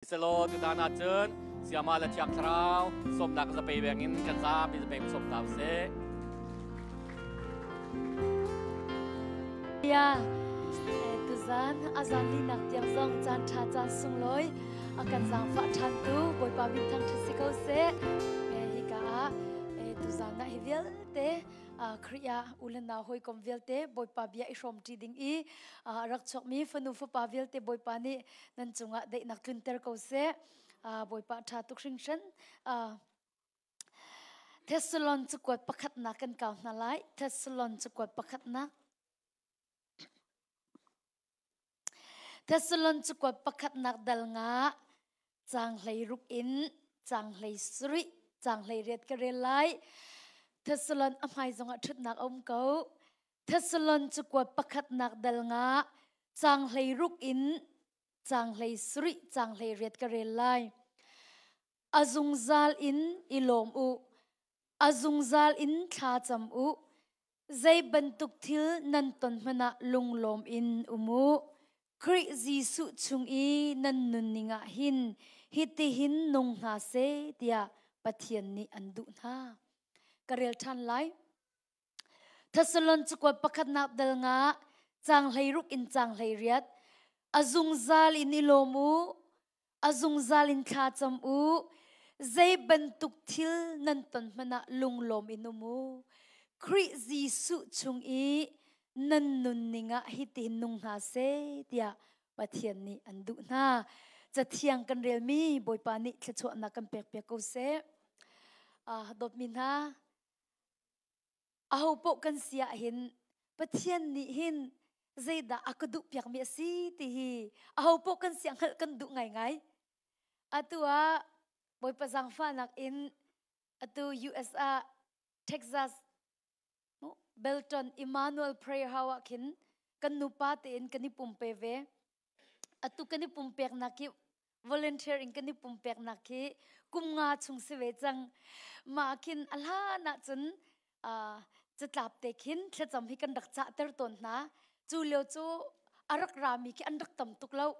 Selaw tutan ahcun Siama le Thiang Thlarau sawmnak zapei beng in kan zapi zapei sawm ta usih. Ya, tuzan azan linak tiang zong caan ṭha caan sunglawi a kan zaangfah ṭhan tu Bawipa min thangṭhat si ko seh. Hika ah tuzan ah hi vialte Khrih ah u le nau hawikom vialte Bawipa bia i hrawmṭi ding i rak chuakmi fanu fapa vialte Bawipa nih nan cungah daihnak tlunter ko seh. Bawipa ṭha tuk hringhran. Thessalon cakuat pakhatnak kan kau hna lai. Thessalon cakuat pakhatnak. Thessalon cakuat pakhatnak dal nga cang hlei ruk in cang hlei sarih cang hlei riat ka rel lai. Thessalon a hmai zongah ṭhutnak a um ko. Thessalon cakuat pakhatnak dal nga cang 16 in cang 17 cang 18 ka rel lai. A zungzal in i lawm u. A zungzal in thla cam u. Zei bantuk thil nan ton hmanh ah lunglawm in um u. Khrih Jesuh chung i nan nunning ah hin hitihin nung hna seh tiah Pathian nih an duh hna. Ka rel ṭhan lai. Thessalon cakuat pakhatnak dal nga cang 16 in cang 18 a zungzal in i lawm u a zungzal in thla cam u zei bantuk thil nan ton hmanh ah lunglawm in um u Khrih Jesuh chung i nan nunning ah hitin nung hna seh tiah Pathian nih an duh hna. Cathiang kan relmi Bawipa nih thluachuahnak kan pek piak ko seh. Dawtmi hna, Ahopaoh kan si ahhin Pathian nih hin zeidah a ka duhpiakmi a si ti hi ahopaoh kan si ah hngalh kan duh ngaingai. Atu ah Bawipa zaangfahnak in atu US ah Texas Belton Emmanuel Prayer House ah khin kan nupa tein kan i pumpe ve. Atu kan i pumpeknak hi volunteer in kan i pumpeknak hi kum nga chung si ve cang. Mah khin a hlan ahcun catlap te khin thlacam hi kan rak cahter tawn hna. Cu lio cu a rak rami khi an rak tam tuk lo.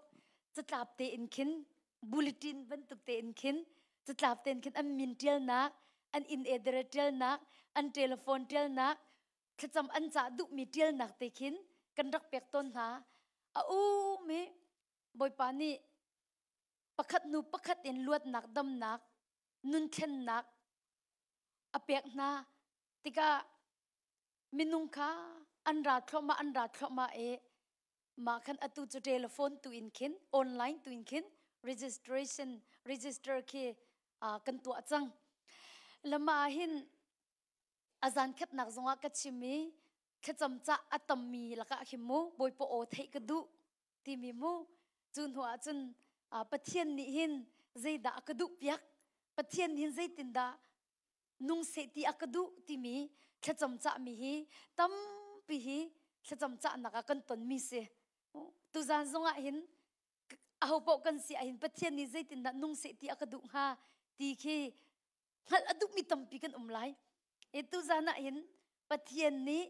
Catlap te in khin bulletin bantuk te in khin catlap te in khin an min ṭialnak, an inn address ṭialnak, an telephone ṭialnak, thlacam an cah duhmi ṭialnak te khin kan rak pek tawn hna. A um i Bawipa nih pakhat hnu pakhat in luatnak, damnak, nunthlennak a pek hna tikah minung kha an ra thluahmah an ra thluahmah i mah khan atu cu telephone tu in khin online tu in khin registration register khi kan tuah cang. Lama ah hin a zan khatnak zongah ka chim i thlacam cah a tammi lakah khin mu Bawipa aw theih ka duh timi mu cu hnu ah cun Pathian nih hin zeidah a ka duh piak Pathian nih hin zeitindah nung seh ti a ka duh timi thlacam cahmi hi tampi hi thlacam cahnak ah kan tonmi si tuzan zongah hin aho paoh kan si ah hin Pathian nih zeitindah nung seh ti a ka duh hnga ti khi hngalh a duhmi tampi kan um lai. E tuzan ah hin Pathian nih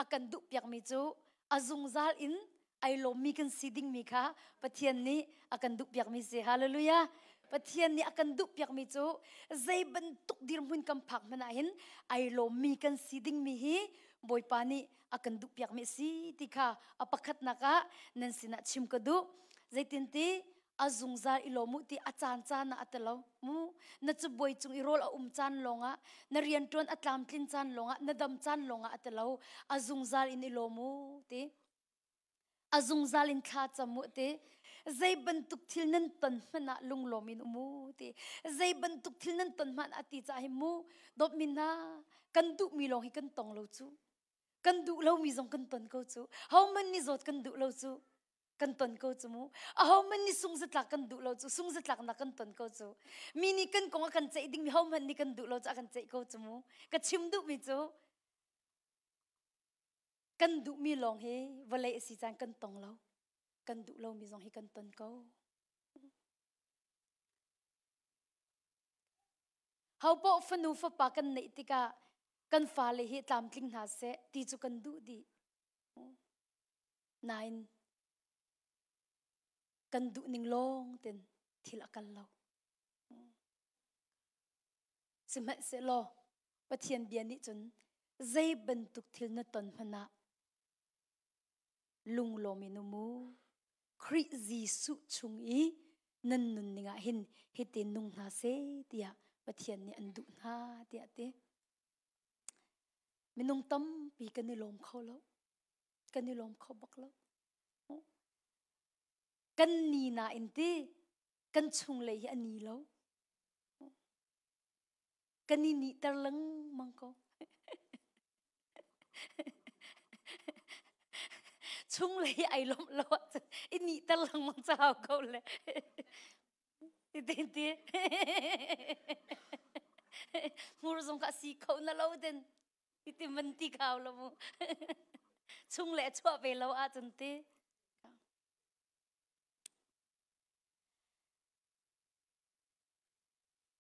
a kan duhpiakmi cu a zungzal in ai lawmmi kan si dingmi kha Pathian nih a kan duhpiakmi si. Hallelujah. Pathian nih a kan duhpiakmi cu zei bantuk dirhmun kan phak hmanh ah hin ai lawmmi kan si dingmi hi Bawipa nih a kan duhpiakmi a si ti kha a pakhatnak ah nan sinah chim ka duh. Zeitinti a zungzal i lawm u ti a caan caan ah a ti lo mu na cabuai cung i rawl a um caan lawngah na rianṭuan a tlamtlin caan lawngah na dam caan lawngah a ti lo a zungzal in i lawm u ti a zungzal in thla cam u ti zei bantuk thil nan ton hmanh ah lunglawm in um u ti zei bantuk thil nan ton hmanh ah ti ca hi mu dawtmi hna kan duhmi lawng hi kan tong lo cu kan duh lomi zong kan ton ko cu hohmanh nih zawt kan duh lo cu kan ton ko cu mu ahohmanh nih sungzatlak kan duh lo cu sungzatlaknak kan ton ko cu mi nih kan kong a kan ceih dingmi hohmanh nih kan duh lo cu a kan ceih ko cu mu ka chim duhmi cu kan duhmi lawng hi vawlei a si caan kan tong lo kan duh lomi zong hi kan ton ko Hopoh fanu fapa kan neih tikah kan fale hi tlamtling hna seh ti cu kan duh dih. Nain kan duh ning lawng ten. Thil a kal lo. Sihmanhsehlaw Pathian bia nih cun zei bantuk thil na ton hmanh ah lunglawm in um u. Khrih Jesuh chung i nan nunning ah hin hitin nung hna seh tiah Pathian nih an duh hna tiah a ti. Minung tampi kan i lawm kho lo. Kan i lawm kho bak lo. Kan ni nain ti kan chunglei hi a ni lo. Kan i nihter lengmang ko. Chunglei ai lawmh lo ahcun i nihter lengmang ca hau ko le. Ti ti. Hmur zong kha si kho na lo den. Ti man ti khau lo mu. Chung le chuah ve lo ahcun ti.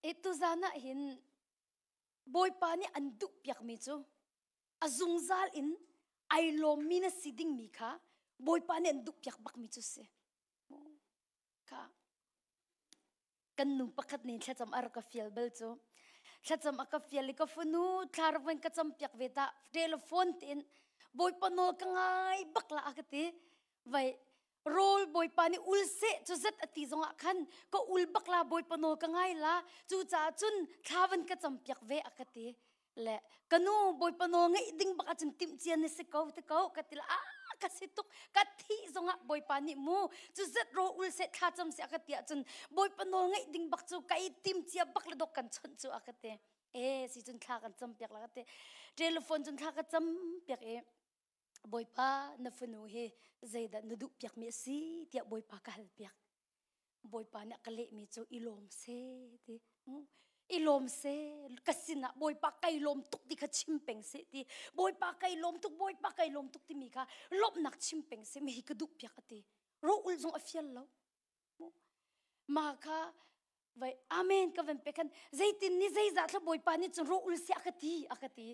E tuzan ah hin Bawipa nih an duh piakmi cu a zungzal in ai lawmmi na si dingmi kha Bawipa nih an duh piak bakmi cu si. Kha kan nu pakhat nih thlacam a rak ka fial bal cu thlacam a ka fial i ka fanu thla rak van ka cam piak ve ta telephone tein Bawipa nawl ka ngai bak la a ka ti vai rawl bawipa nih ul seh cu zat a ti zongah khan ka ul bak la bawipa nawl ka ngai la cu caah cun thla van ka cam piak ve a ka ti le ka nu bawipa nawl ngeih ding bak ahcun timh cia na si ko ti ko ka ti la a ka si tuk ka thih zongah bawipa nih mu cu zat rawl ul seh thla cam seh a ka ti ahcun bawipa nawl ngeih ding bak cu kai tim cia bak le dok kan chawnh cu a ka ti e si cun thla kan cam piak la ka ti telephone cun thla ka cam piak i Bawipa na fanu hi zeidah na duh piakmi a si tiah Bawipa ka hal piak. Bawipa nih a ka lehmi cu i lawm seh ti. I lawm seh ka sinah Bawipa kai lawm tuk ti kha chim peng seh ti. Bawipa kai lawm tuk Bawipa kai lawm tuk timi kha lawmhnak chim peng seh mi hi ka duh piak a ti. Ro-ul zong a fial lo. Ma kha vai amen ka van pe khan zeitin ni zeizah thla bawipa nih cun ro ul se a ka ti a ka ti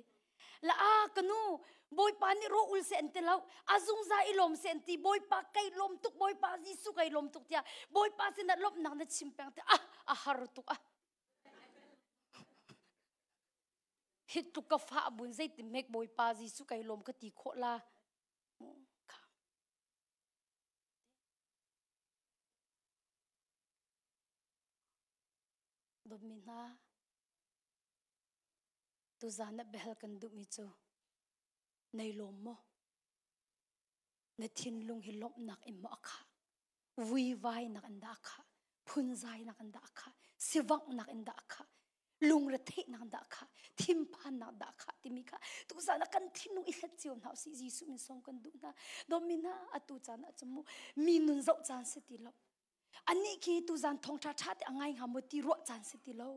la a ka nu bawipa nih ro ul se an ti lo a zungza i lawm se an ti bawipa kai lawm tuk bawipa Jesuh kai lawm tuk tiah bawipa sinah lawmhnak na chim peng te ah a har tuk ah hi tluk ka fa bun zeitin mek bawipa Jesuh kai lawm ka ti khawh la kha Dawtmi hna, tuzan ah biahal kan duhmi cu nei lawm maw? Na thinlung hi lawmhnak in maw a khah? Vuivainak in dah a khah? Phunzainak in dah a khah? Sivanghnak in dah a khah? Lungretheihnak dah a khah? Thinphannak dah a khah timi kha tuzan ah kan thinlung i hlet cio hna usih Jesuh min sawm kan duh hna. Dawtmi hna, atu caan ah cun mu mi nun zoh caan si ti lo. Anih khi tuzan thawngṭha ṭha te a ngai hnga maw ti ruah caan si ti lo.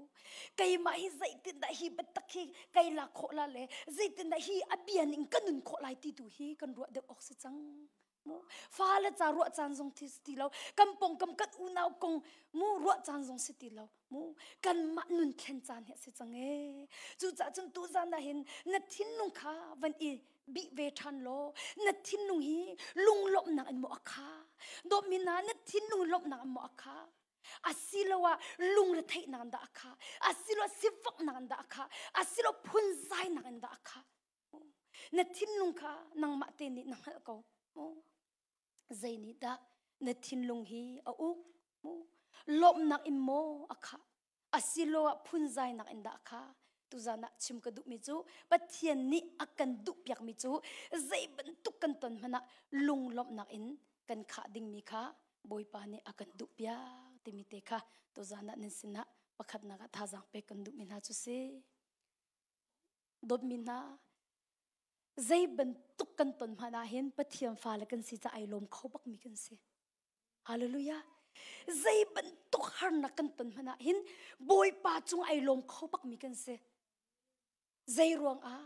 Keimah hi zeitindah hi biatak hi kai lak khawh la le zeitindah hi a bia ning ka nun khawh lai ti tu hi kan ruah deuh awk si cang. Mu fale ca ruah caan zong thi si ti lo. Kan pawngkam kan unau kong mu ruah caan zong si ti lo. Mu kanmah nun thlen caan hi a si cang ee. Cucaah cun tuzan ah hin na thinlung kha van i bih ve ṭhan law na thinlung hi lunglawmhnak in maw a kha dawtmi hna na thinlung lawmhnak in maw a kha asiloah lungretheihnak in dah a kha asiloah sifaknak in dah a kha asiloah phunzainak in dah a kha na thinlung kha nangmah te nih na hngalh ko zei nih dah na thinlung hi a uk lawmhnak in maw a khah asiloah phunzainak in dah kha tuzan ah chim ka duhmi cu Pathian nih a kan duhpiakmi cu zei bantuk kan ton hmanh ah lunglawmhnak in kan khah dingmi kha Bawipa nih a kan duhpiak timi te kha tuzan ah nan sinah pakhatnak ah thazaang pek kan duhmi hna cu si. Dawtmi hna, zei bantuk kan ton hmanh ah hin Pathian fale kan si ca ai lawm kho bakmi kan si. Hallelujah. Zei bantuk harnak kan ton hmanh ah hin Bawipa cung ai lawm kho bakmi kan si. Zei ruang ah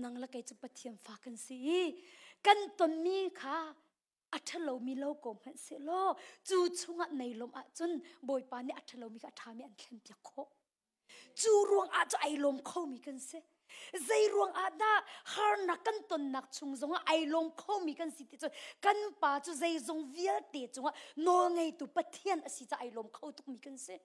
nang le kei cu Pathian fa kan si i kan tonmi kha a ṭhalomi lo ko hmanh sehlaw cu chungah nei lawm ahcun Bawipa nih a ṭhalomi kha a ṭhami an thlen piak khawh. Cu ruang ah cu ai lawm khomi kan si. Zei ruang ah dah harnak kan tonnak chung zongah ai lawm khomi kan si ti cu kan pa cu zeizong vialte cungah nawlngeitu Pathian a si caah ai lawm kho tukmi kan si.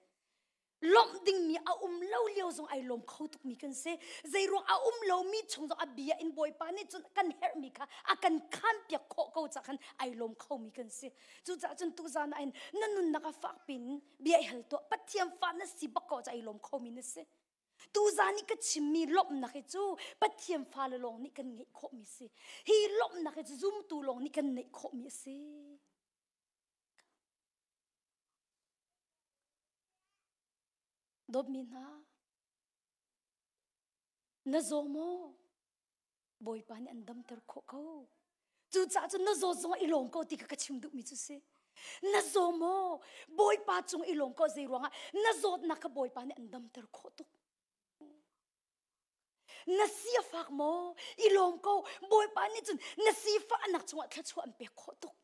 Lawmh dingmi a um lo lio zong ai lawm kho tukmi kan si. Zei ruang a um lomi chung zong a bia in Bawipa nih cun kan herhmi kha a kan khanpiak khawh ko caah khan ai lawm khomi kan si. Cucaah cun tuzan ah hin na nunnak a fak pin bia i hal tuah. Pathian fa na si bak ko caah ai lawm khomi na si. Tuzan i ka chimmi lawmhnak hi cu Pathian fale lawng nih kan ngeih khawhmi si. Hi lawmhnak hi cu zumtu lawng nih kan neih khawhmi a si. Dawtmi hna, na zaw maw? Bawipa nih an damter khawh ko. Cucaah cun na zawt zongah i lawm ko ti kha ka chim duhmi cu si. Na zaw maw? Bawipa cung i lawm ko zei ruangah na zawtnak kha Bawipa nih an damter khawh tuk. Na si a fak maw? I lawm ko. Bawipa nih cun na sifahnak chungah thluachuah an pek khawh tuk.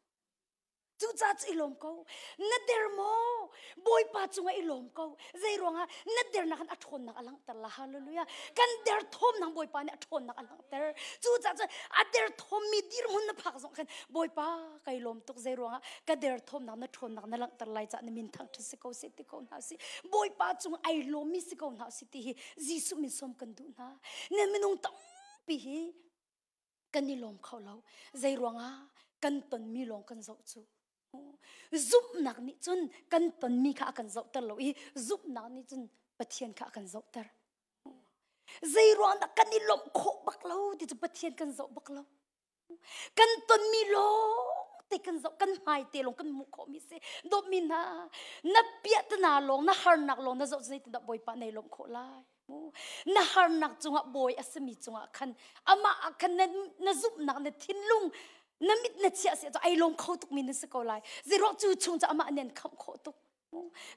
Cucaah cu i lawm ko. Na der maw? Bawipa cungah i lawm ko. Zei ruangah na dernak in a ṭhawnnak a langhter la. Hallelujah. Kan derthawmnak Bawipa nih a ṭhawnnak a langhter. Cucaah cun a derthawmmi dirhmun na phak zong khan Bawipa kai lawm tuk zei ruangah ka derthawmnak na ṭhawnnak na langhter lai caah na min thangṭhat si ko seh ti ko hna si. Bawipa cung ai lawmmi si ko hna si ti hi Jesuh min sawm kan duh hna. Na minung tampi hi kan i lawm kho lo zei ruangah kan tonmi lawng kan zoh cu zumhnak nih cun kan tonmi kha a kan zohter lo i zumhnak nih cun Pathian kha a kan zohter zei ruang dah kan i lawmh khawh bak lo ti cu Pathian kan zoh bak lo kan tonmi lawng te kan zoh kan hmai te lawng kan hmuh khawhmi si dawtmi hna na piahtana lawng na harnak lawng na zoh zeitindah Bawipa nei lawmh khawh lai Na harnak cungah bawi a simi cungah khan amah ah khan na, na zumhnak na thinlung na mit na chiah si cu ai lawm kho tukmi na si ko lai. Zeiruang cu chung cu amah nih an khamh khawh tuk.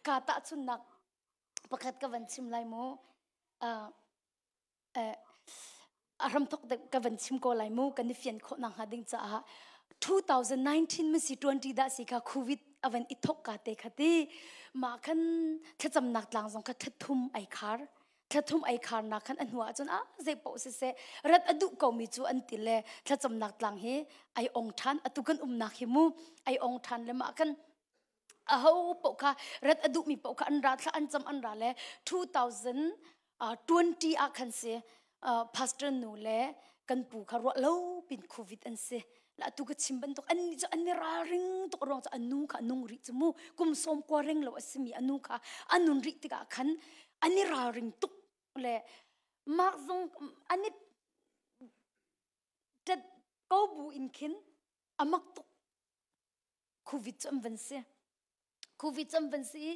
Ka tahchunnak pakhat ka van chim lai mu. Uh, uh, a hramthok ka van chim ko lai mu kan i fian khawh nak hnga ding caah 2019 masi 20 dah si kha covid avan i thok ka te kha ti ma khan thlacamnak tlang zong kha thla ai khar thla ai khar nak khan a hnu ah cun a zei poh si se rat a duh ko mi cu an ti le thlacamnak tlang hi ai ong than atu kan umnak hi mu ai ong than le ma khan aho paoh kha rat a duhmi paoh kha an ra thla an cam an ra le 2020 ah khan si pastor nu le kan pu kha ruah lo pin covid an si la tu ka chim bantuk an ni cu an ni ralring tuk ruang cu anu kha nung rih cu mu kum sawm kua reng lo a simi anu kha anun rih tikah khan an i ralring tuk le mak zong an i tet ko bu in khin amak tuk Covid cu an van si. Covid cu an van si i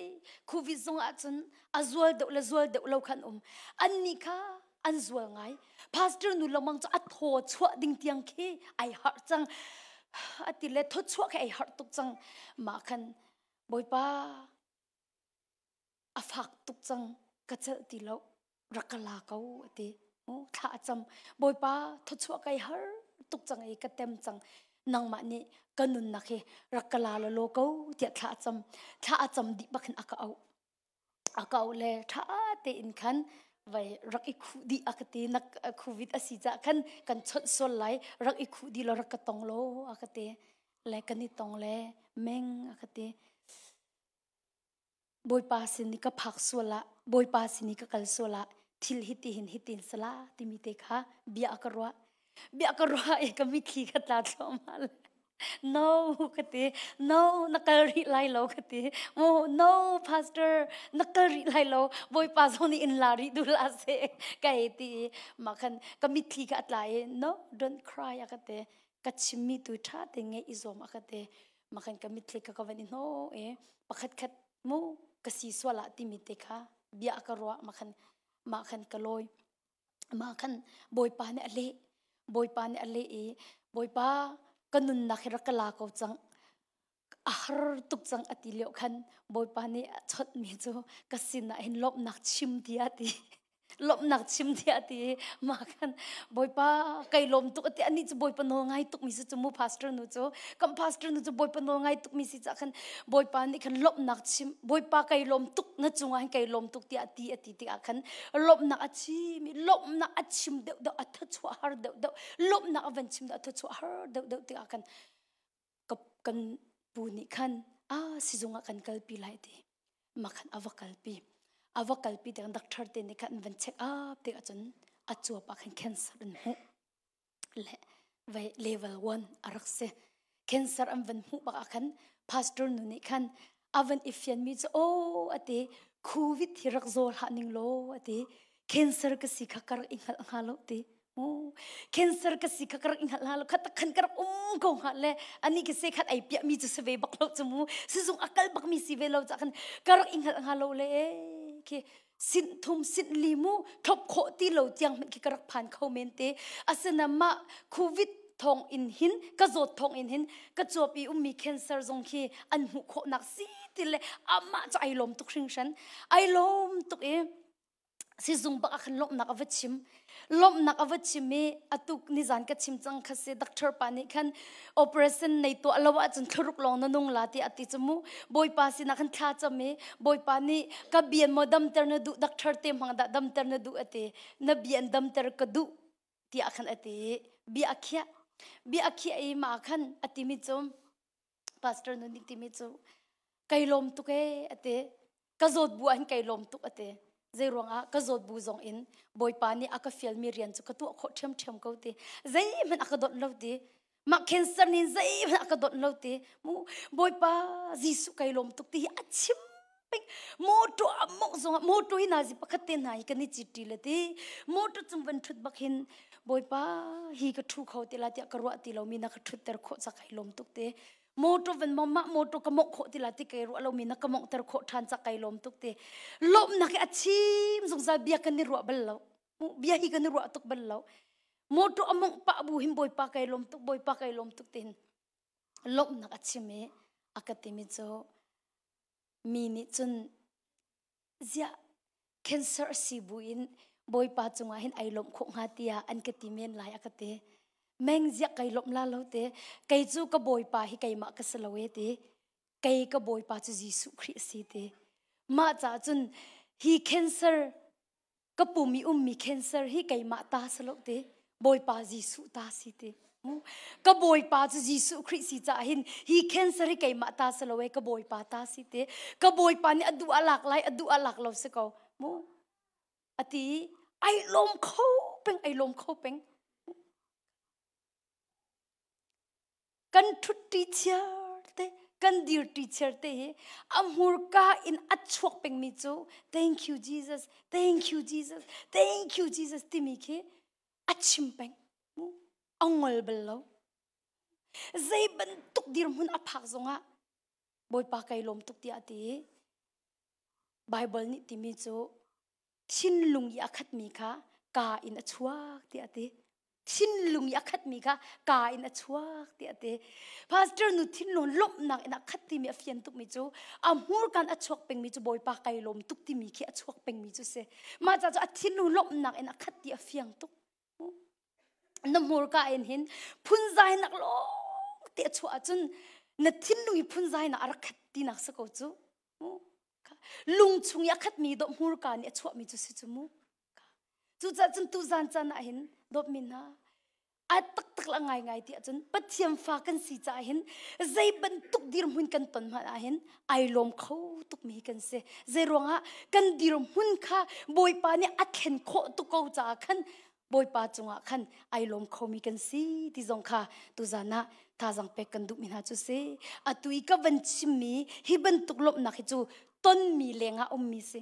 Covid zong ahcun a zual deuh le zual deuh lo khan um. Annih kha an zual ngai. Pastor nu lengmang cu a thaw chuah ding tiang khi ai harh cang. A ti le thaw chuah khi ai harh tuk cang. Mah khan Bawipa a fak tuk cang ka celh ti lo rak ka la ko a ti thla a cam bawipa thawchuah kai har tuk cang i ka tem cang nangmah nih ka nunnak hi rak ka la law ko tiah thla a cam thla a cam dih bak hin a ka auh a ka auh le tha tein khan vai rak i khuh dih a ka ti nak covid a si cah khan kan chawnh sual lai rak i khuh dih law rak ka tong law a ka ti le kan i tong le meng a ka ti Bawipa sin i ka phak sual ah Bawipa sin i ka kal sual ah thil hiti hin hitin sala timi te kha bia ka ruah bia ka ruah i ka mitthli ka tla thluahmah le no ka ti no na kal rih lai lo ka ti oh no pastor na kal rih lai lo Bawipa zong nih in la rih duh la se ka hei ti i mah khan ka mitthli kha a tla i no don't cry a ka ti ka chimmi tu ṭha te ngeih i zuam a ka ti makhan ka mitthli ka ka van i hno i pakhat khat mu ka si sual ah timi te kha bia ka ruah makhan mah khan ka lawi mah khan bawipa nih a leh bawipa nih a leh i bawipa ka nunnak hi rak ka la ko cang a har tuk cang a ti lio khan bawipa nih a chawnh mi cu ka sinah hin lawmhnak chim ti a ti. Lawmhnak chim tiah ti ma khan Bawipa kai lawm tuk ati ani cu Bawipa nawl ngai tuk mi si cu mu pastor nu cu kan pastor nu cu Bawipa nawl ngai tuk mi si ca khan Bawipa nih khan lawmhnak chim Bawipa kai lawm tuk na cungah hin kai lawm tuk tiah ti ati tikah khan lawmhnak a chim i lawmhnak a chim deuh deuh a thachuah har deuh deuh lawmhnak a van chim deuh a thachuah har deuh deuh tikah khan kan pu nih khan a sizung ah kan kalpi lai ti ma khan a va kalpi a va kalpi tikah doctor te nih khan an van check up tikah cun a cuap ah khan cancer an hmuh le vai level 1 a rak si cancer an van hmuh bak ah khan pastor nu nih khan a van i fian mi cu o ati covid hi rak zaw hlah ning law ati cancer ka si kha ka rak i hngalh hnga lo ti cancer ka si kha ka rak i hngalh hnga lo kha tak khan ka rak um ko hnga le ani ka se khat ai piah mi cu si ve bak lo cu mu sizung a kal bak mi si ve lo ca khan ka rak i hngalh hnga lo le khi sin thum sin li mu thlop khawh ti lo tiang hmanh khi ka rak phan kho men te asina ma covid thong in hin ka zawt thong in hin ka chuap i ummi cancer zong khi an hmuh khawhnak si ti le amah cu ai lawm tuk hringhran ai lawm tuk i sizung bak ah khan lawmhnak a va chim lawmhnak a va chim i atuk nizan ka chim cang kha si doctor pa nih khan operation nei tuah lo ahcun thlaruk lawng na nung la ti a ti cu mu bawipa sinah khan thla cam i bawipa nih ka bian maw damter na duh doctor te hmang dah damter na duh a ti na bian damter ka duh tiah khan a ti bia a khiah bia a khiah i mah khan a timi cu pastor nu nih timi cu kai lawm tuk ee a ti ka zawt bu ah hin kai lawm tuk a ti zei ruangah ka zawt bu zong in bawipa nih a ka fialmi rian cu ka tuah khawh ṭhiamṭhiam ko ti zeihmanh a ka donh lo ti mah cancer nih zeihmanh a ka donh lo ti mu bawipa Jesuh kai lawm tuk ti hi a chim peng motor a mongh zongah motor hi nazi pakhat te hna hi kan i cit ṭi le ti motor cung van ṭhut bak hin bawipa hi ka ṭhu kho ti la tiah ka ruah ti lomi na ka ṭhutter khawh ca kai lawm tuk te motor van mong mah motor ka mongh khawh ti la ti kai ruah lomi na ka monghter khawh ṭhan ca kai lawm tuk te lawmhnak hi a chim zungzal bia kan i ruah bal lo bia hi kan i ruah tuk bal lo motor a mongh pah bu hin bawipa kai lawm tuk bawipa kai lawm tuk tin lawmhnak a chim i a ka timi cu mi nih cun ziah cancer a si buin bawipa cungah hin ai lawmh khawh hnga tiah an ka ti men lai a ka ti meng ziah kai lawmh la lo te kei cu ka bawipa hi keimah ka si lo e ti kei ka bawipa cu Jesuh Khrih a si ti mah caah cun hi cancer ka pum i ummi cancer hi keimah ta si lo ti Bawipa Jesuh ta si ti ka Bawipa cu Jesuh Khrih si caah hin hi cancer hi keimah ta si lo e ka Bawipa ta si ti ka Bawipa nih a duh a lak lai a duh a lak lo si ko mu ati ai lawm kho peng ai lawm kho peng Kan ṭhutṭi chiar te, kan dirṭi chiar te hi a hmurka in a chuak pengmi cu thank you Jesus, thank you Jesus, thank you Jesus timi khi a chim peng. A ngol bal lo. Zei bantuk dirhmun a phak zongah Bawipa kai lawm tuk tiah a ti. Bible nih timi cu thinlung i a khatmi kha kaa in a chuak tiah a ti. Thinlung i a khatmi kha kaa in a chuak tiah a ti. Pastor nu thinlung lawmhnak in a khat timi a fian tukmi cu a hmurkan a chuak pengmi cu Bawipa kai lawm tuk timi khi a chuak pengmi cu si. Mah ca cu a thinlung lawmhnak in a khat ti a fiang tuk. Na hmurka in hin phunzainak lawng te a chuah ahcun na thinlung i phunzainak a rak khat tinak si ko cu. Lung chung i a khatmi dawh hmurka nih a chuahmi cu si cu mu. Cucaah cun tuzan caan ah hin dawtmi hna a taktak la ngaingai ti ahcun Pathian fa kan si caah hin zei bantuk dirhmun kan ton hmanh ah hin ai lawm kho tukmi kan si. Zei ruangah kan dirhmun kha Bawipa nih a thlen khawh tuk ko caah khan Bawipa cungah khan ai lawm khomi kan si ti zong kha tuzan ah thazaang pek kan duhmi hna cu si. Atu i ka van chimmi hi bantuk lawmhnak hi cu tonmi lengah ummi si.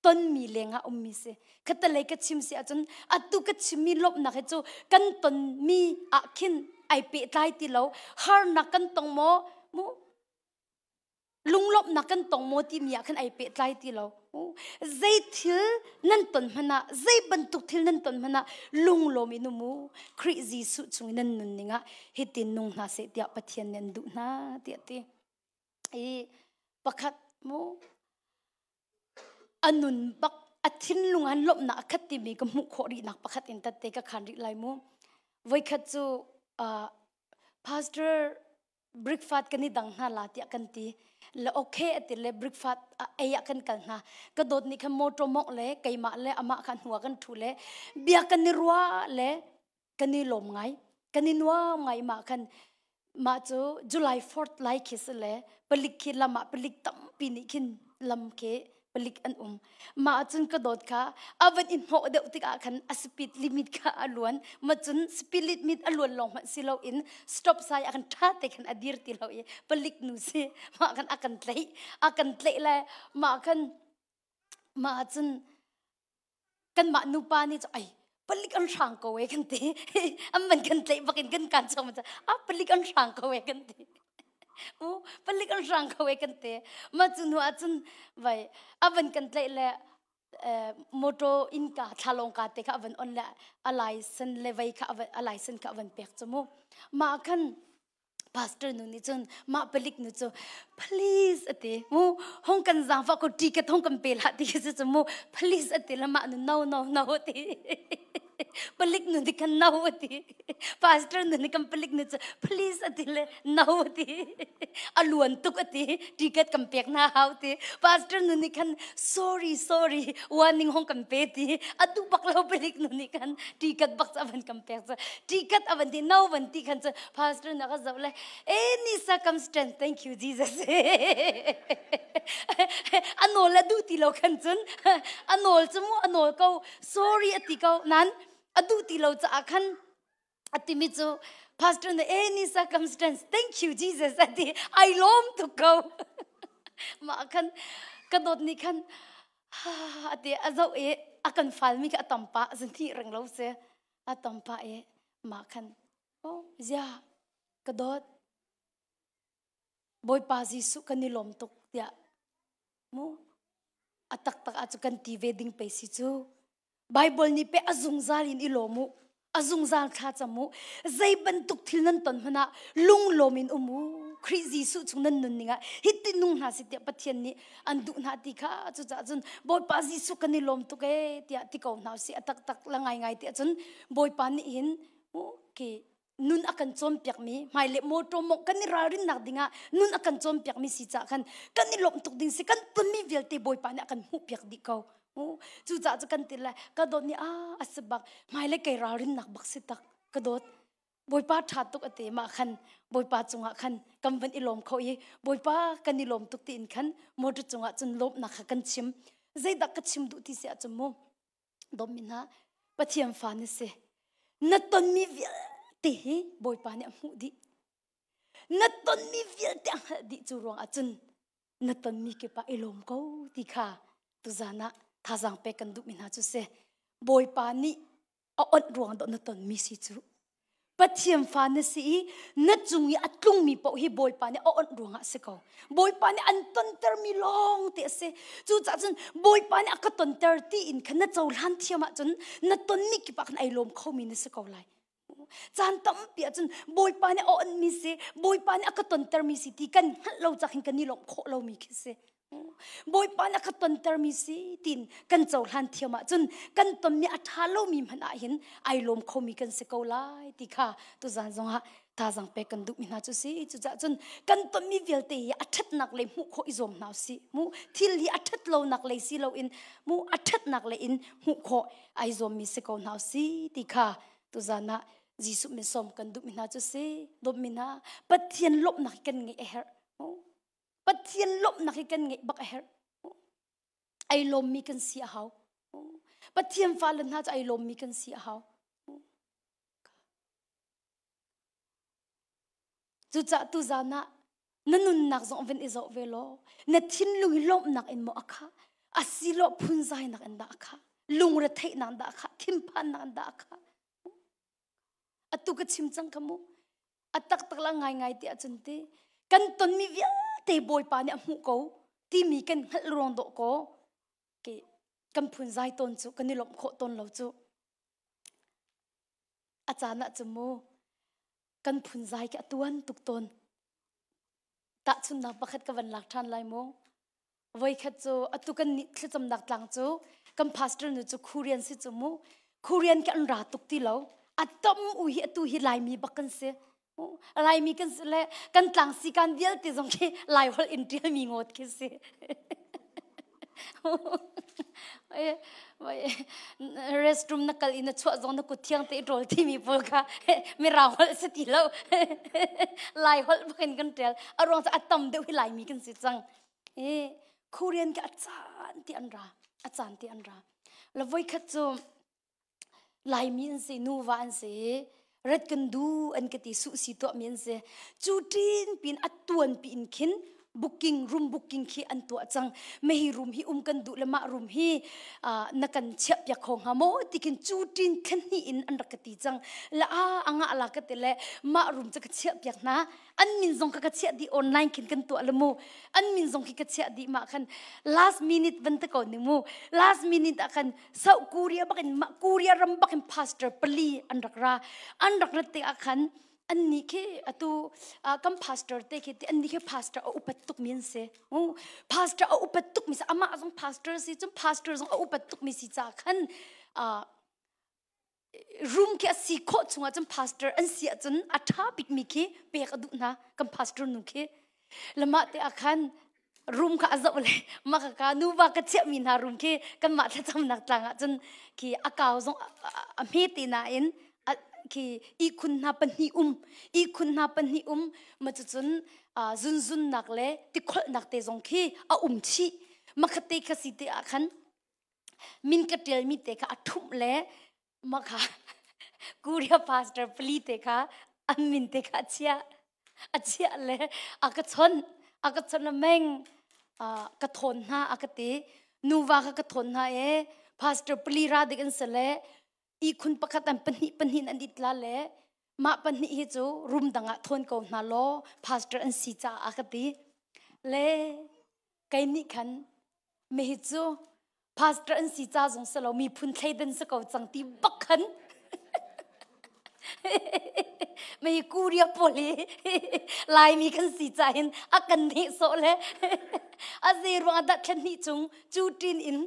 Tonmi lengah ummi si. Khatalei ka chim si ahcun atu ka chimmi lawmhnak hi cu kan tonmi ah khin ai pehtlai ti lo. Harnak kan tong maw? Mu lunglawmhnak kan tong maw timi ah khan ai pehtlai ti lo zei thil nan ton hmanh ah zei bantuk thil nan ton hmanh ah lunglawm in um u Khrih Jesuh chung in nan nunning ah hitin nung hna seh tiah Pathian nih an duh hna tiah ti i pakhat mu a nun bak. A thinlung han lawmhnak a khat timi ka hmuh khawh rihnak pakhat in tatte ka khan rih lai mu. Voikhat cu pastor breakfast kan i dang hna la tiah kan ti. Le okay ati le breakfast ei ah kan kal hna. Ka dawt nih khan motor mongh le keimah le amah kha hnu ah kan thu le bia kan i ruah le kan i lawm ngai. Kan i nuam ngai mah khan mah cu July 4th lai khi si le palik khi lam ah palik tampi nih khin lam khi palik an um. Mah cun ka dawt kha a van i hnawh deuh tikah khan a speed limit kha a luan. Ma cun speed limit a luan lawng hmanh si loin stop sign ah khan ṭha te khan a dir ti lo i palik nu si mah khan a kan tlaih. A kan tlaih le mah khan mah cun kanmah nupa nih cu ai palik an hrang ko e kan ti. An van kan tlaih bak in kan kan chom a palik an hrang ko e kan ti. U palik an hrang ko e kan ti. Ma cu hnu ah cun vai a van kan tlaih le motor innka thlalawng ka te kha a van on le a license le vei kha a license kha a van pek cu mu. Mah khan pastor nu nih cun mah palik nu cu please ati mu hong kan zaangfah ko ticket hong kan pe hlah ti khi cu mu please ati la mah nu no no no ati palik nu nih khan no ati pastor nu nih kan palik nu cu please ati le no ati a luan tuk ati ticket kan pek na hau ti pastor nu nih khan sorry sorry warning hong kan pe ti atu bak lo palik nu nih khan ticket bak avan kan pek cu ticket avan ti no van ti khan cu pastor na ka zoh le any circumstance thank you Jesus a nawl a duh ti lo khan cun a nawl cu mu a nawl ko sorry a ti ko nan a duh ti lo caah khan a timi cu pastor na any circumstance thank you Jesus a ti ai lawm tuk ko mah khan ka dawt nih khan a ti a zoh i a kan falmi kha a tam pah zan thi reng lo si a tam pah i mah khan Oh, zia, ka dawt. Bawipa Jesuh kan i lawm tuk tiah mu a taktak ah cu kan ti ve ding pei si cu. Bible nih pe a zungzal in i lawm u. A zungzal thla cam u. Zei bantuk thil nan ton hmanh ah lunglawm in um u. Khrih Jesuh chung nan nun ning ah hi nung hna si tiah Pathian nih an duh hna ti kha cucaah cun Bawipa Jesuh kan i lawm tuk ee tiah ti ko hna usih a taktak la ngaingai tiah cun Bawipa nih hin Okay. Nun a kan cawnpiakmi hmailei motor mawngh kan i ralrinnak dingah nun a kan cawnpiakmi si caah khan kan i lawmh tuk ding si kan tonmi vialte Bawipa nih a kan hmuhpiak dih ko. Cucaah cu kan ti lai ka dawt nih a a si bak hmailei kei ralrinnak bak si tak ka dawt Bawipa ṭha tuk a ti mah khan Bawipa cungah khan kan van i lawm kho i Bawipa kan i lawm tuk tiin khan motor cungah cun lawmhnak kha kan chim zeidah ka chim duh ti si ahcun mu dawtmi hna Pathian fa na si na tonmi vialte hi Bawipa nih a hmuh dih na tonmi vialte a hngalh dih cu ruang ahcun na tonmi kip ah i lawm ko ti kha tuzan ah thazaang pek kan duhmi hna cu si Bawipa nih a onh ruang dawh na tonmi si cu Pathian fa na si i na cung i a tlungmi paoh hi Bawipa nih a onh ruangah a si ko. Bawipa nih an tontermi lawng te a si. Cucaah cun Bawipa nih a ka tonter ti in khan na cohlan thiam ahcun na tonmi kip ah khan ai lawm khomi na si ko lai. Caan tampi ahcun Bawipa nih a onhmi si, Bawipa nih a ka tontermi si ti kan hngalh lo cak hin kan i lawmh khawh lomi khi si. Bawipa nih a ka tontermi si tiin kan cohlan thiam ahcun kan tonmi a ṭha lomi hmanh ah hin ai lawm khomi kan si ko lai ti kha tuzan zongah thazaang pek kan duhmi hna cu si. Cucaah cun kan tonmi vialte hi a ṭhatnak lei hmuh khawh i zuam hna usih. Mu thil hi a ṭhat lonak lei si loin mu a ṭhatnak lei in hmuh khawh ai zuammi si ko hna usih ti kha tuzan ah Jesuh min sawm kan duhmi hna cu si. Dawtmi hna Pathian lawmhnak hi kan ngeih a herh. Pathian lawmhnak hi kan ngeih bak a herh. Ai lawmmi kan si a hau. Pathian fale hna cu ai lawmmi kan si a hau. Cucaah tuzan ah na nunnak zong van i zoh ve law na thinlung hi lawmhnak in maw a khah asilo phunzainak in dah a khah lungretheihnak dah a khah thinphannak in dah a khah Atu ka chim cang kha mu. A taktak la ngaingai ti ahcun ti kan tonmi vialte Bawipa nih a hmuh ko timi kan hngalh ruang dawh kaw ke kan phunzai tawn cu kan i lawmh khawh tawn lo cu. A caan ah cu mu kan phunzai khi a tuan tuk tawn. Tahchunhnak pakhat ka van lak ṭhan lai mu. Voikhat cu atu kan nih thlacamnak tlang cu Kan pastor nu cu Korean si cu mu. Korean ke an ra tuk ti lo. A tam u hi atu hi Laimi bak kan si. Laimi kan si le kan tlang si kan vialte zong khi Lai holh in ṭialmi ngawt khi si. Restroom na kal i na chuah zong na kut thiang te i ṭawl timi pawl kha mirang holh si ti lo. Lai holh bak in kan ṭial. A ruang cu a tam deuh hi Laimi kan si cang. Korean ke a caan ti an ra. A caan ti an ra. La voikhat cu Laimi an si, nuva an si i rat kan du an ka ti suh si tuahmi an si. Cu ṭin pin a tuan piin khin booking room booking khi an tuah cang. Mehi room hi um kan duh le mah room hi na kan chiah piak kho hnga maw ti khin cu ṭin thlen hnih in an rak ka ti cang. La a angah la ka ti le mah room cu ka chiah piak hna. An min zong ka ka chiah dih online khin kan tuah le mu. An min zong khi ka chiah dih mah khan last minute van te ko ni mu. Last minute ah khan South Korea bakin Korea ram bakin pastor pali an rak ra an rak rat te ah khan an nih khi atu kan pastor te khi an nih khi pastor a upat tuk mi an si pastor a upat tuk mi si amah zong pastor si cun pastor zong a upat tuk mi si ca khan room khi a si khawh chungah cun pastor an si ahcun a ṭha bik mi khi pek a duh hna kan pastor nu khi Lamah te ah khan room kha a zoh le mah ka ka nuva ka chiahmi hna room khi kanmah thlacamnak tlang ah cun khi a kau zong a hme te nain khi ihkhun hna pahnih um ihkhun hna pahnih um ma cucun zunzunnak le tikholhnak te zong khi a um chih makhat te kha si te ah khan min ka ṭialmi te kha a ṭhumh le mah kha Korea pastor pali te kha an min te kha a chiah a chiah le a ka chawnh a ka chawnh le meng ka thawn hna a ka ti nuva kha ka thawn hna e pastor pali ra dik an si le ihkhun pakhat an pahnih pahnih an it la le mah pahnih hi cu room dang ah thawn ko hna law pastor an si caah a ka ti le kei nih khan mi cu pastor an si ca zong si lo miphun thleidan si ko cang ti bak khan mei Korea pawl hi Laimi kan si ca hin a kan nih sawh le a zei ruang ah dah thlen hnih chung cu ṭin in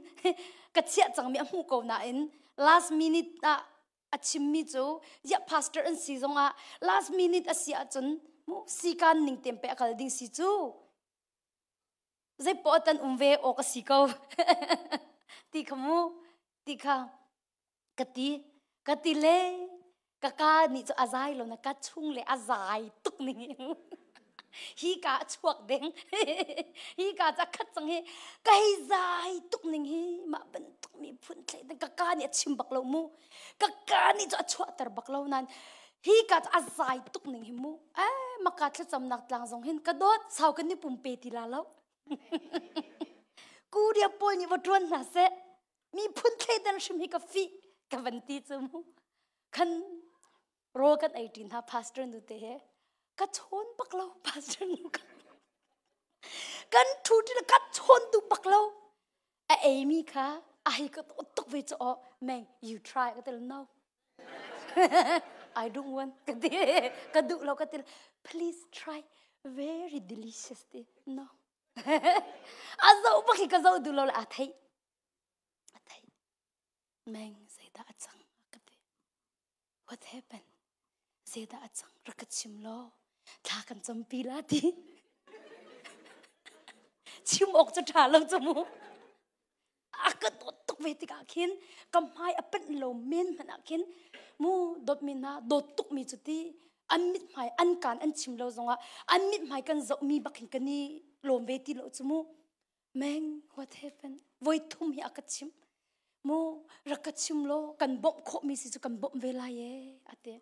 ka chiah cangmi a hmuh ko nain last minute ah a chimmi cu ya pastor an si zongah last minute a si ahcun sikan ning tem pe a kal ding si cu zeipoah tan um ve awk a si ko ti kha mu ti kha ka ti ka ti le ka ka nih cu a zai lo na ka chung le a zai tuk ning hi ka a chuak ding hi ka ca khat cang hi ka hei zai tuk ning hi mah bantuk mi phun thlei ka ka nih a chim bak lo mu ka ka nih cu a chuahter bak lo nan hi ka cu a zai tuk ning hi mu eh maka thlacamnak tlang zong hin ka dawt sau kan ni pumpe ti la lo Korea pawl nih va tuan hna seh miphun thleidan hrim hi ka fi ka van ti cu mu khan rawl kan ei ṭi hna pastor nu te he ka chawn bak lo pastor nu ka kan ṭhu ṭi ka chawn duh bak lo a ei mi kha a hei ka tuk ve cu oh meng you try ka tel no I don't want ka ti ka duh lo ka ti please try very delicious ti no a zoh bak hi ka zoh duh lo le a theih a theih meng zeidah a cang ka ti What happened? Zeidah a cang? Rak ka chim law. Thla kan campi la ti. Chim awk cu ṭha lo cu mu. A ka dawt tuk ve tikah khin ka hmai a panh lo men hmanh ah khin mu dawtmi hna dawt tukmi cu ti an mithmai an kaan an chim lo zongah an mithmai kan zohmi bak hin kan i lawm ve ti lo cu mu. Meng, what happened? Voi thum hi a ka chimh. Mu, rak ka chim law kan bawmh khawhmi si cu kan bawmh ve lai e, a ti.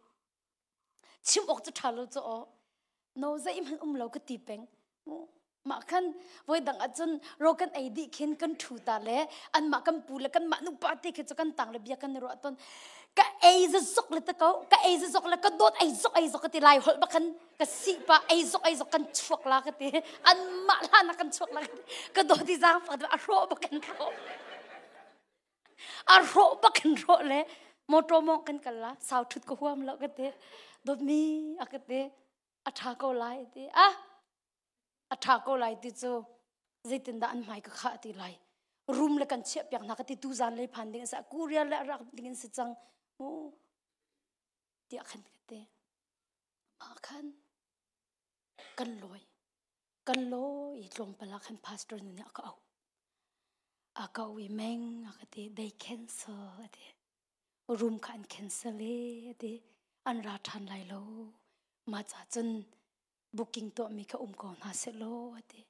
Chim awk cu ṭha lo cu aw. No, zeihmanh um lo ka ti peng. Mu, mah khan voi dang ahcun ro kan ei dih khin kan ṭhu ta le anmah kan pu le kanmah nupa te khi cu kan tang le bia kan i ruah tawn. Ka ei zazok le ta ko, ka ei zazok le ka dawt ei zok ei zok ka ti lai holh bak khan ka si pa ei zok ei zok kan chuak la ka ti an mah hlan ah kan chuak la ka ti ka dawt i zaang fak a hrawh bak kan hrawh a hrawh bak kan hrawh le motor mong kan kal la sau thut ka huam lo ka ti dawt mi a ka ti a tha ko lai ti ah a tha ko lai ti cu zeitindah an hmai ka khah ti lai. Room le kan chiah piak hna ka ti tu zan lei phan ding sa Korea le rak ding in si cang mu tiah khan ka ti. Mah khan kan lawi. Kan lawi i tlawmpal ah khan pastor nu nih a ka auh. A ka auh i meng a ka ti they cancel a ti. Room kha an cancel e a ti. An ra ṭhan lai lo. Mah ca cun booking tuahmi kha um ko hna sehlaw a ti.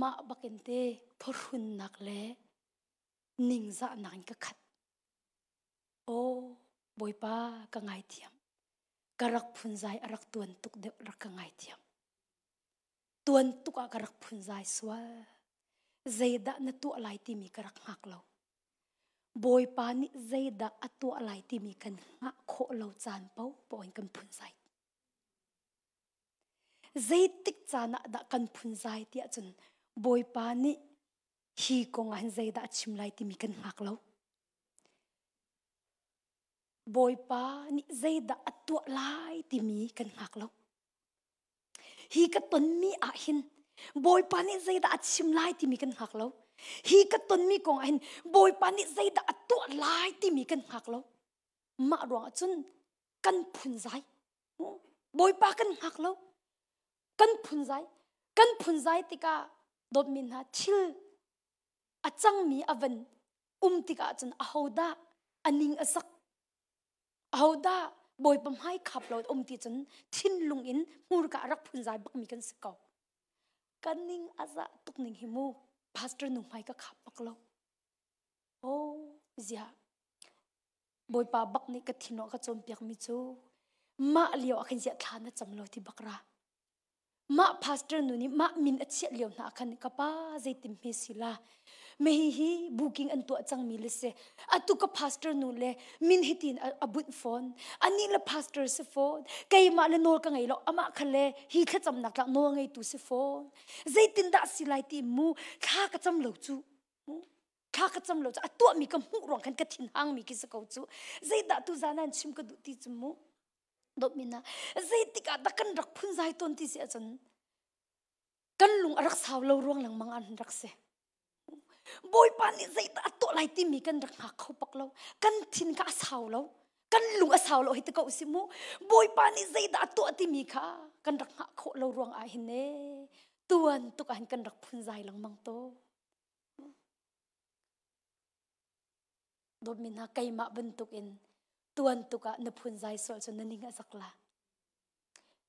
Mah bakin te phuhrunnak le ningzahnak in ka khat. Aw Bawipa ka ngaithiam. Ka rak phunzai a rak tuan tuk deuh rak ka ngaithiam. Tuan tuk ah ka rak phunzai sual. Zeidah na tuah lai timi ka rak hngak lo. Bawipa nih zeidah a tuah lai timi kan hngah khawh lo caan paohpaoh in kan phunzai. Zeitik caan ah dah kan phunzai tiah cun Bawipa nih hi kong ah hin zeidah a chim lai timi kan hngak lo. Bawipa nih zeidah a tuah lai timi kan hngak lo. Hi ka tonmi ah hin Bawipa nih zeidah a chim lai timi kan hngak lo. Hi ka tonmi kong ah hin Bawipa nih zeidah a tuah lai timi kan hngak lo. Mah ruangah cun kan phunzai. Bawipa kan hngak lo. Kan phunzai. Kan phunzai tikah dawtmi hna thil a cangmi a van um tikah cun ahodah a ning a sak ahodah bawipa hmai khap lo um ti cun thinlung in hmurka a rak phunzai bakmi kan si ko kan ning a zah tuk ning hi mu pastor nu hmai ka khap bak lo oh zia bawipa bak nih ka thinawh ka cawnpiak mi cu mah lio ah khin ziah thla na cam lo ti bak ra Mah pastor nu nih mah min a chiah lio hna khan ka pa zeitin hme si la me hi hi booking an tuah cangmi le si atu ka pastor nu le min hi tin a bunh fawn ani le pastor si fawn keimah le nawl ka ngei lo amah kha le hi thlacamnak tlak nawl ngeitu si fawn zeitin dah si lai ti mu thla ka cam lo cu thla ka cam lo cu a tuahmi ka hmuh ruang khan ka thin hangmi khi si ko cu zeidah tu zan an chim ka duh ti cu mu dawtmi hna zeitik ah dah kan rak phunzai tawn ti si ahcun kan lung a rak sau lo ruang lengmang an rak si bawipa nih zeidah a tuah lai timi kan rak hngak kho pak lo kan thin kha a sau lo kan lung a sau lo hi te ko si mu bawipa nih zeidah a tuah timi kha kan rak hngah khawh lo ruang ah hin e tuan tuk ah hin kan rak phunzai lengmang to Dawtmi hna keimah bantukin tuan tuk ah na phunzai sual cu na ning a zak la.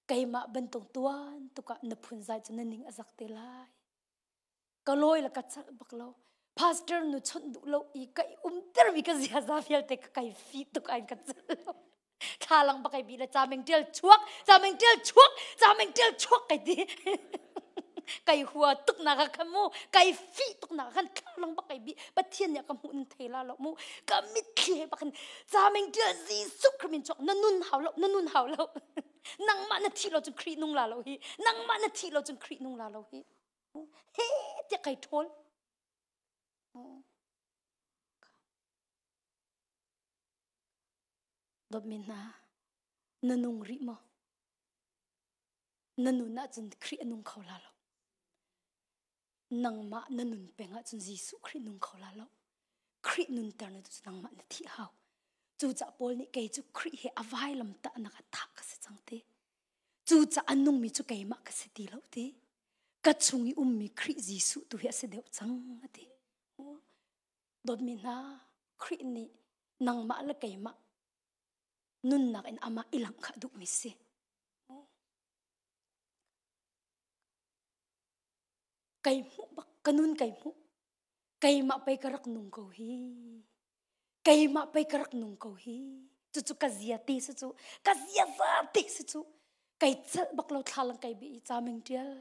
Keimah bantuk tuan tuk ah na phunzai cu na ning a zak te lai. Ka lawi le ka chalh bak lo. Pastor nu chawnh duh lo i ka i umter mi ka ziaza vialte ka kai fi tuk ain ka chalh lo. Thlalang bak ai bi le cameng tial chuak cameng tial chuak cameng tial chuak kai ti kai hua tuk na ka khan mu kai fi tuk na khan thlalang bak ai bi pathian nih ka hmuh nan thei la lo mu ka mitthli he bak cameng tial Jesuh Christ min chuak na nun hau lo na nun hau lo nangmah na thi lo cun Khrih nung la lo hi nangmah na thi lo cun Khrih nung la lo hi he tiah kai ṭhawl Dawtmi hna, na nung rih maw? Na nun ahcun Khrih a nung kho la lo. Nangmah na nun peng ahcun Jesuh Khrih nung kho la lo. Khrih nunter na cu nangmah na thih hau. Cucaah Paul nih kei cu Khrih he a vailam tahnak ah thah ka si cang ti. Cucaah a nungmi cu keimah ka si ti lo ti. Ka chung i ummi Khrih Jesuh tu hi a si deuh cang a ti. Dawtmi hna, Khrih nih nangmah le keimah nunnak in amah i langh kha duhmi si. Kai hmuh bak, ka nun kai hmuh. Keimah pei ka rak nung ko hi. Keimah pei ka rak nung ko hi. Cucu ka zia te si cu. Ka zia za te si cu. Kai celh bak lo thlalang kai bi i caming tial.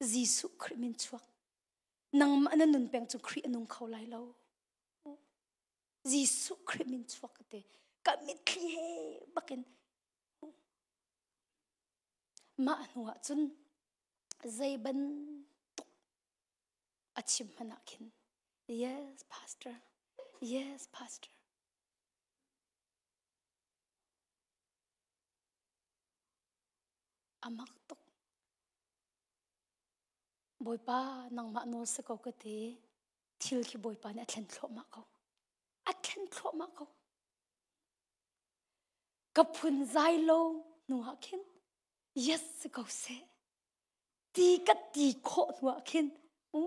Jesuh Khrih min chuak. Nangmah na nun peng cu Khrih a nung kho lai lo. Jesuh Khrih min chuak ka ti. Ka mitthli he bakin mah hnu ah cun zei bantuk a chim hmanh ah khin yes pastor yes pastor a mak tuk Bawipa nangmah nawl si ko ka ti. Thil khi Bawipa nih a thlen thluahmah ko. A thlen thluahmah ko. Ka phun zai lo hnu ah khin yes si ko seh. Ti ka ti khawh hnu ah khin u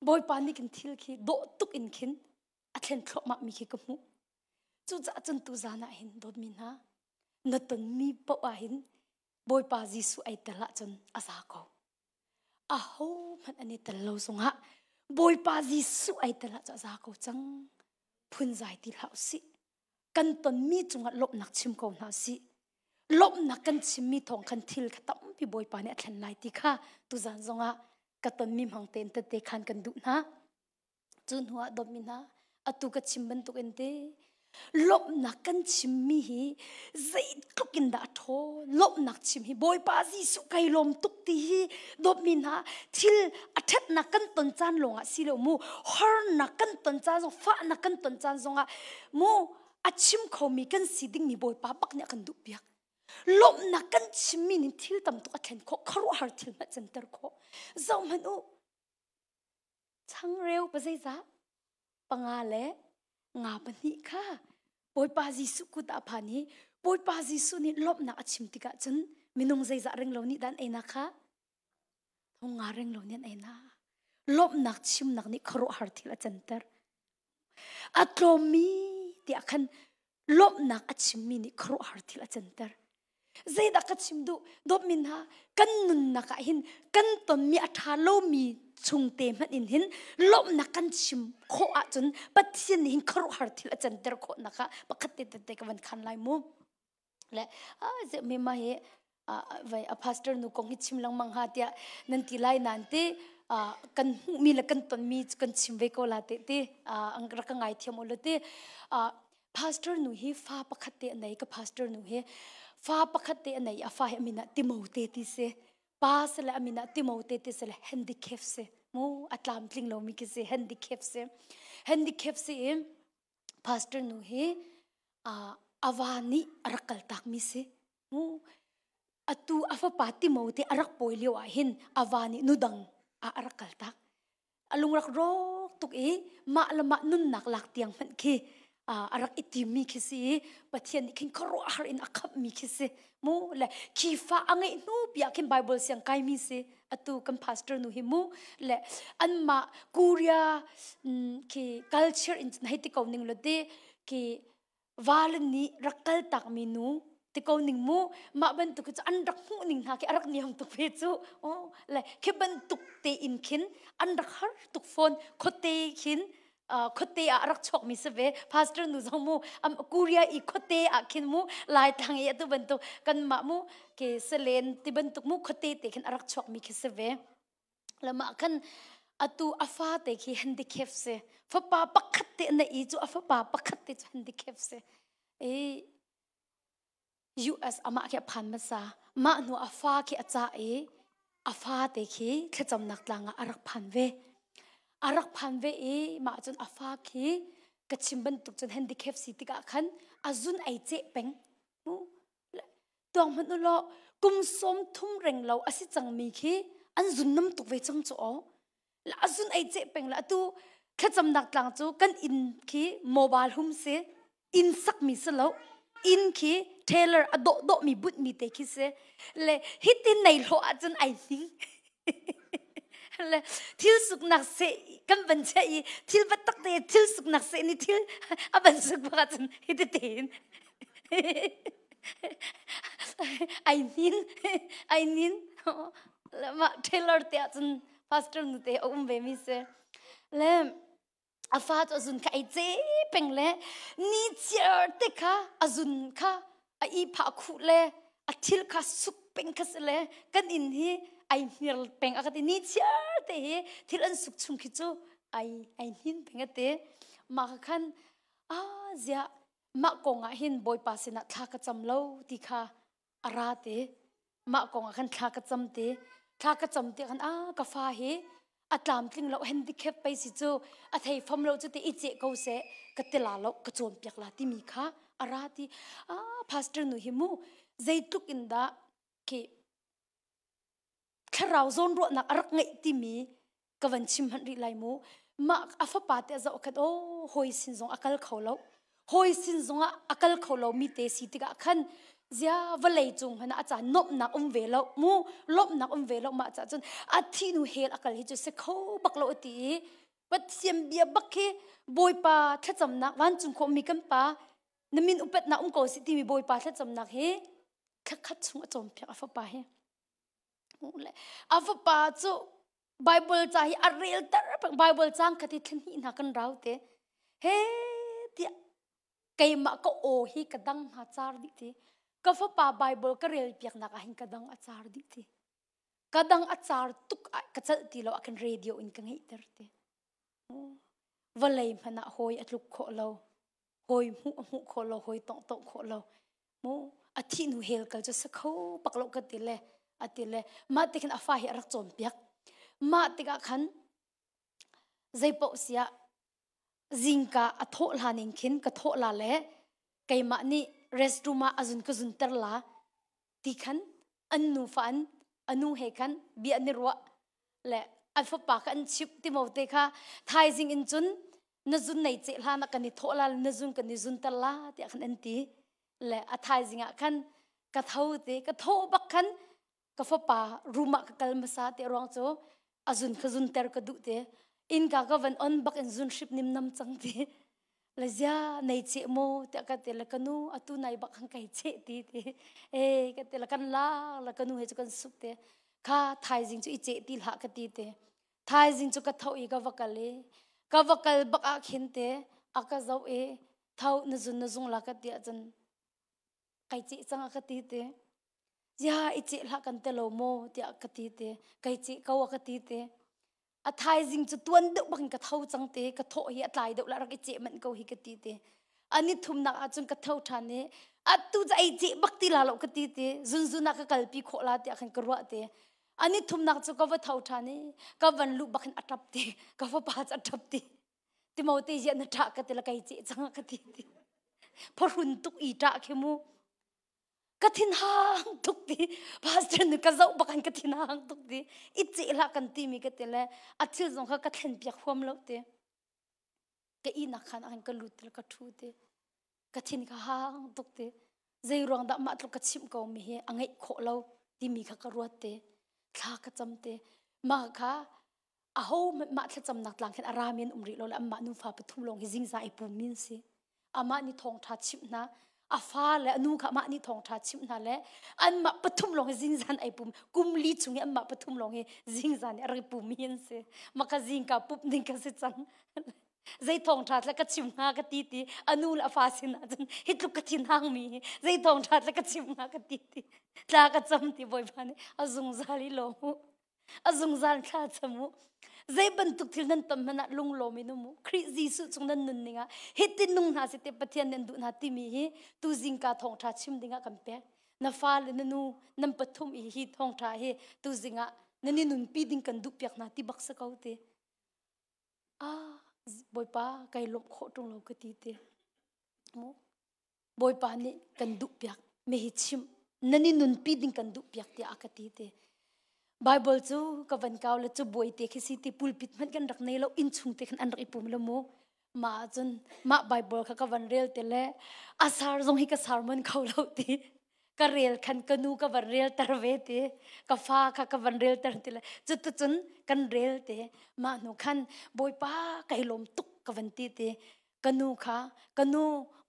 Bawipa nih kin thil khi dawh tuk in khin a thlen thluahmah mi khi ka hmuh. Cucaah cun tuzan ah hin dawtmi hna na tonmi paoh ah hin Bawipa Jesuh ai tel ahcun a za ko. Aho hmanh an i tel lo zongah Bawipa Jesuh ai tel ahcun a za ko cang. Phunzai ti hlah usih. Kan tonmi cungah lawmhnak chim ko hna usih. Lawmhnak kan chimmi thawng khan thil kha tampi Bawipa nih a thlen lai ti kha tuzan zongah ka tonmi hmang tein tette khan kan duh hna. Cu hnu ah dawtmi hna, atu ka chim bantuk in te lawmhnak kan chimmi hi zeitluk in dah a ṭhaw lawmhnak chim hi Bawipa Jesuh kai lawm tuk ti hi dawtmi hna thil a ṭhatnak kan ton caan lawngah si lo mu harnak kan ton caan zong fahnak kan ton caan zongah mu a chim khomi kan si dingmi Bawipa bak nih a kan duh piak lawmhnak kan chimmi nih thil tam tuk a thlen khawh khuaruahhar thil hmanh canter khawh zoh hmanh u Changreu pa zeizah? Panga le nga pahnih kha Bawipa Jesuh kut ah phan i Bawipa Jesuh nih lawmhnak a chim tikah cun minung zeizah ring lo nih dah an einak kha? Thong nga ring lo nih an einak. Lawmhnak chimnak nih khuaruahhar thil a canter. A tlawmmi tiah khan lawmhnak a chimmi nih khuaruahhar thil a canter. Zeidah ka chim duh? Dawtmi hna, kan nunnak ah hin kan tonmi a ṭha lomi chungte hmanh in hin lawmhnak kan chim khawh ahcun Pathian nih hin khuaruahhar thil a canter khawhnak ah pakhat te tete ka van khan lai mu. Le a mi ma hi vai a pastor nu kong hi chim lengmang ha tiah nan ti lai nan ti kan hmuhmi le kan tonmi kan chim ve ko la te ti ang rak ka ngai thiam ulu ti pastor nu hi fa pakhat te a nei ka pastor nu hi fa pakhat te a nei a fa hi amin ah Timote ti si pa se le amin ah Timote ti se le handicap si mu a tlamtling lomi ki si handicap si handicap si i pastor nu hi a va nih a rak kal takmi si mu atu a fapa Timote a rak pawi lio ah hin a va nih nu dang ah a rak kal tak a lung rak rawk tuk i mah le mah nunnak lak tiang hmanh khi a rak i timmi khi si i Pathian nih khin khuaruahhar in a khamhmi khi si mu le khi fa a ngeih hnu pi ah khin Bible siang kaimi si atu kan pastor nu hi mu le anmah Korea khi culture in hei ti ko ning lo ti khi vale nih rak kal takmi nu ti ko ning mu mah bantuk cu an rak hmuh ning hna khi a rak niam tuk ve cu oh le khi bantuk te in khin an rak har tuk fawn khuate khin khuate ah rak chuak mi si ve pastor nu zong mu am Korea i khuate ah khin mu lai tlang i atu bantuk kan mah mu ke selen ti bantuk mu khuate te khin a rak chuak mi khi si ve lama khan atu a fa te khi handicap si fapa pakhat te na i cu a fapa pakhat te cu handicap si e US amah khi a phan hmasa. Mah hnu a fa khi a cah i a fa te khi thlacamnak tlang ah a rak phan ve. A rak phan ve i mah cun a fa khi ka chim bantuk cun handicap si tikah khan a zun ei ceh peng. Tuang hmanh u law kum 30 reng lo a si cangmi khi an zun nam tuk ve cang cu aw. La a zun ei ceh peng la atu thlacamnak tlang cu kan inn khi mobile hum si inn sakmi si lo inn khi tailor a dawh dawhmi bunhmi te khi si le hitin nei hlawh ahcun ai hning le thil suknak seh kan van chiah i thil va tak te thil suknak seh ni thil a van suk bak ahcun hiti tein ai hnin ai nin mah tailor te ahcun pastor nu te a um ve mi si le a fa cu a zun kha ei ce peng le ni chiar te kha a zun kha a i phah khuh le a thil kha suk peng kha si le kan inn hi ai hmir peng a ka ti ni chiar te hi thil an suk chung khi cu ai ai hnin peng a ti mah kha khan a ziah mah kong ah hin bawipa sinah thla ka cam lo ti kha a ra te mah kong ah khan thla ka cam te thla ka cam te khan a ka fa hi a tlamtling lo handicap pei si cu a thei fam lo cu te i ceh ko seh ka ti la lo ka cawn piak la timi kha a ra ti a pastor nu hi mu zeitluk in dah khi thlarau zawn ruahnak a rak ngeih timi ka van chim hmanh rih lai mu. Mah a fapa te a zoh khan aw hawi sin zong a kal kho lo. Hawi sin zong ah a kal kho lo mi te si tikah khan zia vawlei cung hmanh ah a ca nuamhnak um ve lo mu lawmhnak um ve lo mah ca cun a thih hnu hell a kal hi cu si kho bak lo a ti i Pathian bia bak khi Bawipa thlacamnak vancung khawhmi kan pa na min upatnak um ko si timi Bawipa thlacamnak hi thlakhat chung a cawnpiak a fapa hi. A fapa cu Bible ca hi a rel ter peng Bible cang khat hi thla hna kan rau te. He tiah keimah ka aw hi ka dang hna car dih ti. Ka fapa Bible ka rel piak nak ah hin ka dang a car dih ti. Ka dang a car tuk ah ka calh ti lo ah khan radio in ka ngeihter ti. Vawlei hmanh ah hawi a tluk khawh lo. Hawi hmuh a hmuh khawh lo, hawi tongh tongh khawh lo. Mu a thih hnu hell kal cu si kho bak lo ka ti le a ti le mah ti khin a fa hi a rak cawnpiak. Mah tikah khan zeipaoh siah zingka a thawh hlan in khin ka thawh la le keimah nih restroom ah a zun ka zunter la ti khan an nufa an a nu he khan bia an i ruah le an fapa kha an chimh Timote kha thaizing in cun na zun nei ceh hlan ah kan i thawh la na zun kan i zunter la tiah khan an ti le a thaizing ah khan ka tho te ka thawh bak khan ka fapa room ah ka kal hmasa te ruang cu a zun kha zunter ka duh te innka ka van on bak in zun hrip nim nam cang ti le zia nei cheh maw tiah ka ti le ka nu atu nai bak han kai cheh ti ti e ka ti le kan la le ka nu he cu kan sup te kha thaizing cu i cheh ti hlah ka ti te thaizing cu ka tho i ka va kal i ka va kal bak ah khin te a ka zoh i tho na zun na zung la ka ti ahcun kai ceh cang a ka ti te ya i ceh hlah kan te lo maw tiah ka ti te kai ceh ko a ka ti te a thaizing cu tuan deuh bak in ka tho cang te ka thawh hi a tlai deuh la rak i ceh manh ko hi ka ti te ani thumnak ahcun ka tho ṭhan i atu cu ei ceh bak ti la lo ka ti te zunzun ah ka kalpi khawh la tiah khan ka ruah te ani thumnak cu ka va tho ṭhan i ka van luh bak in a ṭap ti ka fapa cu a ṭap ti Timote ziah na ṭah ka ti la kai ceh cang ka ti ti phahrun tuk i ṭah khi mu ka thin hang tuk ti pastor nih ka zoh bak an ka thin hang tuk ti i ceh hlah kan ti mi ka ti le a thil zong kha ka thlen piak huam lo ti ka ihnak khan ah ka lut ti ka ṭhu ti ka thin ka hang tuk ti zei ruang dah mah tluk ka chimh ko mi hi a ngeih khawh lo timi kha ka ruat te thla ka cam te mah kha aho mah thlacamnak tlang khin a rami an um rih lo le anmah nufa pathum lawng hi zingza i pum min si amah nih thawngṭha chimh hna a fa le a nu kha amah nih thawngṭha chimh hna le anmah pathum lawng hi zingzan ai pum kum li chung i anmah pathum lawng hi zingzan i a rak i pum mi an si maka zingka pup ning ka si cang zei thawngṭha tla ka chim hnga ka ti ti a nu le a fa sin ahcun hi tluk ka thin hang mi hi zei thawngṭha tla ka chim hnga ka ti ti tla ka cam ti bawipa nih a zungzal i lawm u a zungzal thla cam u zei bantuk thil nan ton hmanh ah lunglawm in um u Khrih Jesuh chung nan nun ning ah hitin nung hna si te Pathian nan duh hna timi hi tu zingka thawngṭha chim ding ah kan pek na fa le na nu nan pathum i hi thawngṭha hi tu zing ah nan i nunpi ding kan duh piak hna ti bak si ko ti ah Bawipa kai lawmh khawh ṭung lo ka ti te mu Bawipa nih kan duhpiak mi hi chim nan i nunpi ding kan duhpiak tiah a ka ti te Bible cu ka van kau le cu buai te khi si ti pulpit hmanh kan rak nei lo inn chung te khan an rak i pum lo mu mah cun mah Bible kha ka van rel te le a sar zong hi ka sar mon kho lo ti ka rel khan ka nu ka van rel ter ve ti ka fa kha ka van rel ter ti le cuticun kan rel te mah hnu khan Bawipa kai lawm tuk ka van ti te ka nu kha ka nu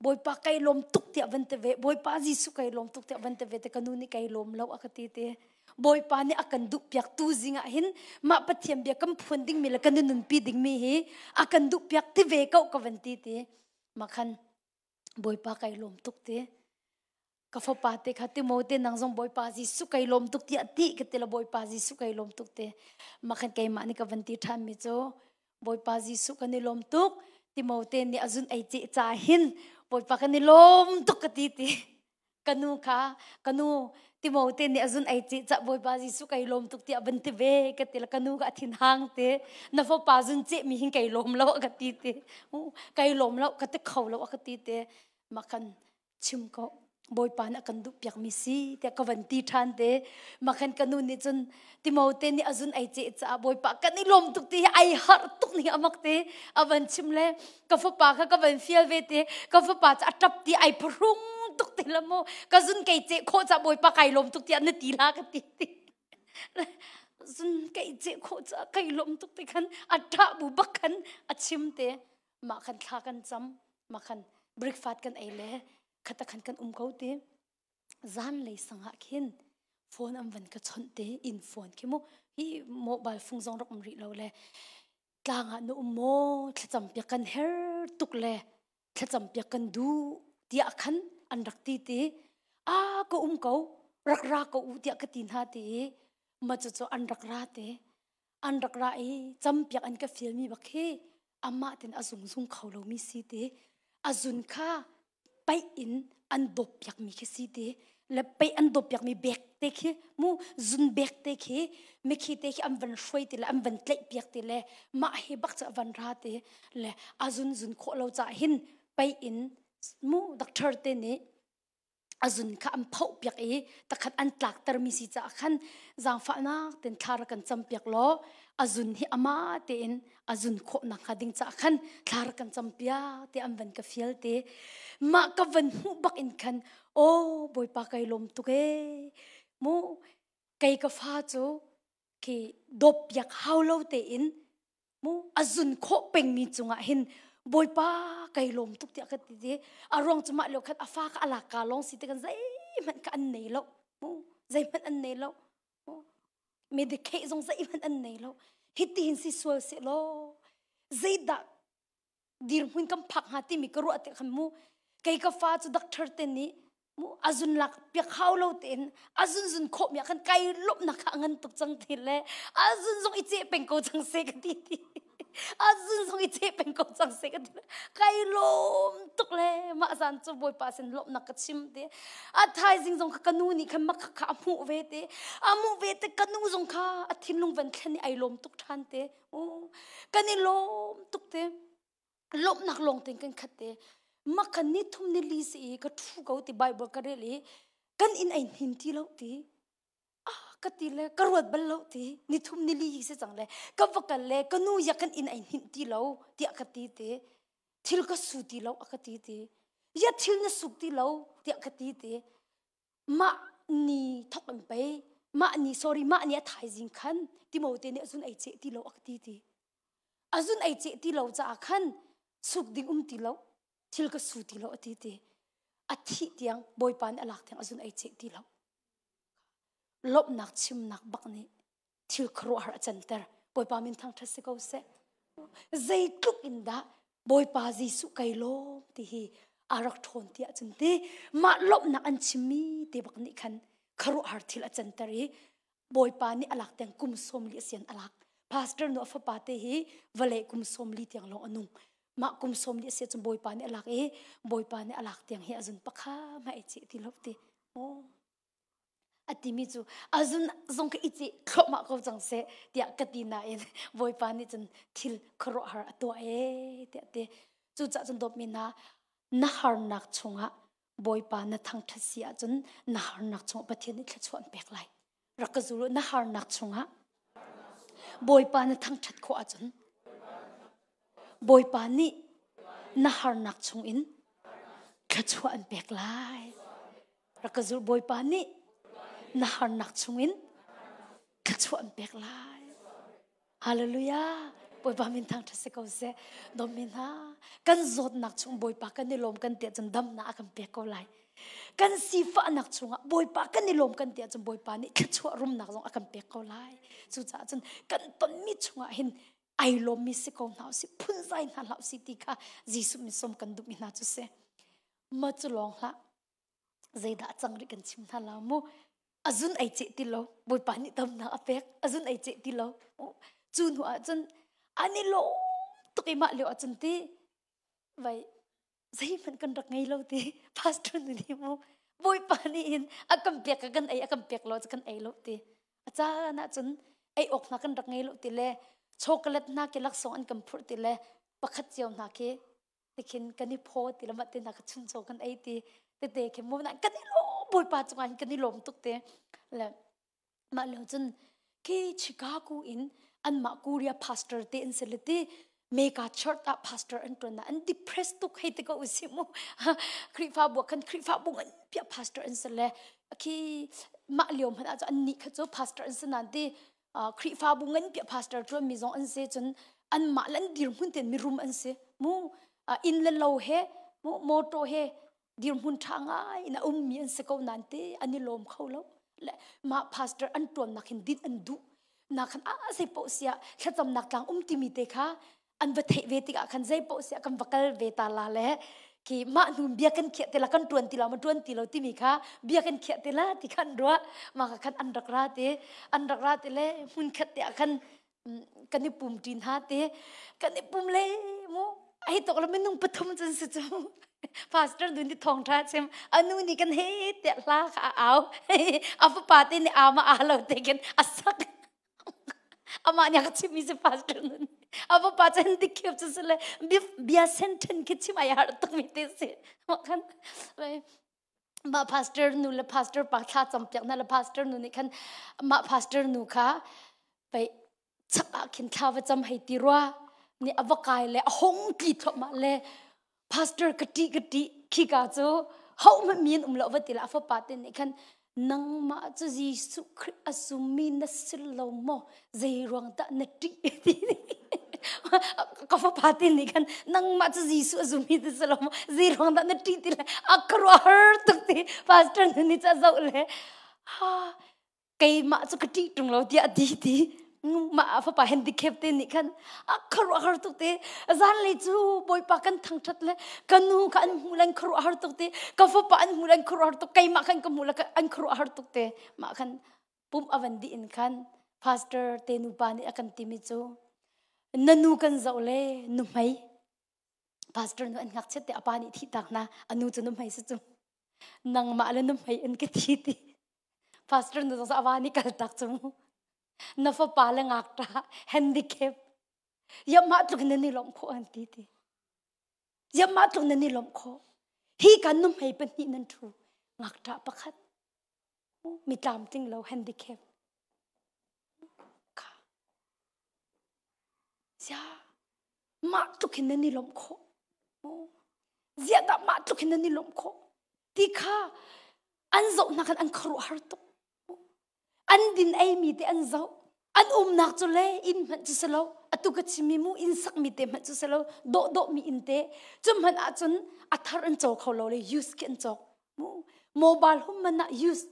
bawipa kai lawm tuk tiah van ti ve bawipa Jesuh kai lawm tuk tiah van ti ve te ka nu nih kai lawm lo a ka ti te bawipa nih a kan duh piak tu zing ah hin mah pathian bia kan phuan dingmi le kan nunpi dingmi hi a kan duh piak ti ve ko ka van ti ti mah khan bawipa kai lawm tuk ti ka fapa te kha Timote nang zong Bawipa Jesuh kai lawm tuk tiah ti ka ti la Bawipa Jesuh kai lawm tuk te makhan keimah nih ka van ti ṭhan mi cu Bawipa Jesuh kan i lawm tuk Timote nih a zun ei ce ca hin Bawipa kan i lawm tuk ka ti ti ka nu kha ka nu Timote nih a zun ei ce ca Bawipa Jesuh kai lawm tuk tiah van ti ve ka ti la ka nu ka a thin hang te na fapa zun ce mi hin kai lawm lo ka ti te kai lawm lo ka ti kho lo ka ti te makhan chim ko. Bawipa nih a kan duh piakmi si tiah ka van ti ṭhan te. Makhan ka nu nih cun Timote nih a zun ai ceh caah Bawipa kan i lawm tuk ti hi ai harh tuk ning amak te a van chim le ka fapa kha ka van fial ve te ka fapa cu a ṭap ti ai phrung tuk te la mu ka zun kei ceh khawh caah Bawipa kai lawm tuk tiah na ti la ka ti ti zun kei ceh khawh caah kai lawm tuk ti khan a ṭah bu bak khan a chim te mah khan thla kan cam mah khan breakfast kan ei le khata khan kan um ko ti zan lei sangah khin phone an van ka chawnh te in phone khi mu hi mobile phone zong rak um rih lo le tlang ah na um maw thlacam piak kan her tuk le thlacam piak kan duh tiah khan an rak ti ti a ka um ko rak ra ko u tiah ka ti hna ti ma cu cu an rak ra te an rak ra i campiak an ka fialmi bak hi amah ten a zungzung kho lomi si te a zun kha paih in an dawp piakmi khi si te le paih an dawp piakmi bek te khi mu zun bek te khi mikhi te khi an van hruai ti le an van tlaih piak ti le mah hi bak cu a van ra te le a zun zun khawh lo caah hin paih in mu doctor te nih a zun kha an phoh piak i takhat an tlaktermi si caah khan zaangfahnak ten thla rak kan cam piak law a zun hi ama tein a zun khawh nakhnga ding caah khan thla rak kan cam piak ti an van ka fial te mah ka van hmuh bak in khan aw bawipa kai lawm tuk ee mu kei ka fa cu khi dawp piak hau lo tein mu a zun khawh pengmi cungah hin bawipa kai lawm tuk tiah ka ti ti a ruang cu mah lio khan a fa kha a lak ka lawng si te kan zeihmanh kha an nei lo mu zeihmanh an nei lo mu medicate zong zeihmanh an nei lo hiti hin si sual se law zeidah dirhmun kan phak hnga timi ka ruah te khan mu kei ka fa cu doctor te nih mu azun lak piak hau lo tein azun zun khawh mi khan kai lawmhnak kha ngan tuk cang ti le azun zong i ceh peng ko cang se ka ti ti azun zong i ceh peng ko cang se ka ti kai lawm tuk le mah zan cu bawipa sin lawmhnak ka chim te a thaizing zong kha ka nu nih khan mak kha a hmuh ve te a hmuh ve te ka nu zong kha a thinlung van thlen i ai lawm tuk ṭhan te kan i lawm tuk te lawmhnak lawng tein kan khat te makhan ni thum ni li si i ka thu ko ti bible ka rel i kan inn ai hnin ti lo ti ah ka ti le ka ruat bal lo ti ni thum ni li si cang le ka va kal le ka nu ya kan inn ai hnin ti lo tiah ka ti te thil ka su ti lo a ka ti ti ya thil na suk ti lo tiah ka ti te mah ni thok in pei mah ni sorry mah ni a thaizing khan Timote nih azun ei ceh ti lo a ti ti azun ei ceh ti lo caah khan suk ding um ti lo thil ka su ti lo a ti ti a thih tiang bawipa nih a lak tiang azun ei ceh ti lo lawmhnak chimnak bak nih thil khuaruahhar a canter bawipa min thangṭhat si ko seh zeitluk in dah bawipa Jesuh kai lawm ti hi a rak ṭhawn ti ahcun ti mah lawmhnak an chimmi te bak nih khan khuaruahhar thil a canter i bawipa nih a lak tiang kum 40 a sian a lak pastor nu a fapa te hi vawlei kum 40 tiang lawng a nung mah kum 40 a si cun bawipa nih a lak i bawipa nih a lak tiang hi a zun pakha ma ei chih ti lo ti a timi cu azun zong ka ici thluahmah ko cang seh tiah ka ti nain bawipa nih cun thil khuaruahhar a tuah ee tiah ti cucaah cun dawtmi hna na harnak chungah bawipa na thangṭhat si ahcun na harnak chungah Pathian nih thluachuah an pek lai rak ka zul na harnak chungah bawipa na thangṭhat khawh ahcun Bawipa nih na harnak chungin thluachuah an pek lai rak ka zul Bawipa nih na harnak chungin thluachuah an pek lai. Hallelujah. Bawipa min thangṭhat si ko seh. Dawmi hna, kan zawtnak chung Bawipa kan i lawm kan ti ahcun damnak a kan pek ko lai. Kan sifahnak chungah Bawipa kan i lawm kan ti ahcun Bawipa nih thluachuah rumnak zong a kan pek ko lai. Cucaah cun kan tonmi chungah hin ai lawmmi si ko hna usih, phunzai hna hlah usih ti kha Jesuh min sawm kan duhmi hna cu si. Ma cu lawng hlah. Zeidah cang rih kan chim hna la mu azun ei ceh ti lo bawipa nih damnak a pek azun ei ceh ti lo cu hnu ah cun an i lawm tuk i mah lio ah cun ti vai zeihmanh kan rak ngei lo ti pastor nu nih mu bawipa nih hin a kan pek ka kan ei a kan pek lo cu kan ei lo ti a caan ah cun ei awk hna kan rak ngei lo ti le chocolate hna khi laksawng an kan phurh ti le pakhat cio hna khi tikhin kan i phaw ti le mah te hna kha chuncaw kan ei ti. Tete khi mu na kan i lawm Bawipa cungah hin kan i lawm tuk te. Le mah lio cun khi Chicago in anmah Korea pastor te an si le ti mega church ah pastor an tuan na an depressed tuk hei te ko usi mu Khrihfabu ah khan Khrihfabu ngan piah pastor an si le khi mah lio hmanh ah cu an nih kha cu pastor an si nan ti Khrihfabu ngan piah pastor tuan mi zong an si cun anmah le an dirhmun ten mirum an si mu inn le lo he mu motor he dirhmun ṭha ngai in a ummi an si ko nain te an i lawm kho lo le mah pastor an ṭuannak hin din an duh na khan a zei paoh siah thlacamnak tlang um timi te kha an va theih ve tikah khan zei paoh siah kan va kal ve ta la le khi mah hnu bia kan khiah te la kan ṭuan ti lo ma ṭuan ti lo timi kha bia kan khiah te la ti khan ruah mah kha khan an rak ra te an rak ra te le hmun khat te ah khan kan i pum ṭin ha te kan i pum le mu ai tok la minung pathum cun si cu pastor nu nih thawng ṭha chim anu nih kan he te hla kha a au a fapa te nih ama a lo te khin a sak amah nih a ka chimmi si pastor nu nih a fapa cu hin dikhiap cu si le bia sentence khi chim ai har tuk mi te si khan mah pastor nu le pastor pa thla campiak hna le pastor nu nih khan mah pastor nu kha pei chak ah khin thla va cam hei ti rua nih a va kai le a hong tli thluahmah le pastor ka ṭih ka ṭih khika cu ho hmanh mi an um lo va ti le a fapa te nih khan nangmah cu Jesuh Khrih a summi na si lo maw zei ruang dah na ṭih ti ka fapa te nih khan nangmah cu Jesuh a zummi na si lo maw zei ruang dah na ṭih ti le a khuaruahhar tuk ti pastor nu nih ca zoh le ha keimah cu ka ṭih ṭung lo tiah a ti ti mah a fapa handicap te nih khan a khuaruahhar tuk te zanlei cu bawipa kan thangṭhat le ka nu kha an hmuh le an khuaruahhar tuk te ka fapa an hmuh le an khuaruahhar tuk keimah khan ka hmuh le an khuaruahhar tuk te mah khan pumh a van dih in khan pastor te nupa nih a kan timi cu na nu kan zoh le nuhmei pastor nu an ngakchiat te a pa nih thih tak na a nu cu nuhmei si cu nangmah le nuhmei in ka thi ti pastor nu zong a va nih kal tak cu mu na fapa le ngakṭa handicap yamah tluk nan i lawmh khawh an ti ti yamah tluk nan i lawmh khawh hi kan nuhmei pahnih nan ṭhu ngakṭa pakhat mi tlamtling lo handicap kha sia mah tluk hin nan i lawmh khawh ziah dah mah tluk hin nan i lawmh khawh ti kha an zoh hna khan an khuaruahhar tuk an din eimi te an zoh an umnak cu le inn hmanh cu si lo atu ka chimmi mu inn sakmi te hmanh cu si lo dawh dawhmi inn te cu hmanh ahcun a thar an caw kho lo le use khi an cawk mu mobile hum man ah use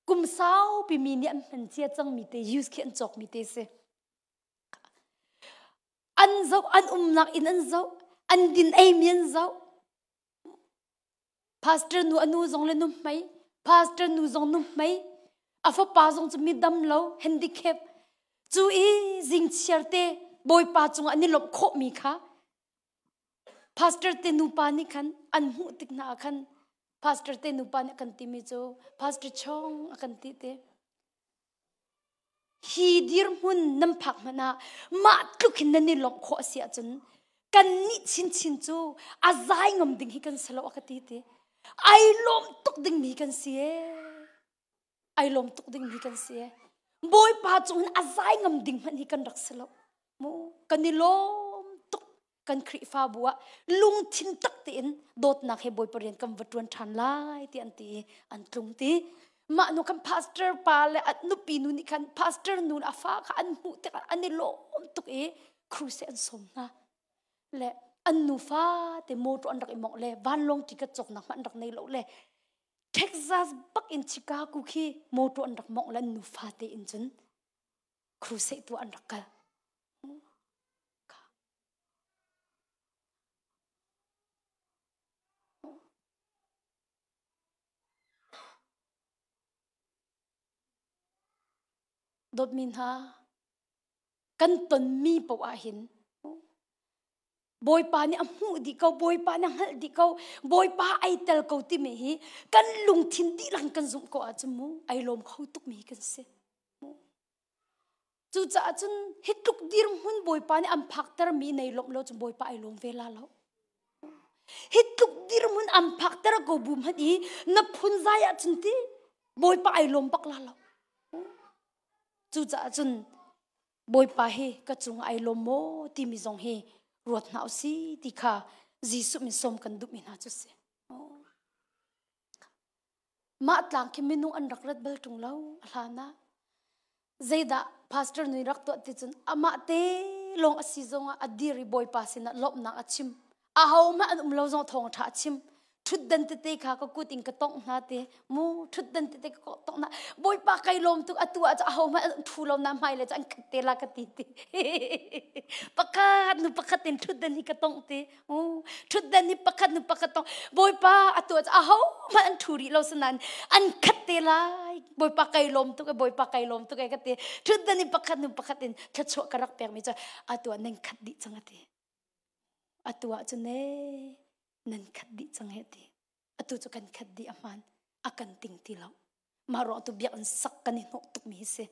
kum saupi mi nih an hman cia cangmi te use khi an cawkmi te si an zoh an umnak inn an zoh an din eimi an zoh Pastor nu a nu zong le nuhmei, pastor nu zong nuhmei, a fapa zong cu mi dam lo, handicap. Cu i zingchiar te Bawipa cungah an i lawmh khawhmi kha pastor te nupa nih khan an hmuh tik hna ah khan pastor te nupa nih a kan timi cu pastor Chong a kan ti te. Hi dirhmun nan phak hmanh ah mah tluk hin nan i lawmh khawh a si ahcun kannih chinchin cu a zai ngam ding hi kan si lo a ka ti ti. Ai lawm tuk dingmi kan si ee. Ai lawm tuk dingmi kan si ee. Bawipa cung hin a zai ngam ding hmanh hi kan rak si lo. Mu kan i lawm tuk. Kan Khrihfabu ah lungthin tak tein dawtnak he Bawipa rian kan va ṭuan ṭhan lai ti an ti i an tlung ti. Mah nu khan pastor pa le a nupi nu nih khan pastor nu le a fa kha an hmuh tikah an i lawm tuk i crusade an sawm hna. Le an nufa te motor an rak i mongh le vanlawng ticket cawknak hmanh an rak nei lo le Texas bak in Chicago khi motor an rak mongh le an nufa te in cun crusade tu an rak kal. Dawtmi hna, kan tonmi paoh ah hin Bawipa nih a hmuh dih ko, Bawipa nih a hngalh dih ko, Bawipa ai tel ko timi hi kan lungthin dihlak in kan zumh ko ahcun mu ai lawm kho tukmi kan si. Cucaah cun hi tluk dirhmun Bawipa nih an phaktermi nei lawmh lo cun Bawipa ai lawm ve la lo. Hi tluk dirhmun an phak ter ko bu hmanh i na phunzai ahcun ti Bawipa ai lawm bak la lo. Cucaah cun Bawipa hi ka cung ai lawm maw timi zong hi ruat hna usih ti kha Jesuh min sawm kan duhmi hna cu si. Mah tlang khi minung an rak rat bal ṭung lo a hlan ah. Zeidah pastor nih rak tuah ti cun amah te lawng a si zongah a dir i Bawipa sinah lawmhnak a chim. Ahohmah an um lo zong thawngṭha a chim. Ṭhutdan tete kha ka kut in ka tongh hna ti mu ṭhutdan tete ka tongh hna. Bawipa kai lawm tuk atu ah cu ahohmah an ṭhu lo na hmai le cu an khat te la ka ti ti. Pakhat nu pakhat in ṭhutdan hi ka tongh ti. Ṭhutdan hi pakhat nu pakhat tong Bawipa atu ah ahohmanh an ṭhu rih lo sinain an khat te lai Bawipa kai lawm tuk e Bawipa kai lawm tuk e ka ti ṭhutdan hi pakhat nu pakhat in thluachuah ka rak pekmi cu atu ah nan khat dih cang a ti atu ah cun e nan khat dih cang he ti atu cu kan khat dih a hmaan a kan ting ti lo mah ruang tu biakinn sak kan i hnawh tukmi hi si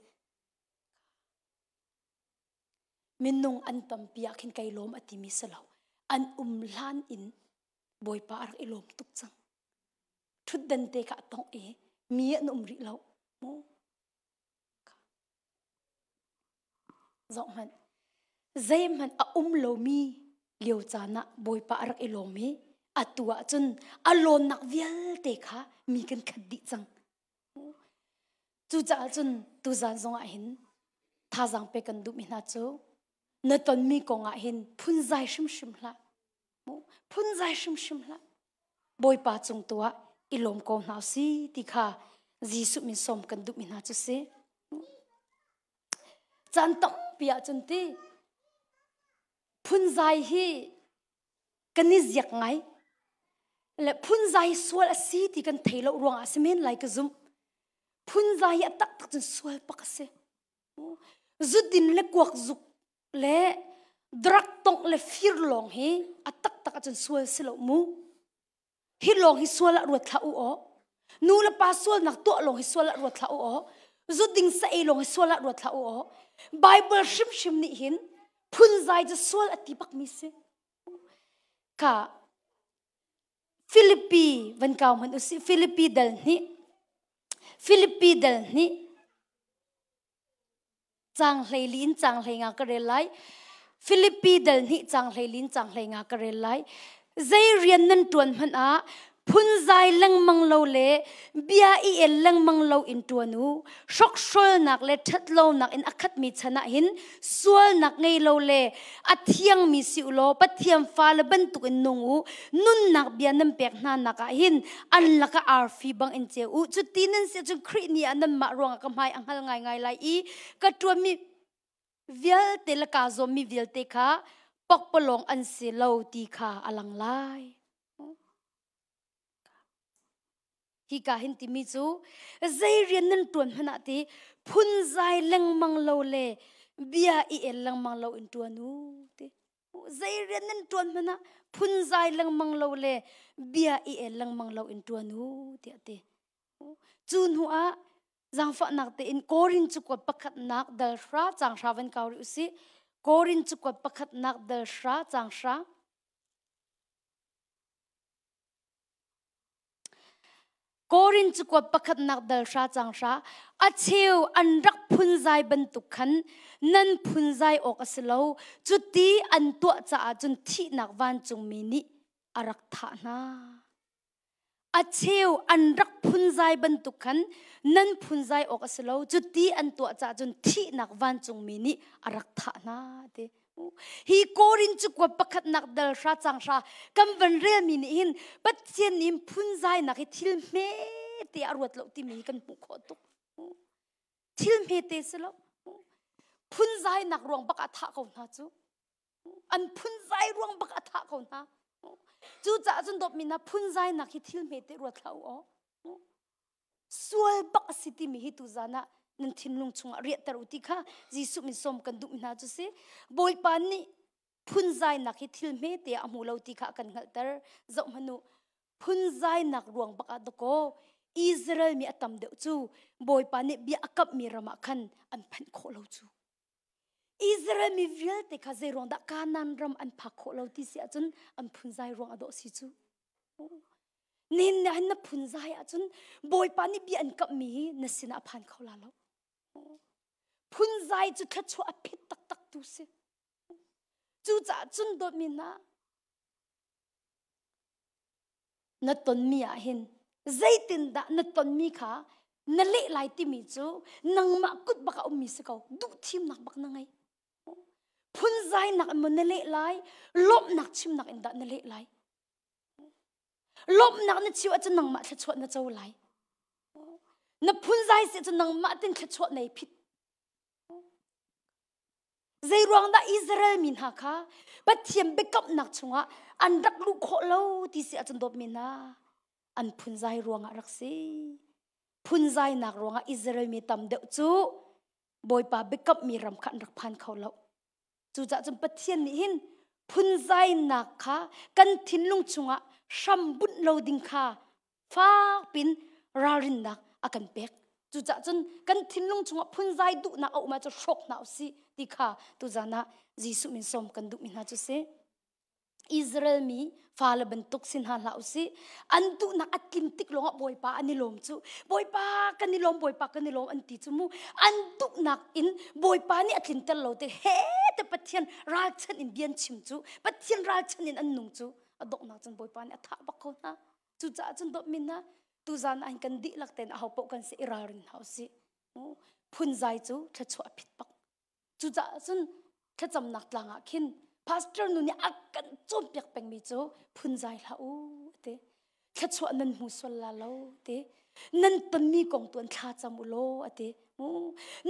Minung an tampi ah khin kai lawm a timi si lo. An um hlan in Bawipa a rak i lawm tuk cang. Ṭhutdan te kha a tongh i mi an um rih lo. Mu. Zoh hmanh. Zeihmanh a um lomi lio caan ah Bawipa a rak i lawm i atu ah cun a lawnnak vialte kha mi kan khat dih cang. Cucaah cun tuzan zongah hin thazaang pe kan duhmi hna cu na tonmi kong ah hin phunzai hrimhrim hlah. Phunzai hrimhrim hlah. Bawipa cung tu ah i lawm ko hna si ti kha Jesuh min sawm kan duhmi hna cu si. Caan tampi ah cun ti phunzai hi kan i ziak ngai le phunzai sual a si ti kan thei lo ruangah si men lai ka zumh phunzai hi a taktak cun sual pak a si zudin le kuak zuk le drug tongh le fir lawng hi a taktak ahcun sual si lo mu hi lawng hi sual ah ruat hlah u aw nu le pa sualnak tuah lawng hi sual ah ruat hlah u aw zu ding sa ei lawng hi sual ah ruat hlah u aw Bible hrimhrim nih hin phunzai cu sual a ti bak mi si ka Philippi van kau hmanh usih Philippi dal hnih Philippi dal hnih Cang hlei lin cang hlei nga ka rel lai. Philippi dal hnih cang hlei lin cang hlei nga ka rel lai. Zei rian nan tuan hmanh ah phunzai lengmang lo le bia i el lengmang lo in tuan u. Hrokhrolnak le ṭhatlonak in a khatmi chan ah hin sualnak ngei lo le a thiangmi si u law Pathian fale bantuk in nung u. Nunnak bia nan pek hna nak ah hin an lakah arfi bang in ceu u. Cuti nan si ahcun Khrih ni ah nanmah ruangah ka hmai a hngal ngaingai lai i ka ṭuanmi vialte le kaa zuammi vialte kha pakpalawng an si lo ti kha a lang lai. Hika hin timi cu zei rian nan ṭuan hmanh ah ti phunzai lengmang lo le bia i el lengmang lo in ṭuan u ti. Zei rian nan ṭuan hmanh ah phunzai lengmang lo le bia i el lengmang lo in ṭuan u tiah ti. Cu hnu ah zaangfahnak tein Korin cakuat pakhatnak dal hra caang hra van kau rih usih. Korin cakuat pakhatnak dal hra caang hra. Korin cakuat pakhatnak dal hra cang hra a cheu an rak phunzai bantuk khan nan phunzai awk a si lo cuti an tuah caah cun thihnak vancungmi nih a rak thah hna a cheu an rak phunzai bantuk khan nan phunzai awk a si lo cuti an tuah caah cun thihnak vancungmi nih a rak thah hna ti Hi Korin cakuat pakhatnak dal hra cang hra kan van relmi nih hin Pathian nih phunzainak hi thil hme te a ruat lo timi hi kan hmuh khawh tuk. Thil hme te si lo. Phunzainak ruang bak ah thah ko hna cu. An phunzai ruang bak ah thah ko hna. Cucaah cun dawtmi hna phunzainak hi thil hme te ruat hlah u aw. Sual bak a si timi hi tuzan ah nan thinlung chungah riahter u ti kha Jesuh min sawm kan duh hna cu si. Bawipa nih phunzainak hi thil hmete ah a hmu lo ti kha a kan hngalhter. Zoh hmanh u, phunzainak ruang bak ah dakaw Israel mi a tam deuh cu Bawipa nih bia a kamhmi ram ah khan an phanh khawh lo cu. Israel mi vialte kha zei ruang dah Kanaan ram an phak khawh lo ti si ahcun an phunzai ruang a dawh si cu. Nihin ni hin na phunzai ahcun Bawipa nih bia an kamhmi hi na sinah a phan kho la lo. Phunzai cu thluachuah a phit taktak tu si. Cucaah cun dawtmi hna na tonmi ah hin zeitindah na tonmi kha na leh lai timi cu nangmah kut bak a ummi si ko. Duhthimnak bak na ngei. Phunzainak in maw na leh lai, lawmhnak chimnak in dah na leh lai. Lawmhnak na chim ahcun nangmah thluachuah na co lai. Na phunzai si ahcun nangmah tin thluachuah nei phit. Zei ruang dah Israel mi hna kha Pathian biakamnak chungah an rak luh khawh lo ti si ahcun dawtmi hna an phunzai ruangah rak si. Phunzainak ruangah Israel mi tam deuh cu Bawipa biakammi ram kha an rak phan kho lo. Cucaah cun Pathian nih hin phunzainak kha kan thinlung chungah hram bunh lo ding kha fakpin ralrinnak a kan pek. Cucaah cun kan thinlung chungah phunzai duhnak a um ahcun hrawk hna usih ti kha tuzan ah Jesuh min sawm kan duhmi hna cu si. Israel mi fale bantuk si hna hlah usih. An duhnak a tlin tik lawngah Bawipa an i lawm cu. Bawipa kan i lawm, Bawipa kan i lawm an ti cu mu. An duhnak in Bawipa nih a tlinter lo te he te Pathian ralchanh in bia an chim cu. Pathian ralchanh in an nung cu. A donghnak cun Bawipa nih a thah bak ko hna. Cucaah cun dawtmi hna, tuzan ah hin kan dihlak tein aho paoh kan si i ralring hna usih. Phunzai cu thluachuah a phit bak. Cucaah cun thlacamnak tlang ah khin pastor nu nih a kan cawnpiak pengmi cu phunzai hlah u ti. Thluachuah nan hmu sual la lo ti. Nan tonmi kong tu an thla cam u law a ti.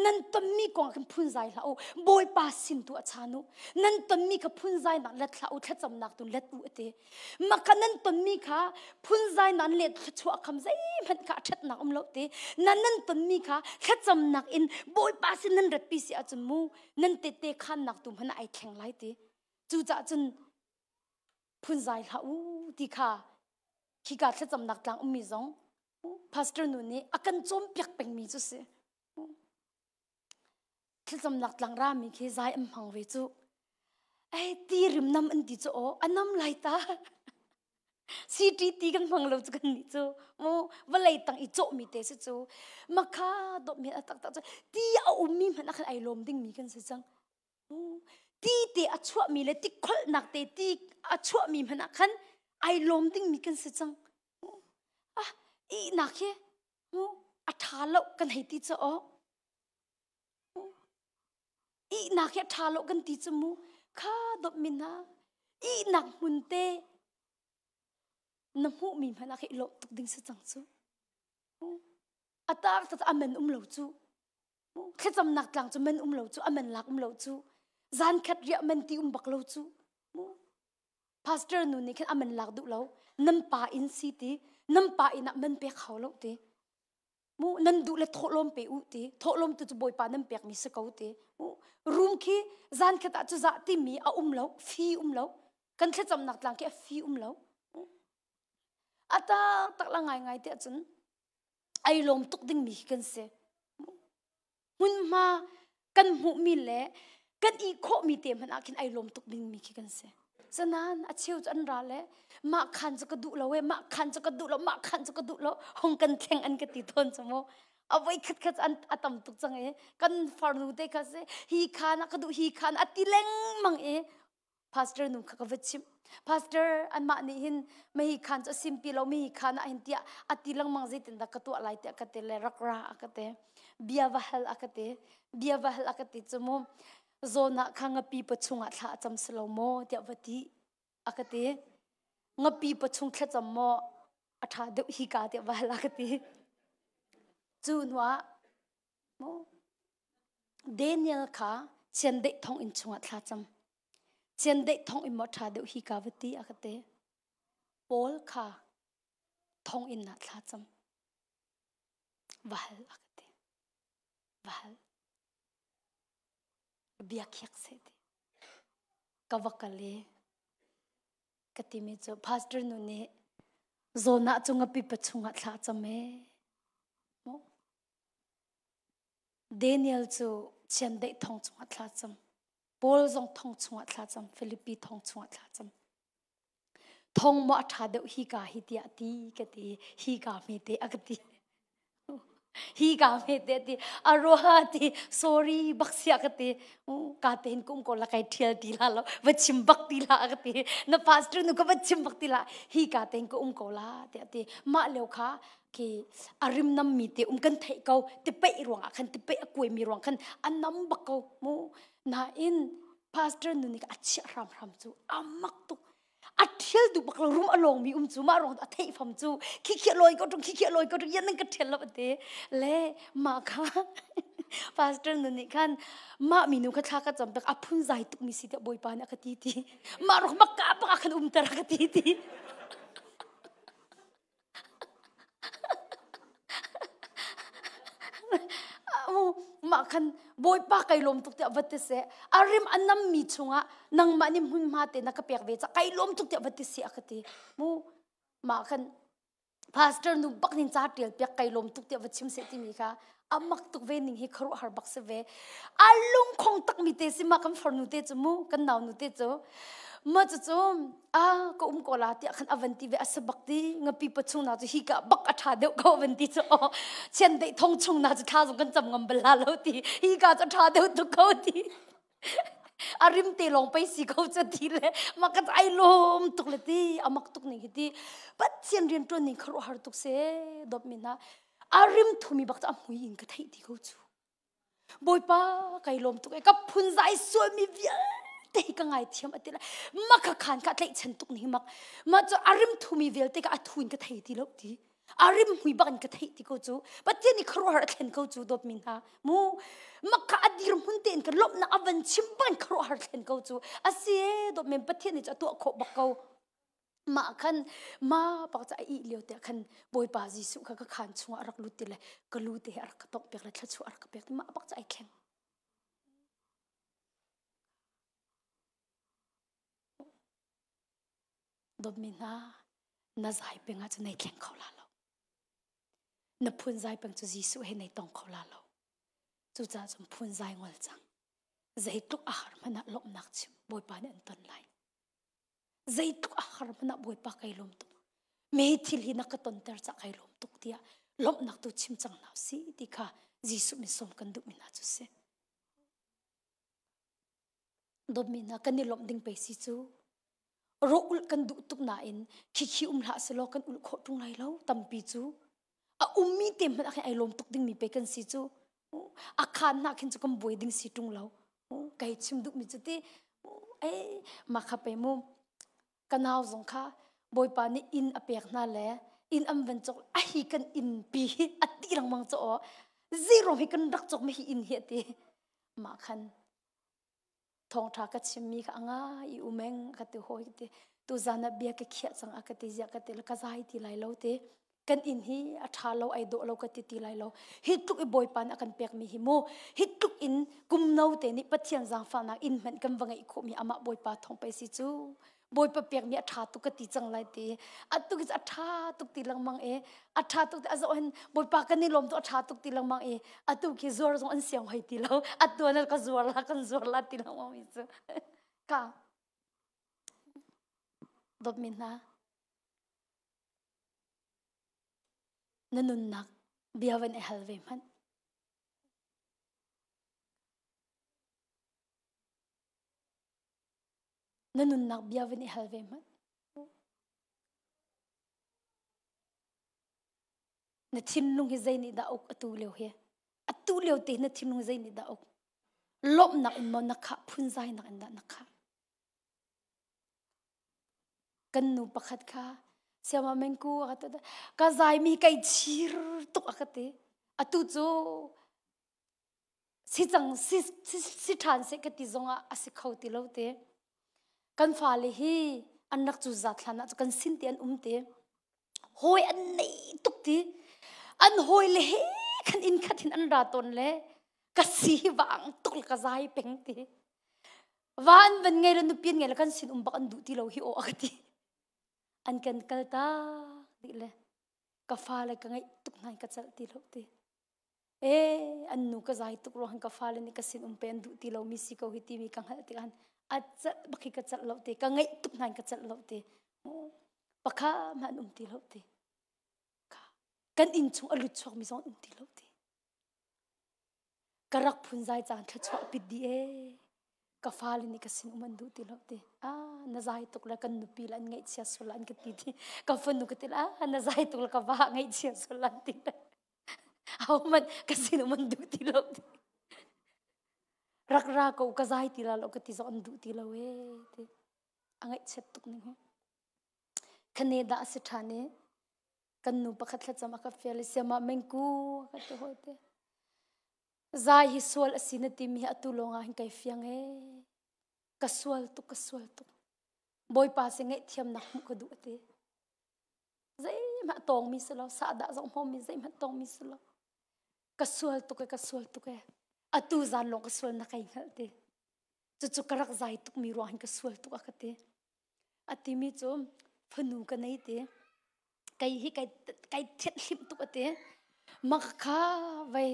Nan tonmi kong ah khin phunzai hlah u. Bawipa sin tu a chan u. Nan tonmi kha phunzainak let hlah u, thlacamnak tu let u a ti. Maka nan tonmi kha phunzai nan le thluachuah kham zeihmanh kha a ṭhatnak um lo te. Nan nan tonmi kha thlacamnak in Bawipa sin nan ratpi si ahcun mu nan tette khannak tu hmanh ai thleng lai ti. Cucaah cun phunzai hlah u ti kha khika thlacamnak tlang ummi zong pastor nu nih a kan cawnpiak pengmi cu si. Thlacamnak tlang rami khi zai an hmang ve cu. Ei ti rim nam an ti cu aw a nam lai ta. CTT kan hmang lo cu kan nih cu. Mu vawlei tang i cawhmi te si cu. Makha dawtmi a taktak cu ti a ummi hmanh ah khan ai lawm dingmi kan si cang. Ti te a chuahmi le ti kholhnak te ti a chuahmi hmanh ah khan ai lawm dingmi kan si cang. Ah ihnak hi a ṭha lo kan hei ti cu aw. Ihnak hi a ṭha lo kan ti cu mu. Kha dawtmi hna, ihnak hmun te na hmuhmi hmanh ah khi i lawmh tuk ding si cang cu. A tak tak a man um lo cu. Thlacamnak tlang cu man um lo cu, a man lak um lo cu. Zan khat riah man ti um bak lo cu. Pastor nu nih khin a man lak duh lo. Nan pa inn si ti, nan pa inn ah man pek hau lo ti. Mu nan duh le thawhlawm pe u ti. Thawhlawm tu cu Bawipa nan pekmi si ko ti. Mu room khi zan khat ah cu zah timi a um lo, fi um lo. Kan thlacamnak tlang khi a fi um lo. A tak tak la ngai ngai te ahcun ai lawm tuk dingmi khi kan si. Hmunhma kan hmuhmi le kan i khawhmi te hmanh ah khin ai lawm tuk dingmi khi kan si. Sanan a cheu cu an ra le mah khan cu ka duh lo e mah khan cu ka duh lo mah khan cu ka duh lo hong kan thleng an ka ti tawn cu mu a voi khat khat an a tam tuk cang e kan farnu te kha si hi khan ah ka duh hi khan a ti lengmang e pastor nu kha ka va chimh pastor anmah nih hin mahi khan cu a simpi lo mahi khan ah hin tiah a ti lengmang zeitin dah ka tuah lai tiah ka ti le rak ra a ka ti bia va hal a ka ti bia va hal a ka ti cu mu zawn ah kha ngapi pachung ah thla a cam si lo maw tiah va ti a ka ti ngapi pachung thlacam maw a ṭha deuh hi ka tiah va hal a ka ti cu hnuah mu Daniel kha chiandeih thonginn chungah thla cam. Chiandeih thonginn maw ṭha deuh hi ka va ti a ka ti. Paul kha thonginn ah thla cam. Va hal a ka ti. Va hal. Bia khiak seh ti. Ka va kal i ka timi cu pastor nu nih zawn ah cu ngapi pa chungah thla cam ee. Daniel cu chiandeih thong chungah thla cam. Paul zong thong chungah thla cam, Filipi thong chungah thla cam. Thong maw a ṭha deuh hi ka hi tiah ti ka ti, hi ka hme te a ka ti. Hi ka hme te ti, a ruah ti, sorry bak sia ka ti. Ka te hin kum ko la kai ṭhial ti la lo, va chim bak ti la ka ti. Na pastor nu ka va chim bak ti la, hi ka te hin ka um ko la tiah ti. Mah lio kha khi a rim nam mi te um kan theih ko ti peih ruangah khan ti peih a kuai mi ruang khan a nam bak ko mu nain pastor nu nih a chiah hramhram cu a mak tuk a thial duh bak lo rum a lawng mi um cu mah ruang a theih fam cu khi khi loi ko tung khi khi loi ko tung yan ka thial lo te le ma kha pastor nu nih khan mah mi nu kha thla ka cam pek a phun zai tuk mi si te bawipa nih a ka ti ti mah rok mak ka bak khan um ter ka ti ti Mah khan Bawipa kai lawm tuk tiah va ti seh. A rim a nammi chungah nangmah nih hmunhma te na ka pek ve cah kai lawm tuk tiah va ti seh a ka ti. Mu mah khan pastor nu bak nin ca tial piak kai lawm tuk tiah va chim seh timi kha a mak tuk ve ning hi khuaruahhar bak si ve. A lungkhong takmi te si ma kan farnu te cu mu kan nau nu te cu. Ma cu cu a ka um ko la tiah khan a van ti ve a si bak ti ngapi pachung na cu hi ka bak a tha deuh ko van ti cu o chian deih thong chung na cu thla zong kan cam ngam bal la lo ti hi ka cu tha deuh tuk ko ti a rim te lawng pei si ko cu ti le ma ka ai lom tuk le ti amak tuk ning hi ti pathian rian tuan ning kharu har tuk se dop min ha a rim thumi bak cu a hmui in ka theih ti ko cu Bawipa kai lawm tuk e ka phunzai sualmi vialte hi ka ngaithiam a ti lai ma kha khan kha tlaihchan tuk ni mak ma cu a rim thumi vialte ka a thu in ka thei ti lo ti a rim hmui bak in ka theih ti ko cu Pathian nih khuaruahhar a thlen ko cu dawtmi hna mu mak kha a dir hmun tein ka lawmhnak a van chim bak in khuaruahhar thlen ko cu a si e dawtmi Pathian nih cu a tuah khawh bak ko Mah khan ma pak ca a ih lio te khan Bawipa Jesuh kha ka khaan chungah a rak lut ti le ka lu te he a rak ka tongh piak le thluachuah a rak ka pek ti mah bak ca ai thleng. Dawtmi hna, na zai peng ah cun nei thleng kho la lo. Na phun zai peng cu Jesuh he nei tong kho la lo. Cucaah cun phun zai ngol cang. Zeitluk a har hmanh ah lawmhnak chim Bawipa nih an ton lai. Zeitluk a har hmanh ah Bawipa kai lawm tuk. Me thil hi na ka tonter cah kai lawm tuk tiah lawmhnak tu chim cang hna si ti kha Jesuh min sawm kan duhmi hna cu si. Dawtmi hna kan i lawmh ding pei si cu rawh ulh kan duh tuk nain khikhi um hlah selaw kan ulh khawh ṭung lai lo tampi cu a ummi te hmanh ah khin ai lawm tuk dingmi pe kan si cu a khaan hna khin cu kan buai ding si ṭung lo kai chim duhmi cu ti ei mah kha pe mu ka nau zong kha bawipa nih inn a pek hna le inn an van cawk a hi kan inn pi hi a ti lengmang cu aw zero hi kan rak cawk mi hi inn hi a ti mah khan thawngṭha ka chimmi kha a ngai i umeng ka ti hawi ka ti tuzan ah bia ka khiah cang a ka ti ziah ka ti ka zai ti lai lo ti kan inn hi a ṭha lo ai dawh lo ka ti ti lai lo hi tluk i bawipa nih a kan pekmi hi mu hi tluk in kum no te nih Pathian zaangfahnak inn hmanh kan va ngeih khawhmi amah bawipa thawng pei si cu Bawipa pekmi a ṭha tuk ka ti cang lai ti. Atu ki a ṭha tuk ti lengmang i a ṭha tuk ti a zoh hin Bawipa kan i lawm tuk a ṭha tuk ti lengmang i atu khi zuar zong an siang hoi ti lo. Atu an ka zuar la kan zuar la ti lengmang mi cu. Ka dawtmi hna na nunnak bia van i hal ve hmanh. Na nunnak bia van i hal ve hmanh. Na thinlung hi zei nih dah uk atu lio hi? Atu lio te na thinlung zei nih dah uk? Lawmhnak in maw na khah, phunzainak in dah na khah? Kan nu pakhat kha siama mengku a ka ti ka zaimi kai chir tuk a ka ti. Atu cu si cang si si ṭhan seh ka ti zongah a si kho ti lo te kan fale hi an rak cu zat hlan ah cu kan sin te an um te hawi an nei tuk ti an hawi le he khan inn khat hin an ra tawn le ka si hi vang tuk le ka zai peng ti va an van ngei le nupi an ngei le kan sin um bak an duh ti lo hi aw a ka ti an kan kal tak dih le ka fale ka ngaih tuk hna in ka celh ti lo ti. E an nu ka zai tuk ruang ka fale nih ka sin um pe an duh ti lomi si ko hi timi ka hngalh tikah a celh bak hi ka celh lo te ka ngaih tuk hna in ka celh lo te pakha hmanh an um ti lo te kan inn chung a lut chuak mi zong an um ti lo te Ka rak phunzai caan thluachuah pit dih ee. Ka fale nih ka sin um an duh ti lo ti. Ah, na zai tuk le kan nupi le an ngaihchia sual an ka ti ti. Ka fanu ka ti le ah, na zai tuk le ka va ngaihchia sual an ti le. Ahohmanh ka sin um an duh ti lo ti. Rak ra ko ka zai ti la lo ka ti zong an duh ti lo ee ti. A ngaihchiat tuk ning hi. Khane dah a si ṭhan i kan nu pakhat thlacam a ka fial i siama mengku a ka ti hawi te zai hi sual a si na timi hi atu lawng ah hin kai fiang e ka sual tuk ka sual tuk bawipa si ngaihthiamnak hmuh ka duh ati zeihmah tawng mi si lo sahdah zong hmawm mi zeihmah tawng mi si lo ka sual tuk e ka sual tuk e atu zan lawng ka sual na kai hngalh ti cucu ka rak zai tuk mi ruang hin ka sual tuk a ka ti A timi cu fanu ka nei ti. Kei hi kai kai thianh hlimh tuk a ti. Mak kha vei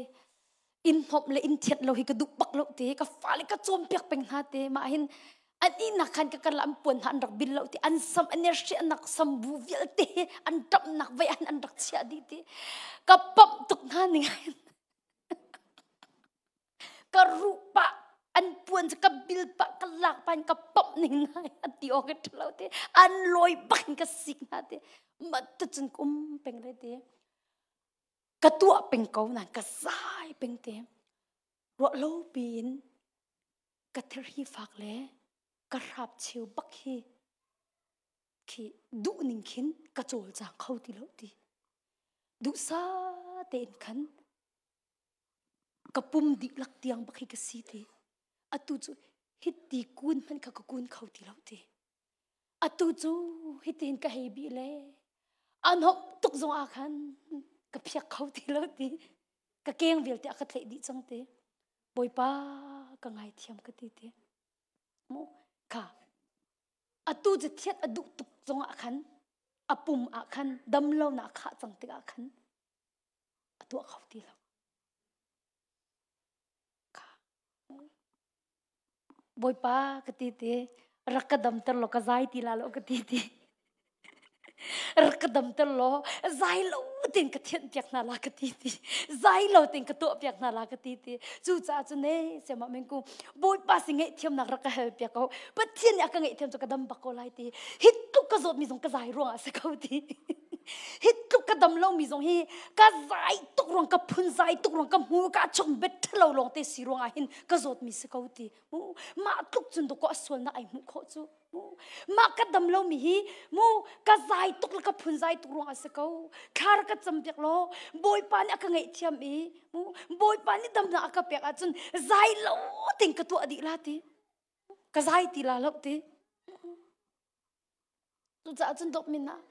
inn hnawmh le inn thianh lo hi ka duh bak lo ti. Ka fale ka cawnpiak peng hna ti. Mah hin an ihnak khan ka kal an puan hna an rak bil lo ti. An sam an i hriahnak sambu vialte hi an ṭamhnak vei an an rak chiah dih ti. Ka pamh tuk hna ning Ka ruh pah an puan cu ka bil pah ka lak pah in ka pamh ning hna an ti awk ka ṭhalo te an lawi bak in ka sik hna te mah tucun ka um peng le te ka tuah peng ko nain ka zai peng te ruah lo piin ka thirhi fak le ka hrap cheu bak hi khi duh ning khin ka cawlcang kho ti lo ti duhsa tein khan Ka pum dihlak tiang bak hi ka si ti. Atu cu hiti kun hmanh kha ka kun kho ti lo ti. Atu cu hitihin ka hei bih le an hom tuk zong ah khan ka phiak kho ti lo ti. Ka keng vialte a ka tlaih dih cang ti. Bawipa ka ngaithiam ka ti ti. Mu kha atu cu thiat a duh tuk zong ah khan a pum ah khan dam lo nak khah cang tikah khan a tuah kho ti lo. Bawipa ka ti ti rak ka damter law ka zai ti la lo ka ti ti rak ka damter law zai lo tin ka thianh piak hna la ka ti ti zai lo tin ka tuah piak hna la ka ti ti cu caah cun ne siamah mengku Bawipa si ngaihthiamnak rak ka hal piak ko Pathian nih a ka ngaihthiam cu ka dam bak ko lai ti hi tluk ka zawtmi zong ka zai ruangah a si ko ti hi tluk ka dam lomi zong hi ka zai tuk ruang ka phun zai tuk ruang ka hmu ka chung bet ṭhalo lawng te si ruangah hin ka zawtmi si ko ti mah tluk cun dawkaw a sualnak ai hmuh khawh cu mah ka dam lomi hi mu ka zai tuk le ka phun zai tuk ruangah si ko thla rak ka cam piak law bawipa nih a ka ngaihthiam i mu bawipa nih damnak a ka pek ahcun zai lo ting ka tuah dih la ti ka zai ti la lo ti cucaah cun dawt min ah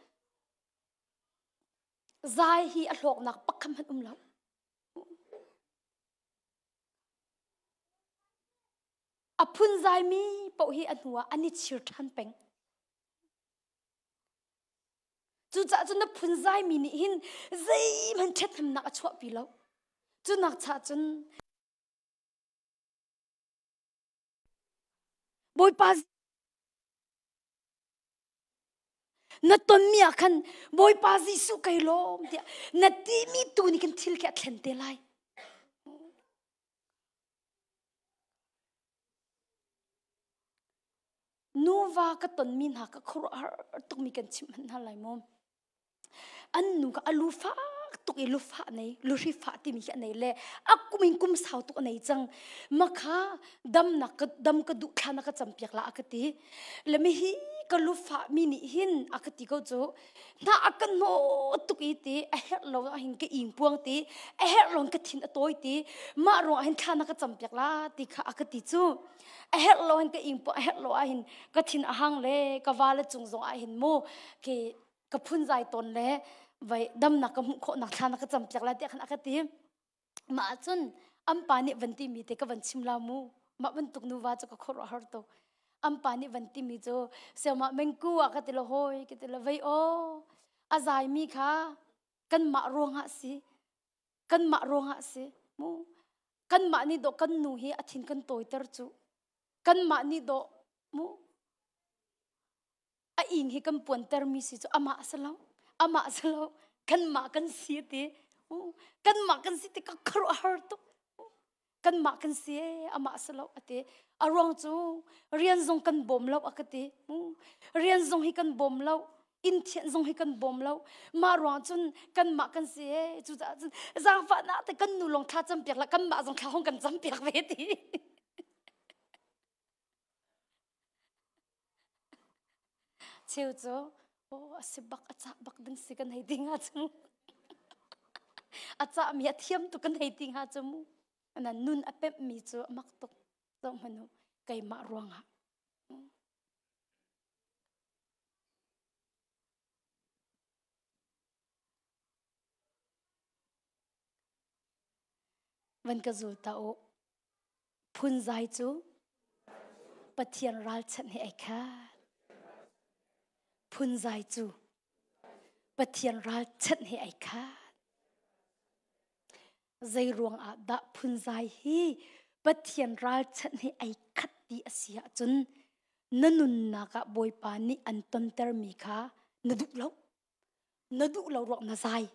zai hi a hlawknak pakhat hmanh um lo A phunzaimi paoh hi a hnuah an i chir ṭhan peng. Cucaah cun na phunzaimi nih hin zeihmanh ṭhathnemnak a chuahpi lo. Cu nak chah cun Bawipa na tonmi ah khan Bawipa Jesuh kai lawm tiah na timi tu nih khin thil khi a thlen te lai. Nuva ka tonmi hna ka khuaruahhar tukmi kan chimh hmanh hna lai maw? An nu kha a lu fak tuk i lufah nei, luhri fah timi khi a nei le a kum in kum sau tuk a nei cang. Makha damnak ka dam ka duh thla na ka campiak la a ka ti. Le mi hi ka lufah mi nih hin a ka ti ko cu hna a ka hnawh tuk i ti a herh lo ah hin ka ing puang ti a herh lo ka thin a tawi ti mah ruang ah hin thla na ka cam piak la ti kha a ka ti cu a herh lo hin ka ing puang a herh lo ah hin ka thin a hang le ka va le cung zong ah hin mu ke ka phun zai tawn le vai damnak ka hmuh khawh nak thla na ka cam piak la tiah khan a ka ti Mah ahcun an pa nih van timi te ka van chim la mu. Mah bantuk nuva cu ka khuaruah har tuk. An pa nih van timi cu siamah mengku ah ka ti lo hawi ka ti lo vei aw a zaimi kha kanmah ruangah si kanmah ruangah si. Mu kanmah nih dawh kan nu hi a thin kan tawiter cu. Kanmah nih dawh mu a ing hi kan puanter mi si cu amah a si lo. Amah a si lo. Kanmah kan si ti. Kanmah kan si ti ka khuaruahhar tuk. Kanmah kan si ee amah si lo a ti. A ruang cu rian zong kan bawm lo a ka ti. Rian zong hi kan bawm lo. Inn thianh zong hi kan bawm lo. Mah ruang cun kanmah kan si ee. Cucaah cun zaangfahnak te kan nu lawng thla campiak la kanmah zong thla hong kan campiak ve ti. Cheu cu aw a si bak a cah bak ding si kan hei ti hnga cu a cahmi a thiam tuk kan hei ti hnga cu mu. Ana nun a pemhmi cu a mak tuk. Zoh hmanh u keimah ruangah. Van ka zul ta u. Phunzai cu Pathian ralchanh he ai khat. Phunzai cu Pathian ralchanh he ai khat. Zei ruang ah dah phunzai hi Pathian ralchanh he ai khat ti a si ahcun na nunnak ah Bawipa nih an tontermi kha na duh lo. Na duh lo ruang na zai.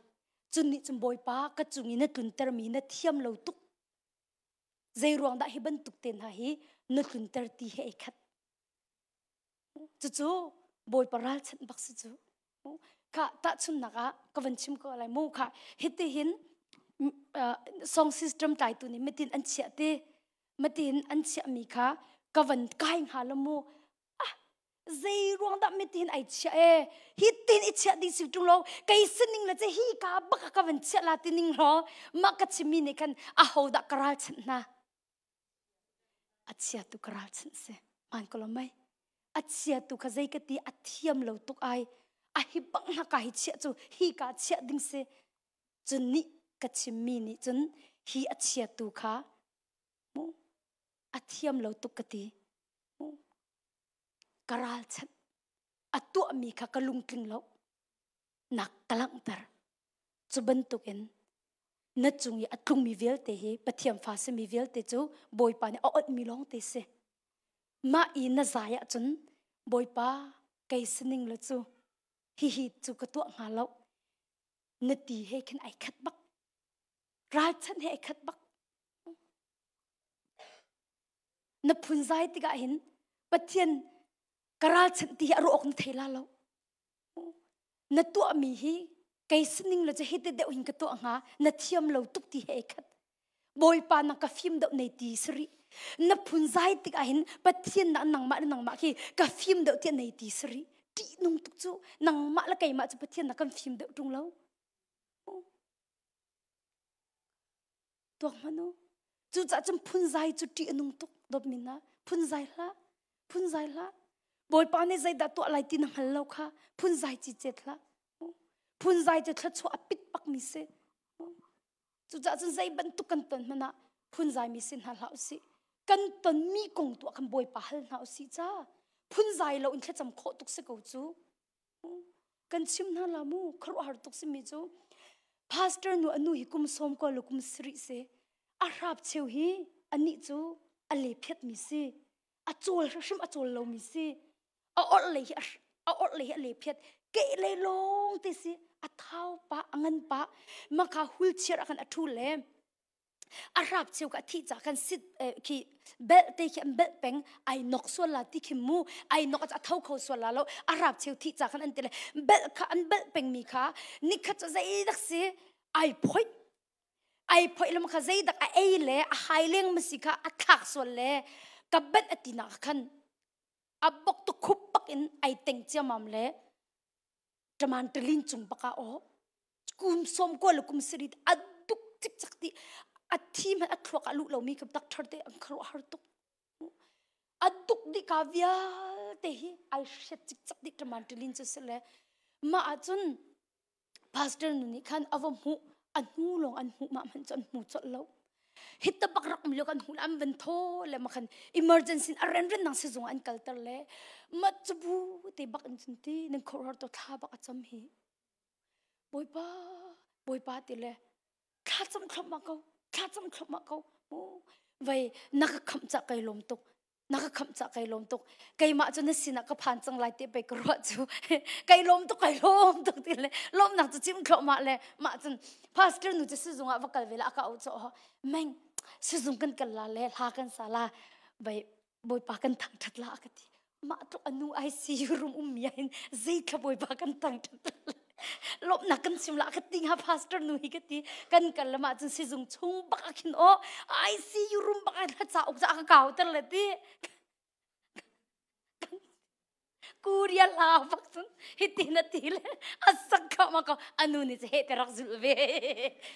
Cun nih cun Bawipa ka cung i na tluntermi na thiam lo tuk Zei ruang dah hi bantuk te hna hi na tlunter ti he ei khat. Cucu Bawipa ralchanh bak si cu. Kha tahchunnak ah ka van chim ko lai mu kha hiti hin song system tlaitu nih mitin an chiah ti matin an chiahmi kha ka van kai hnga lo mu ah zei ruang dah mitin ai chiah e hi tin i chiah ding si tung lo kei sining le che hi ka bak ka van chiah la ti ning lo mah ka chimmi nih khan a ho dah ka ral chanh hna a chia tu ka ral chanh si man ko lo mai a chia tu kha zei ka ti a thiam lo tuk ai a hi bang na ka hi chiah cu hi ka chiah ding si cun nih ka chimmi nih cun hi a chia tu kha mu a thiam lo tuk ka ti Ka ralchanh a tuahmi kha ka lungtling lo nak ka langhter. Cu bantukin na cung i a tlungmi vialte hi Pathian fa simi vialte cu Bawipa nih a onhmi lawng te si. Mah i na zai ahcun Bawipa kei sining le cu hihi cu ka tuah hnga lo na ti he khin ai khat bak. Ralchanh he ai khat bak. Na phunzai tikah hin Pathian ka ralchanh ti hi a ruah awk na thei la lo. Na tuahmi hi kei sining le cu hiti deuh hin ka tuah hnga na thiam lo tuk ti he ai khat. Bawipa na ka fim deuh nei ti si rih. Na phunzai tikah hin Pathian na nangmah le nangmah khi ka fim deuh tiah nei ti si rih. Ṭihnung tuk cu nangmah le keimah cu Pathian na kan fim deuh ṭung lo. Tuak hmanh u. Cucaah cun phunzai cu ṭih a nung tuk dawtmi hna. Phunzai hlah. Phunzai hlah. Bawipa nih zeidah tuah lai ti na hngal lo kha phunzai cicet hlah. Phunzai cu thluachuah a pit bakmi si. Cucaah cun zei bantuk kan ton hmanh ah phunzai mi si hna hlah usih. Kan tonmi kong tuah khan Bawipa hal hna usih ca. Phunzai lo in thlacam khawh tuk si ko cu. Kan chim hna la mu khuaruahhar tuk simi cu pastor nu anu hi kum sawm ko le kum sarih si a hrap cheu hi anih cu a le phiat mi si a cawl hrim a cawl lo mi si a orh lei hi a orh lei hi a le phiat ke lei lawng te si a thau pa a ngan pa maka wheelchair ah khan a thu le A hrap cheu ka thih ca khan sit khi belt te khi an belt peng ai nok sual la ti khi mu ai nok a tho kho sual la lo a hrap cheu thih ca khan an ti le belt kha an belt peng mi kha nikhat cu zeidak si ai phoih ai phoih lam kha zeidak a ei le a hai leng ma si kha a thlak sual le ka bet a ti nak khan a bok tu khup pak in ai teng ciamam le ṭaman ṭalin cung bak ah aw kum sawm kua le kum sarih a duk cikcak ti a thi hmanh a thluak ah luh lomi ka doctor te an khuaruah har tuk a duk dih ka vialte hi ai hriat cikcak dih ṭaman ṭalin cu si le mah ahcun pastor nu nih khan a va hmuh a hnu lawng an hmuh mah hmanh cu an hmu colh lo Hitta bak rak um lio kan hmuh an van thaw le ma khan emergency a ren ren nang sizung an kalter le ma cubu te bak in cun ti nan khor to thla bak a cam hi bawipa bawipa ti le thla cam thlop ma ko. Thla cam thluahmah ko. Vai na ka khamh ca kai lawm tuk. Na ka khamh ca kai lawm tuk. Keimah cu na sinah ka phan cang lai te pei ka ruah cu. Kai lawm tuk kai lawm tuk ti le lawmnak cu chim thluahmah le mah cun pastor nu cu sizung ah va kal ve la a ka auh cawh. Meng sizung kan kal la le hla kan sa la vai Bawipa kan thangṭhat la a ka ti. Mah tluk a nu ICU room ummi ah hin zeithla Bawipa kan thangṭhat la. Lawmhnak kan chim la ka ti hnga pastor nu hi ka ti. Kan kal lam ah cun sizung chung bak ah khin aw ICU room bak ah cauk ca ka kau ter le ti. Korea hla bak cun hitin a ti le a sak kha ma ko anu nih cu he te rak zulh ve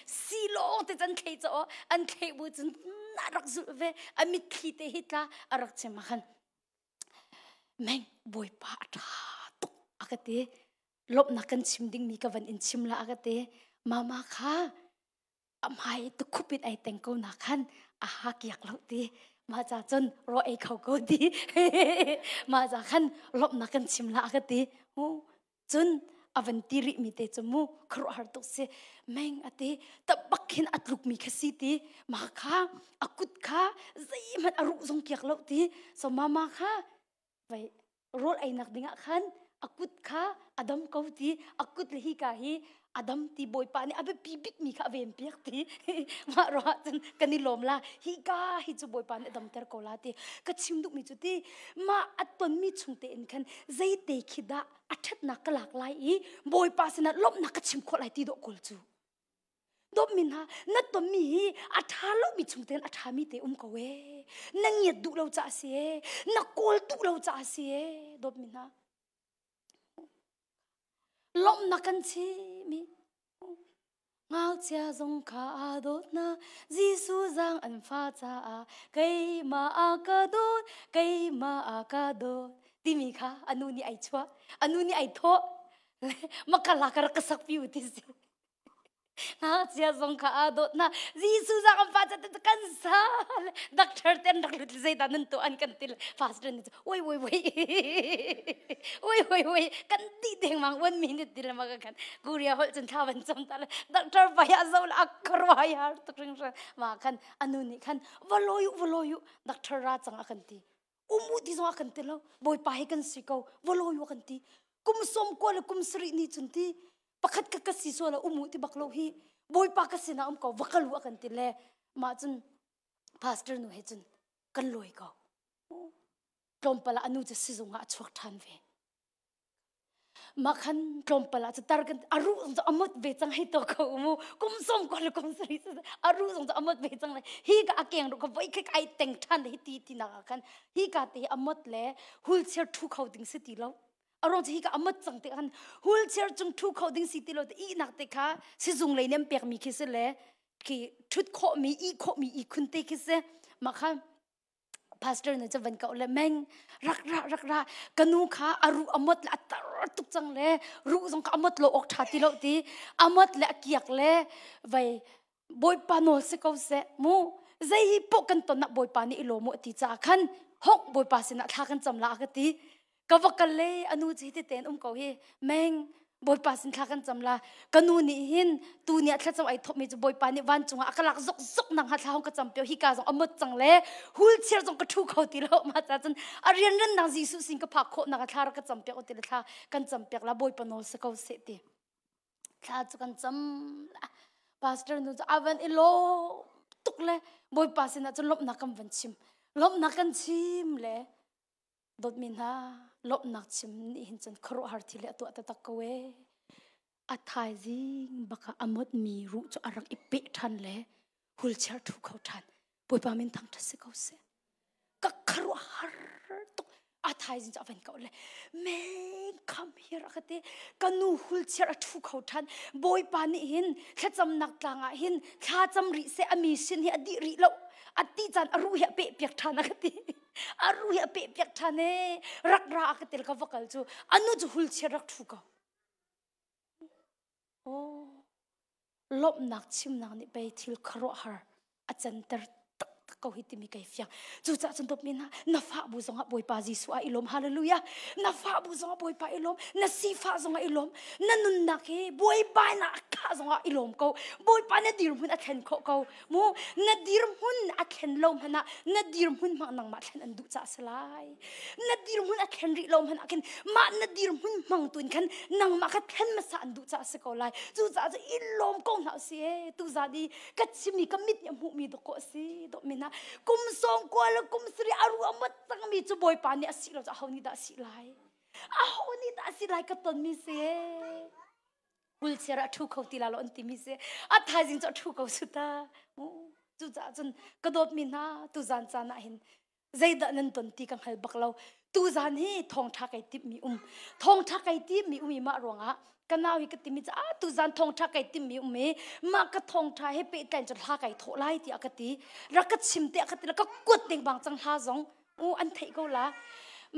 si lawng te can thlei cho an thlei bu cun na rak zulh ve a mitthli te hi tla a rak chim khan meng bawipa a tha tuk a ka ti lawmhnak kan chim dingmi ka van in chim la a ka ti mama kha a hmai tukhup in ai teng ko na khan a ha kiak lo ti ma cha cun ro ei kho ko ti ma cha khan lawmhnak kan chim la ka ti hu cun avan ti rih mi te chu mu khuaruahhar tuk si meng ati ta bak hin a tluk mi kha si ti ma kha a kut kha zeihmanh a ruh zong kiak lo ti so mama kha vai rawl einak dingah khan a kut kha a dam ko ti a kut le hi ka hi a dam ti bawipa nih a biapi bikmi kha a ven piak ti mah ruah cun kan i lawm la hi ka hi cu bawipa nih a damter ko la ti ka chim duhmi cu ti mah a tonmi chung tein khan zeite khi dah a ṭhatnak ka lak lai i bawipa sinah lawmhnak ka chim khawh lai ti dawh kawl cu Dawtmi hna, na tonmi hi a ṭha lomi chung tein a ṭhami te um ko ee. Na ngiat duh lo caah si ee. Na kawl duh lo caah si ee. Dawtmi hna. Lawmhnak kan chim i Ngakchia zong kha aa dawt hna, Jesuh zaang an fa caah keimah a ka dawt, keimah a ka dawt timi kha a nu nih ai chuah, a nu nih ai thawh. Makala ka rak ka sak pi u ti si. Ngakchia zong kha aa dawt hna. Jesuh zang an fa ca kan sa. Doctor te an rak lut zeidah nan tuah an kan ti le pastor nih oi oi oi oi oi oi kan di deng mang one minute ti le ma kan Korea holh cun thla van cam ta le doctor pa ya zo le akkarwa ya tuk ring ma khan anu nih khan va loi u va loi u doctor ra cang a kan ti um u ti zong a kan ti lo bawipa hi kan si ko va loi u kan ti kum som ko le kum sarih ni cun ti pakhat ka ka si so la um u ti bak lo hi bawipa ka sinah um ko va kal u a kan ti le mah cun pastor nu he cun kan lawi ko tlawmpal ah anu cu sizung ah a chuak ṭhan ve mah khan tlawmpal ah cu tar kan a ruh zong cu a mot ve cang hei to ko mu kum som ko le kum sari a ruh zong cu a mot ve cang le hi ka a keng ru ka voi khe ai teng ṭhan le hi ti ti nak ah khan hi ka te hi a mot le wheelchair ṭhu kho ding si ti lo a ruang cu hi ka a mot cang te khan wheelchair cung ṭhu kho ding si ti lo te ihnak te kha sizung lei nem pekmi khi si le khi ṭhut khawhmi ih khawhmi ihkhun te khi si mah kha pastor nih cu van kau le meng rak ra rak ra ka nu kha a ruh a mot le a tar tuk cang le ruh zong kha a mot lo awk ṭha ti lo ti a mot le a kiak le vai Bawipa nawl si ko seh mu zei hi poh kan ton ah Bawipa nih i lawm u ti caah khan hok Bawipa sinah thla kan cam la ka ti ka va kal le anu cu hiti tein um ko hi meng Bawipa sin thla kan cam la ka nu nih hin tu ni ah thlacam ai thawk mi cu Bawipa nih vancung ah a ka lak zok zok nang ha thla hong ka cam pio hi ka zong a mot cang le wheelchair zong ka thu kho ti lo ma cha cun a rian ran nang Jesuh sin ka phak khawh nak thla ra ka cam piak ti le thla kan cam piak la Bawipa nawl si ko seh ti thla cu kan cam pastor nu cu a van i lawm tuk le bawipa sinah cun lawmhnak kan van chim lawmhnak kan chim le dawtmi hna lawmhnak chim nih hin cun khuaruahhar thil hi a tuah taktak ko ee a thaizing bak ah a motmi ruh cu a rak i peh ṭhan le wheelchair ṭhu kho ṭhan Bawipa min thangṭhat si ko seh. Ka khuaruahhar tuk. A thaizing cu a van ko le men come here a ka ti. Ka nu wheelchair a ṭhu kho ṭhan. Bawipa nih hin thlacamnak tlang ah hin thla cam rih seh a mi sin hi a dih rih lo. A ti caan a ruh hi a peh piak ṭhan a ka ti. A ruh hi a peh piak ṭhan ee. Rak ra a ka ti le ka va kal cu a nu cu wheelchair rak ṭhu ko. Oh. Lawmhnak chimnak nih pei thil khuaruahhar a canter taktak ko. ko hi timi kai fiang. Cucaah cun dawtmi hna, na fah bu zongah Bawipa Jesuh ah i lawm. Hallelujah. Na fah bu zongah Bawipa i lawm. Na sifah zongah i lawm. Na nunnak hi buaibainak a khah zongah i lawm ko. Bawipa na dirhmun a thlen khawh ko. Mu na dirhmun a thlen lo hmanh ah na dirhmun hmang nangmah thlen an duh caah si lai. Na dirhmun a thlen rih lo hmanh ah khin mah na dirhmun hmang tu in khan nangmah kha thlen hmasa an duh caah si ko lai. Cucaah cu i lawm ko hna usih ee. Tuzan i ka chimmi ka mit nih a hmuhmi dawkaw a si. Dawtmi hna kum sawm kua le kum sarih a ruah mat cangmi cu Bawipa nih a si lo cu aho nih dah a si lai? Aho nih dah a si lai ka tonmi si ee. Wheelchair ah ṭhu kho ti la lo an timi si. A thaizing cu a ṭhu ko su ta. Cucaah cun ka dawtmi hna tuzan caan ah hin zeidah nan ton ti ka hngal bak lo. Tuzan hi thawngṭha kai timhmi um. Thawngṭha kai timhmi um i mah ruangah ka nau hi ka timi cu ah tuzan thawngṭha kai timhmi um i mah ka thawngṭha he pehtlain cu hla kai thawh lai tiah ka ti. Rak ka chim tiah ka ti ka kuat ding bang cang hla zong. U an theih ko la.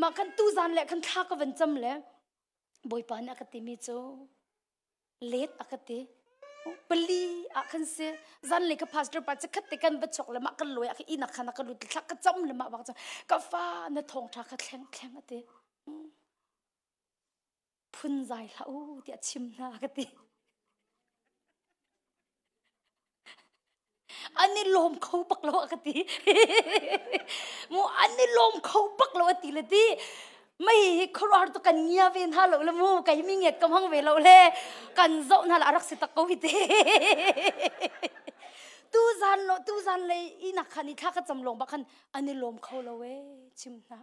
Mah khan tuzan le khan thla ka van cam le Bawipa nih a ka timi cu let a ka ti. Pali ah khan si zanlei ka pastor pa cu khat te kan va chok le mah kan lawi ah inn ah khan a ka lut thla ka cam le mah bak cu ka fa na thawngtha kha thleng thleng a ti. Phun zai hlah u tiah chim hna ka ti. An i lawm kho bak lo a ka ti. Mu an i lawm kho bak lo a ti le ti. Mei hi khuaruahhar tu kan ngia ve hna lo le mu kei mi ngiat ka hmang ve lo le kan zoh hna la a rak si tak ko hi ti. Tu zan lo tu zan lei inak khan i thla ka cam lawng bak khan an i lawm kho lo e chim hna.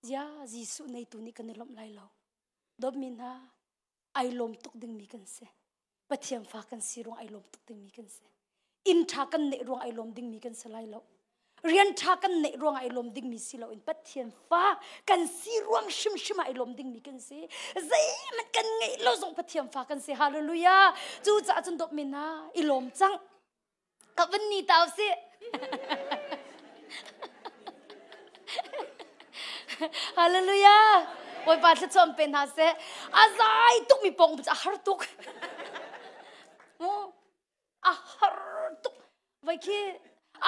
Zia Jesuh nei tu nih kan i lawmh lai lo. Dawtmi hna ai lawm tuk dingmi kan si. Pathian fa kan si ruang ai lawm tuk dingmi kan si. Inn ṭha kan neih ruang ai lawm dingmi kan si lai lo. Rian ṭha kan neih ruang ai lawm dingmi si loin Pathian fa kan si ruang hrimhrim ah ai lawm dingmi kan si. Zeihmanh kan ngeih lo zong Pathian fa kan si. Hallelujah. Cucaah cun dawtmi hna i lawm cang. Ka van ni ta usih. Hallelujah. Bawipa thluachuah pe hna seh. A zai tuk mi pong a har tuk. Mu a har tuk. Vai khi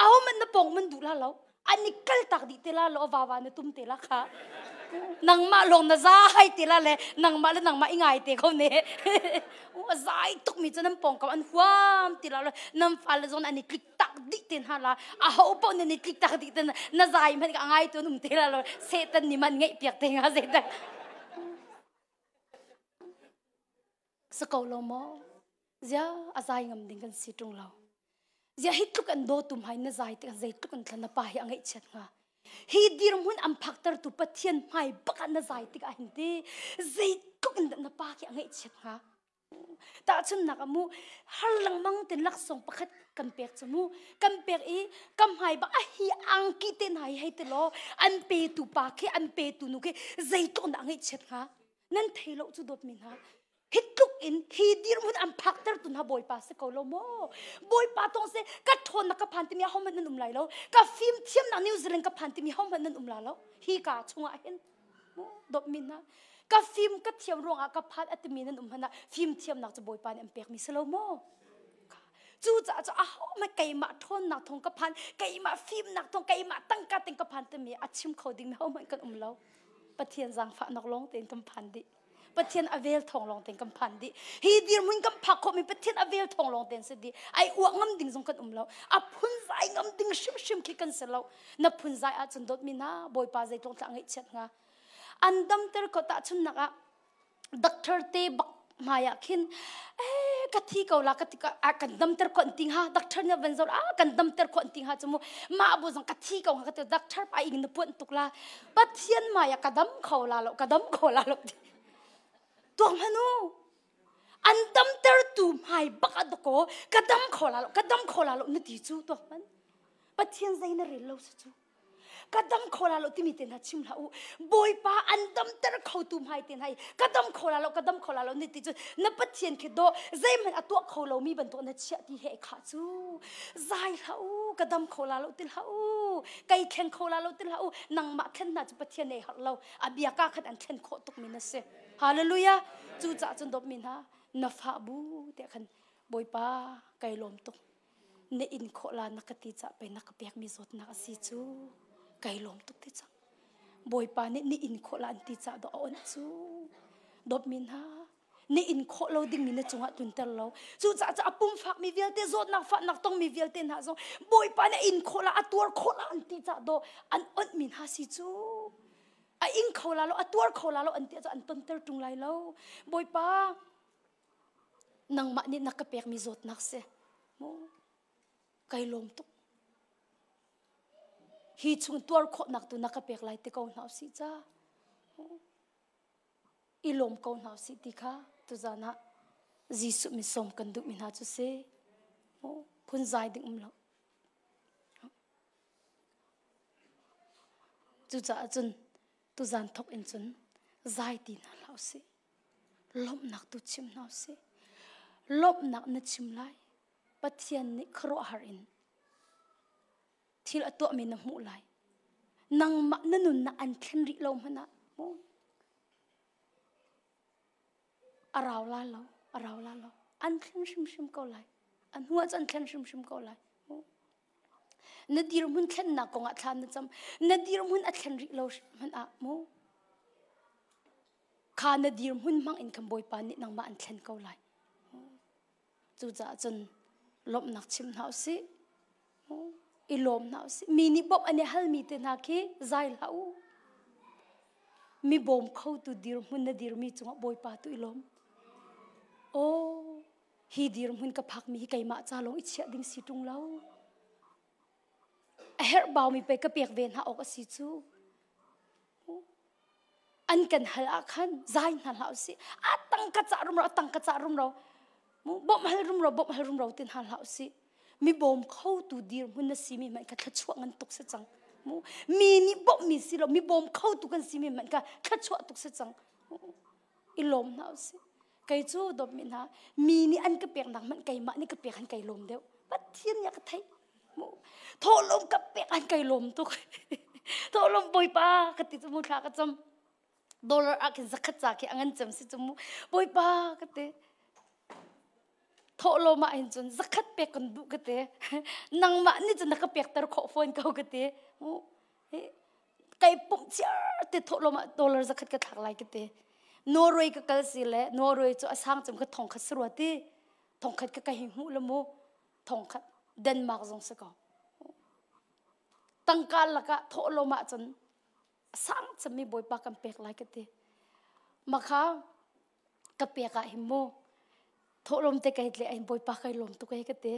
aho man na pong man duh la lo. An i kal tak dih te la lo va va na tum te la kha. Nangmah lawng na zai te la le nangmah le nangmah i ngai te ko ne. A zai tuk mi cu nan pawng kam an huam ti la lo nan fale zong an i tlik tak dih te hna la a ho paoh nan i tlik tak dih te na zai hmanh ka ngai tu an um te la lo Satan nih man ngeih piak te nga zeidah sa ko lo maw zia a zai ngam ding kan si ṭung lo zia hi tluk an daw tum hai na zai tik zei tluk an thlan na pa hi a ngaihchiat hnga hi dirhmun an phakter tu Pathian hmai bak ah na zai tik ah hin ti zei tluk in na pa khi a ngaihchiat hnga Tahchunhnak ah mu har lengmang ten laksawng pakhat kan pek cu mu kan pek i ka hmai bak a hi angki te hna hi hei ti law an petu pa khi an petu nu khi zeitluk dah ngaihchiat hnga nan thei lo cu dawtmi hna hi tluk in hi dirhmun an phakter tu hna bawipa si ko lo maw bawipa tong se ka ṭhawnnak ka phan timi ahohmanh nan um lai lo ka fim thiamnak New Zealand ka phan timi ahohmanh nan um la lo hi ka chungah hin dawtmi hna ka fim ka thiam ruangah ka phan a timi nan um hmanh ah fim thiamnak cu bawipa nih an pekmi si lo maw cucaah cu ahohmanh keimah ṭhawnnak thawng ka phan keimah fimnak thawng keimah tangka ting ka phan timi a chim kho ding hohmanh kan um lo pathian zaangfahnak lawng tein kan phan dih Pathian a vel thawng lawng tein kan phan dih hi dirhmun kan phak khawhmi Pathian a vel thawng lawng tein si dih ai uah ngam ding zong kan um lo a phunzai ngam ding hrimhrim khi kan si lo na phunzai ahcun dawtmi hna Bawipa zeitlung thlah ngaihchiat hnga an damter ko tahchunnak ah doctor te bak hmai ah khin eh ka thi ko la ka ti ka kan damter ko an ti ha doctor nih van zor ah kan damter ko an ti ha chu mu mah bu zong ka thi ko ha ka ti doctor pa ing na puan tuk la Pathian hmai ah ka dam kho la lo ka dam kho la lo ti tuak hmanu an damtertu hmai bak ah dakaw ka dam kho la lo ka dam kho la lo na ti cu tuak hman Pathian zei na rel lo si cu ka dam kho la lo timi te hna chim hlah u Bawipa an damter khotu hmai te hna i ka dam kho la lo ka dam kho la lo na ti cu na Pathian khi dawh zeihmanh a tuah kho lomi bantuk na chiah ti he khah cu zai hlah u ka dam kho la lo ti hlah u kei thleng kho la lo ti hlah u nangmah thlen hna cu Pathian ei harh lo a bia ka khat an thlen khawh tuk mi na si hallelujah cu caah cun dawtmi hna na fah bu te khan Bawipa kai lawm tuk. Na in khawh la na ka ti cah pei na ka pekmi zawtnak a si cu. Kai lawm tuk ti cang. Bawipa nih ni in khawh la an ti cah dawh a onh cu. Dawtmi hna, ni in khawh lo dingmi na cungah tlunter lo. Cucaah cu a pum fakmi vialte, zawtnak fahnak tongmi vialte hna zong Bawipa nih a in khawh la, a tuar khawh la an ti cah dawh an onhmi hna si cu. A ing kho la lo, a tuar kho la lo an ti ahcun an tonter ṭung lai lo. Bawipa, nangmah nih na ka pekmi zawtnak si. Mu, kai lawm tuk. Hi chung tuar khawhnak tu na ka pek lai ti ko hna usih ca. I lawm ko hna usih ti kha tuzan ah Jesuh min sawm kan duhmi hna cu si. Phunzai ding um lo. Cucaah cun tuzan thawk in cun zai ti hna hlah usih. Lawmhnak tu chim hna usih. Lawmhnak na chim lai. Pathian nih khuaruahhar in thil a tuahmi na hmuh lai. Nangmah na nunnak an thlen rih lo hmanh ah mu a rau la lo, a rau la lo. An thlen hrimhrim ko lai. A hnu ah cun an thlen hrimhrim ko lai. Mu. Na dirhmun thlennak kong ah thla na cam. Na dirhmun a thlen rih lo hmanh ah mu kha na dirhmun hmang in khan Bawipa nih nangmah an thlen ko lai. Cucaah cun lawmhnak chim hna usih. I lawm hna usih. Mi nih bawmh an i halmi te hna khi zai hlah u. Mi bawm khotu dirhmun na dirmi cungah Bawipa tu i lawm. Aw, hi dirhmun ka phakmi hi keimah ca lawng i chiah ding si ṭung lo. A herh baumi pei ka pek ve hna awk a si cu. An kan hal ah khan zai hna hlah usih. A tang ka cah rumro, a tang ka cah rumro. Bawmh hal rumro, bawmh hal rumro tin hal hlah usih. Mi bawm khotu dirhmun na simi hmanh kha thluachuah ngan tuk si cang. Mu mi nih bawmhmi si lo, mi bawm khotu kan simi hmanh kha thluachuah tuk si cang. I lawm hna usih. Kei cu dawtmi hna, mi nih an ka peknak hmanh keimah nih ka pek han kai lawm deuh. Pathian nih a ka theih. Thawhlawm ka pek an kai lawm tuk. Thawhlawm bawipa ka ti cu mu thla ka cam. Dollar ah khin zakhat ca khi a ngan cem si cu mu. Bawipa ka ti. Thawhlawm ah hin cun zakhat pek kan duh ka ti. Nangmah nih cun na ka pekter khawh fawn ko ka ti. Kai pumh chiar te thawhlawm ah dollar zakhat ka thlak lai ka ti. Norway ka kal si le Norway cu a sang cem ka thong khat si rua ti. Thong khat ka ka hi hmuh le mu. Thongkhat Denmark zong si ko. Tangka lakah thawhlawm ahcun sang cemmi Bawipa kan pek lai ka ti. Makha ka pek ah hin mu thawhlawm te kai tle ahin Bawipa kai lawm tuk ai ka ti.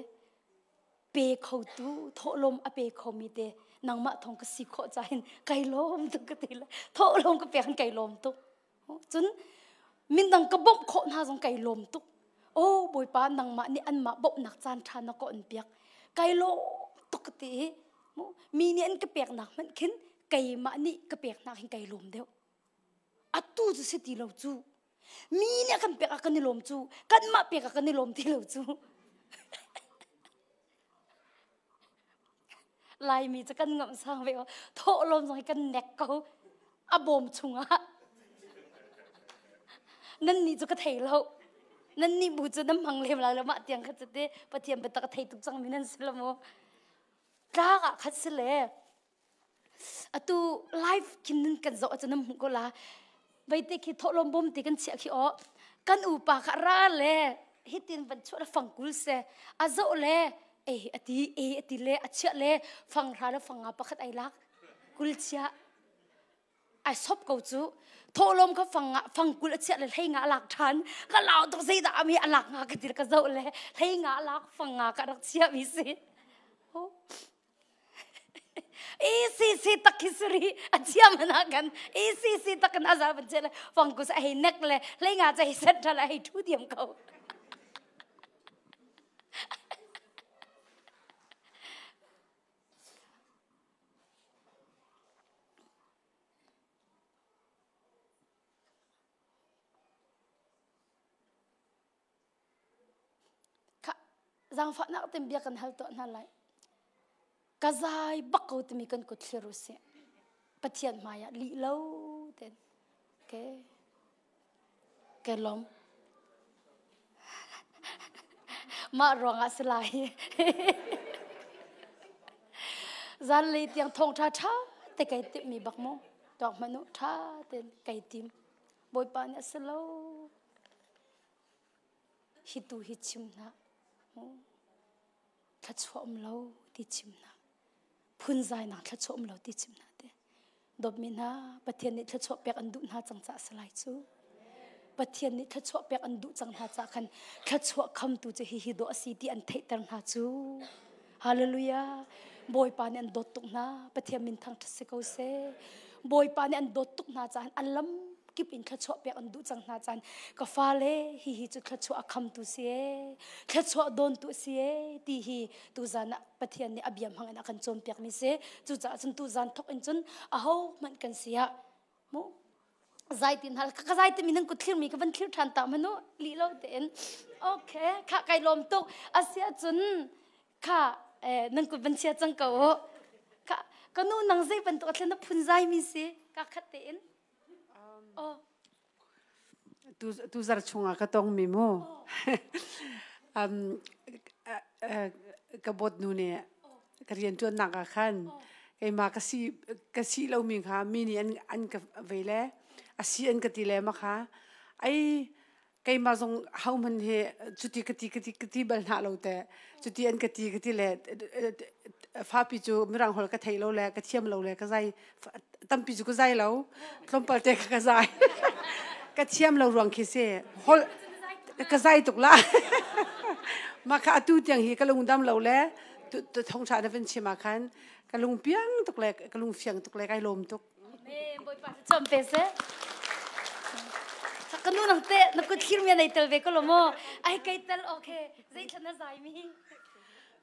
Pe khotu thawhlawm a pe khomi te nangmah thong ka si khawh cahin kai lawm tuk ka ti le thawhlawm ka pek hin kai lawm tuk. Cun mindang ka bawmh khawh hna zong kai lawm tuk. Aw Bawipa nangmah nih anmah bawmhnak caan ṭha na ka on piak. Kai lawm tuk ka ti i mi nih an ka peknak hmanh khin keimah nih ka peknak hin kai lawm deuh. Atu cu si ti lo cu. Mi nih a kan pek ah kan i lawm cu. Kanmah pek ah kan i lawm ti lo cu. Laimi cu kan ngamh sang ve thawhlawm zong hi kan nek ko a bawm chungah nan nih cu ka thei lo nan nih bu cu nan hmang lem lai lo mah tiang kha cu te Pathian biatak a thei tuk cangmi nan si lo mu tlak ah khat si le Atu live khin nan kan zoh ahcun nan hmuh ko la. Veite khi thawhlawm bawm te kan chiah khi aw. Kan upa kha ra le hitin van chuah le fangkul se a zoh le e ati e ati le a chiah le fanghra le fanga pakhat ai lak kul chiah ai sop ko cu thawhlawm kha fang fangkul a chiah le hlei nga a lak ṭhan ka lau tuk zeidah ami a lak nga ka ti ka zoh le hlei nga a lak fang nga ka rak chiah mi si ECC tak khi suri a chiam na kan ECC tak na za ban che le fang ku sa hei nek le hlei nga cha hei set tha la hei thu diam ko Zaangfahnak ten bia kan hal tuah hna lai. Ka zai bak ko timi kan kut thlir usih. Pathian hmai ah lih lo ten. Okay. Ke lom. Mah ruangah si lai. Zanlei tiang thawngṭha ṭha te kai timhmi bak mu. Tuak hmanh u ṭha tein kai tim. Bawipa nih a si lo. Hi tu hi chim hna. Thluachuah um lo ti chim hna. Phunzainak thluachuah um lo ti chim hna te. Dawtmi hna, Pathian nih thluachuah pek an duh hna cang caah a si lai cu. Pathian nih thluachuah pek an duh cang hna caah khan thluachuah khamtu cu hihi dawh a si ti an theihter hna cu. Hallelujah. Bawipa nih an dawt tuk hna. Pathian min thangṭhat si ko seh. Bawipa nih an dawt tuk hna caah a lam kip in thluachuah pek an duh cang hna caan ka fale hihi cu thluachuah a khamtu si ee thluachuah dawntu si ee ti hi tuzan ah Pathian nih a bia hmang in a kan cawnpiak mi si. Cucaah cun tuzan thawk in cun aho hmanh kan si ah mu zai tin hal ka zai timi nan kut thlir mi ka van thlir than ta manu li lo tein okay kha kai lawm tuk asia cun kha nan kut van chia cang ko kha ka nu nang zei bantuk a thlen na phun zai mi si ka khat tein oh Tu zarh chungah ka tongmi mu. Um, ka bawt nu nih ka rianṭuannak ah khan keimah ka si ka si lomi kha mi nih an an ka vei le a si an ka ti le ma kha ai keimah zong hohmanh hi cuti ka ti ka ti ka ti bal hna lo te cuti an ka ti ka ti le fapi cu mirang holh ka thei lo le ka thiam lo le ka zai tampi cu ka zai lo tlawmpal te ka zai ka thiam lo ruang khi si holh ka zai tuk la mah kha atu tiang hi ka lung dam lo le thong tha na van chim ah khan ka lung piang tuk le ka lung fiang tuk le kai lawm tuk Amen. Bawipa cu chom pe seh. Ka nu nang te na kut thlir mi nei tel ve ko lo mo. Ai kai tel okay. Zei thlan na zai mi.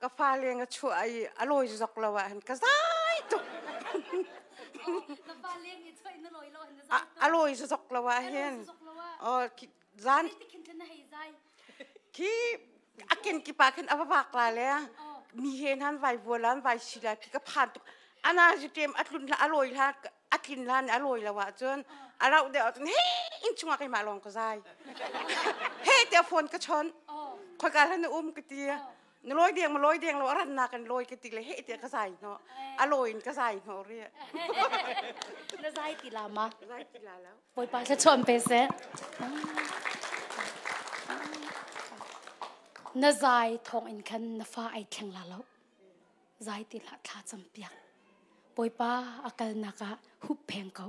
Ka fa leng a chuah ai a lawi zok lo ah han ka zai tuk. Na fa leng i chuah na lawi lo han na zai tuk. A lawi zok lo ah hin. Oh zan khi a ken ki pa khin a va vak la le mi he nan vai vual an vai si la ka phan tuk ana ji tem a tlun la a lawi la a tlin la a lawi lo ah cun a rauh deuh cun he in chungah keimah lawng ka zai he te phone ka chon khoi ka hlan um ka ti na lawi deng ma lawi deng lo a ran na kan lawi ka ti le he te ka zai no a lawi in ka zai no ri na zai ti la ma zai ti la lo Bawipa thluachuah an pe seh. Na zai thawng in khan na fa ai thleng la lo. Zai ti hlah thla cam piak. Bawipa a kalnak ah hup pheng ko.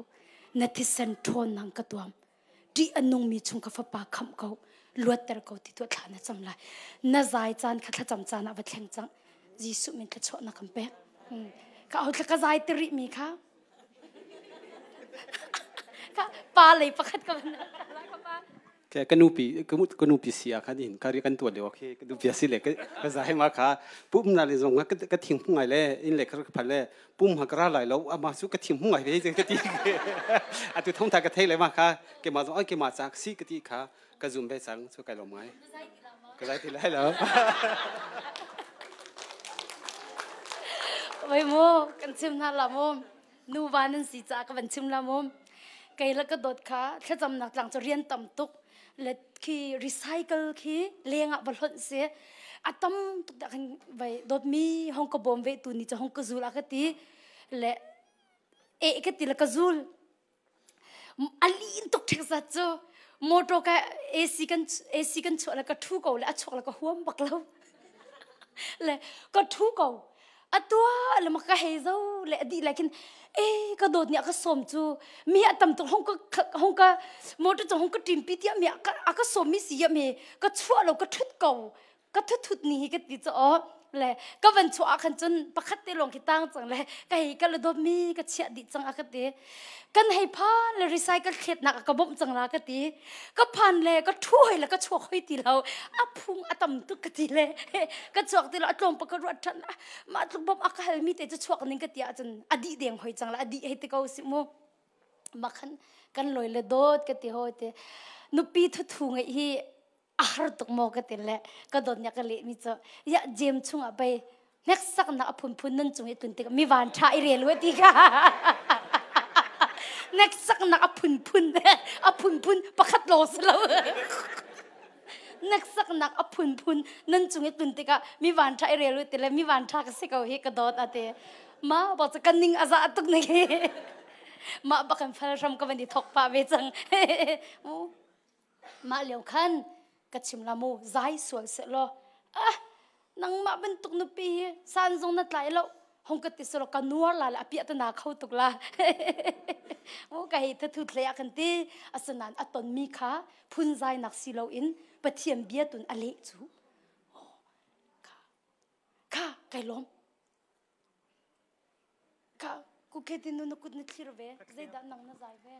Na thisen ṭhawn nang ka tuam. Ṭih a nungmi chung ka fapa khamh ko. Luatter ko ti tuah thla na cam lai. Na zai caan kha thlacam caan ah va thleng cang. Jesuh min thluachuah na kan pek. Ka au thla ka zai ti rih mi kha Pa lei pakhat ka van ka nupi ka nupi si ah khan in ka ri kan tuan lio khi ka nupi si le ka zai ma kha pum na le zong ka thing hung ngai le in le ka phan le pum ha ka ra lai lo ama su ka thing hung ngai ve ka ti atu thong tha ka thei le ma kha ke ma zong ke ma chak si ka ti kha ka zum ve cang chu kai lo mai ka zai ti lai lo Oi mu kan chim hna la mu nuva nan si caah ka van chim la mu kei le ka dawt kha thlacamnak tlang cu rian tam tuk le khi recycle khi leng ah va hlonh si a tam tuk dah khan vai dawtmi hong ka bawm ve tu ni cu hong ka zul a ka ti le e ka ti le ka zul A lin tuk ṭhek zat cu motor ka AC kan AC kan chuah le ka ṭhu ko le a chuak le ka huam bak lo. Le ka ṭhu ko. A tua le ma ka hei zo le a dih lai khin e ka dawt nih a ka sawm cu mi a tam tuk hong ka hong ka motor cu hong ka ṭim pi tiah mi a ka sawm mi si ya mi ka chuah lo ka ṭhut ko ka thut ni hi ka ti cu aw le ka van chuah ah khan cun pakhat te lawng khi tang cang le ka hei ka le dawt mi ka chiah dih cang a ka ti kan hei phan le recycle thletnak a ka bawmh cang la ka ti ka phan le ka thu hoi le ka chuak hoi ti lo a phung a tam tuk ka ti le ka chuak ti lo a tlawm pa ka ruat than mah tluk bawmh a ka hal mi te cu chuak ning ka ti ahcun a dih deng hoi cang la a dih hei ti ko si mu ma khan kan loi le dawt ka ti hoi te nupi thuthu ngeih hi a har tuk maw ka ti le ka dawt nih ka lehmi cu ya jem chungah pei hneksaknak a phunphun nan cung i tlun tik mi van ṭha i rel we ti kha hneksaknak a phunphun a phunphun pakhat lawng si lo hneksaknak a phunphun nan cung i tlun tikah mi van ṭha i rel we ti le mi van ṭha ka si ko hi ka dawt a ti. Ma ba kan ning aza tuk ni ma ba kan fal ram ka van i thok pa ve cang. Ma leo khan ka chim la mu zai sual se lo ah nangmah bantuk nupi hi san zong na tlai lo hong ka ti selo ka nuar la la apia ta na kho tuk la mu ka hei thathu thle a kan ti asanan a ton mi kha phun zai nak si lo in Pathian bia tun a leh cu kha kha kai lom kha ku ke tin nu na kut na thlir ve zeidah nang na zai ve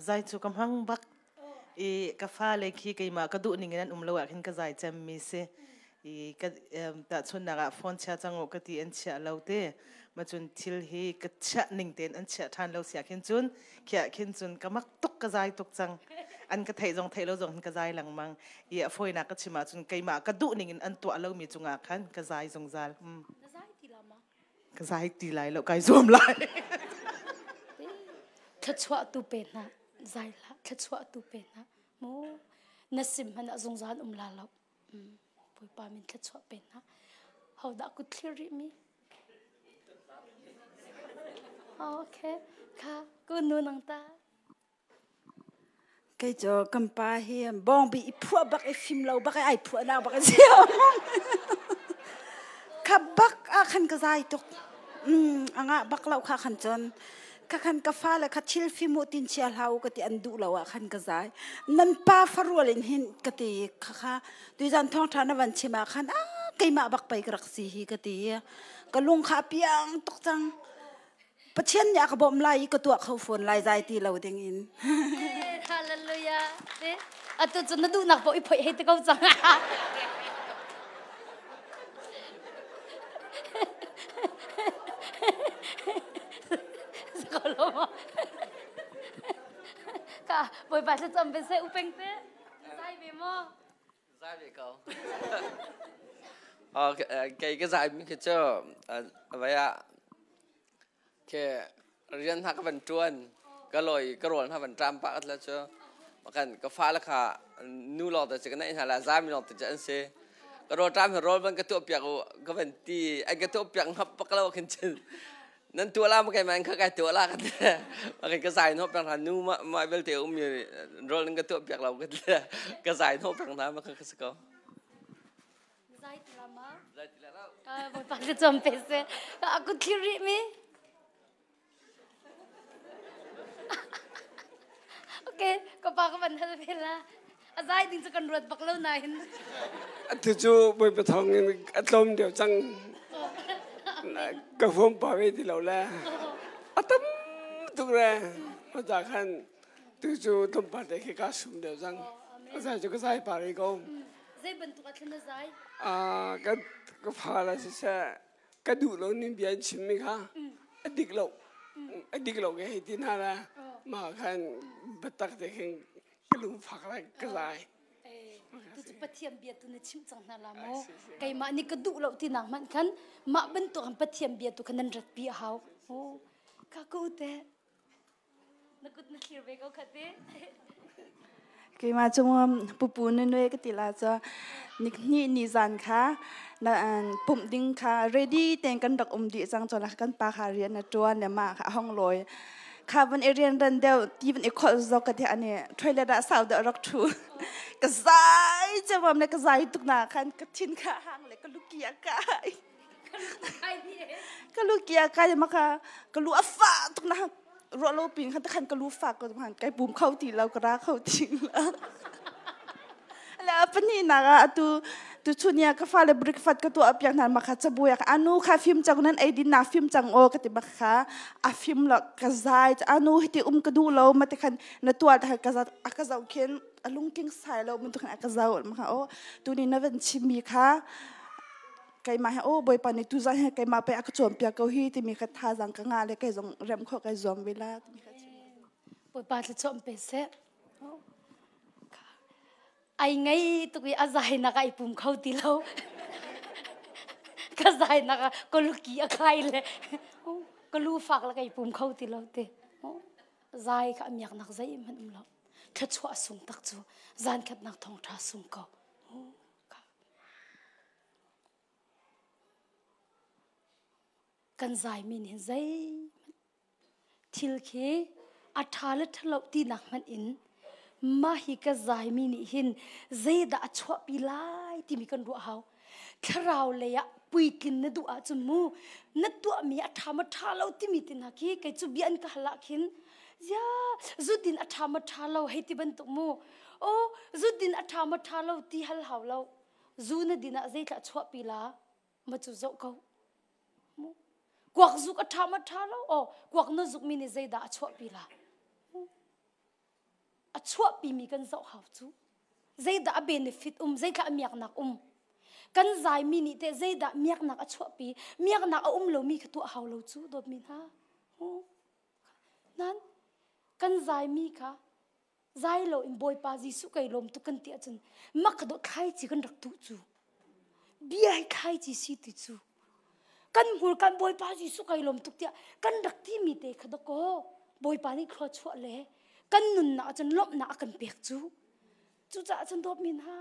Zai cu ka hmang bak i ka fale khi keimah ka duh ning in an um lo ah khin ka zai cem mi si i ka tahchunhnak ah phone chia cang u ka ti an chiah lo te ma cun thil hi ka chiah ning tein an chiah ṭhan lo sia khin cun khiah khin cun ka mak tuk ka zai tuk cang an ka theih zong theih lo zong hin ka zai lengmang i a fawinak ka chim ahcun keimah ka duh ning in an tuah lomi cungah khan ka zai zungzal. Na zai ti la ma? Ka zai ti lai lo, kai zuam lai. Thluachuah tu pe hna, zai hlah, thluachuah tu pe hna. Mu na sim hmanh ah zungzal um la lo. Bawipa min thluachuah pe hna. Hodah kut thlir rih mi? Okay, kha ku nu nang ta. Kei cu kan pa hi bawngbi i phuah bak i fim lo bak i ai phuahnak bak a si. Kha bak ah khan ka zai tuk. A ngah bak lo kha khan cun kha khan ka fale kha thil fim u tin chia hlah u ka ti an duh lo ah khan ka zai. Nan pa farual in hin ka ti kha kha tuizan thawngṭha na van chim ah khan ah keimah bak pei ka rak si hi ka ti. Ka lung kha a piang tuk cang. Pathian nih a ka bawmh lai i ka tuah kho fawn lai zai ti lo ding in. Hallelujah. Te atu cu na duhnak paoh i phoih hei te ko cang. Ka bawipa thlacam ve seh upeng te. Zai ve maw? Zai ve ko. Kei ka zai mi khi cu vai ah ke rian hna ka van ṭuan ka lawi ka rawl hna van ṭam pah la cu kan ka fale kha nu lawng te cu ka neih hna la zami lawng te cu an si ka rawl ṭam hi rawl van ka tuah piak u ka van ti an ka tuah piak ngap bak lo khin cun nan tuah la ma kai ma kha kai tuah la ka ti ma kai ka zai no peng hna nu ma ma belte um mi rawl nan ka tuah piak lo ka ti ka zai no peng hna ma kha ka si ko Zai ti la ma zai ti la lo Bawipa le chom pe se aku thlir rih mi Okay ka pa ka van hal ve la a zai ding cu kan ruat bak lo nain Atu cu Bawipa thawng in a tlawm deuh cang. Ka huam pa ve ti lo le. A tam tuk re. Mata khan tu cu tlawmpal te khi ka sum deuh cang. A zai cu ka zai pa rih ko. Zei bantuk ah thlen na zai? Ah, ka ka fa la siseh ka duh lo ning bia an chimmi kha a dik lo. A dik lo ke hei ti hna la. Mah khan biatak te khin ka lungfak lai ka zai. Tucu Pathian bia tu na chimh cang hna la maw? Keimah nih ka duh lo ti nak hmanh khan mah bantuk han Pathian bia tu khan nan rat pi a hau. Oh, ka ku te. Na kut na thlir ve ko khat te. Keimah cu pupu na nue ka ti la cu nik hnih ni zan kha na pumh ding kha ready ten kan rak um dih cang cun kan pa kha rian a ṭuan le mah kha a hong lawi kha van i rian ran deuh ti van i kholh zok ka ti ani toilet ah sau deuh rak ṭhu ka zai cemam le ka zai tuk na khan ka thin kha hang le ka luki a kai ka luki a kai ma kha ka lu a fa tuk na ruah lo pin khan khan ka lu fa ko han kai pum kho ti lo ka ra kho ti lo le pani na ga atu tu chunia ka fa le breakfast ka tu apiak na ma kha chabuya ka anu kha phim chang nan ei din na phim chang o ka ti ma kha a phim lo ka zai anu hiti um ka du lo ma te khan na tua ta ka za ka zau khen alung king sai lo mun tu khan ka zau ma kha o tu ni na van chimi kha keimah he o bawipa nih tuzan he keimah pe a ka cawnpiak ko hi timi kha thazaang ka ngah le kei zong rem khawh kai zuam ve la timi kha Bawipa thlachuah pe seh. Ai ngei tuk i a zai nak ai pum kho ti lo. Ka zai nak ah ka luki a khai le ka lu fak le kai pum kho ti lo te. Zai kha amiak nak zei hmanh um lo. Thlachuah sung tak cu zan khat nak thong tha sung ko. Kan zai mi nih zei thil khi a ṭha le ṭhalo tinak hmanh in mah hi ka zai mi nih hin zeidah a chuahpi lai timi kan ruah hau. Thlarau lei ah puitlin na duh ahcun mu na tuahmi a ṭha ma ṭha lo timi ti hna khi kei cu bia an ka hal ah khin zia zudin a ṭha ma ṭha lo hei ti bantuk mu o zudin a ṭha ma ṭha lo ti hal hau lo zu na din ah zeithlah chuahpi la ma cu zoh ko mu kuak zuk a ṭha ma ṭha lo o kuak na zuk mi nih zeidah a chuahpi la a chuahpimi kan zoh hau cu zeidah a benefit um zeithlah a miaknak um kan zaimi nih teh zeidah miaknak a chuahpi miaknak a um lomi kha tuah hau lo cu dawtmi hna nan kan zaimi kha zai lo in Bawipa Jesuh kai lawm tuk kan ti ahcun mak ka dawt thlaici kan rak tuh cu bia hi thlaici si ti cu kan hmur kan Bawipa Jesuh kai lawm tuk tiah kan rak timi te kha dakaw Bawipa nih thlua chuah le kan nunnak ahcun lawmhnak a kan pek cu cucaah cun dawtmi hna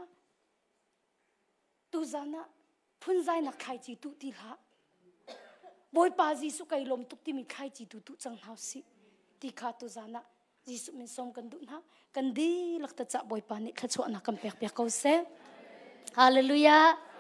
tuzan ah phunzainak thlaici tuh ti hlah Bawipa Jesuh kai lawm tuk timi thlaici tu tuh cang hna usih ti kha tuzan ah Jesuh min sawm kan duh hna kan dihlak ta cah Bawipa nih thluachuahnak kan pek piak ko seh Hallelujah.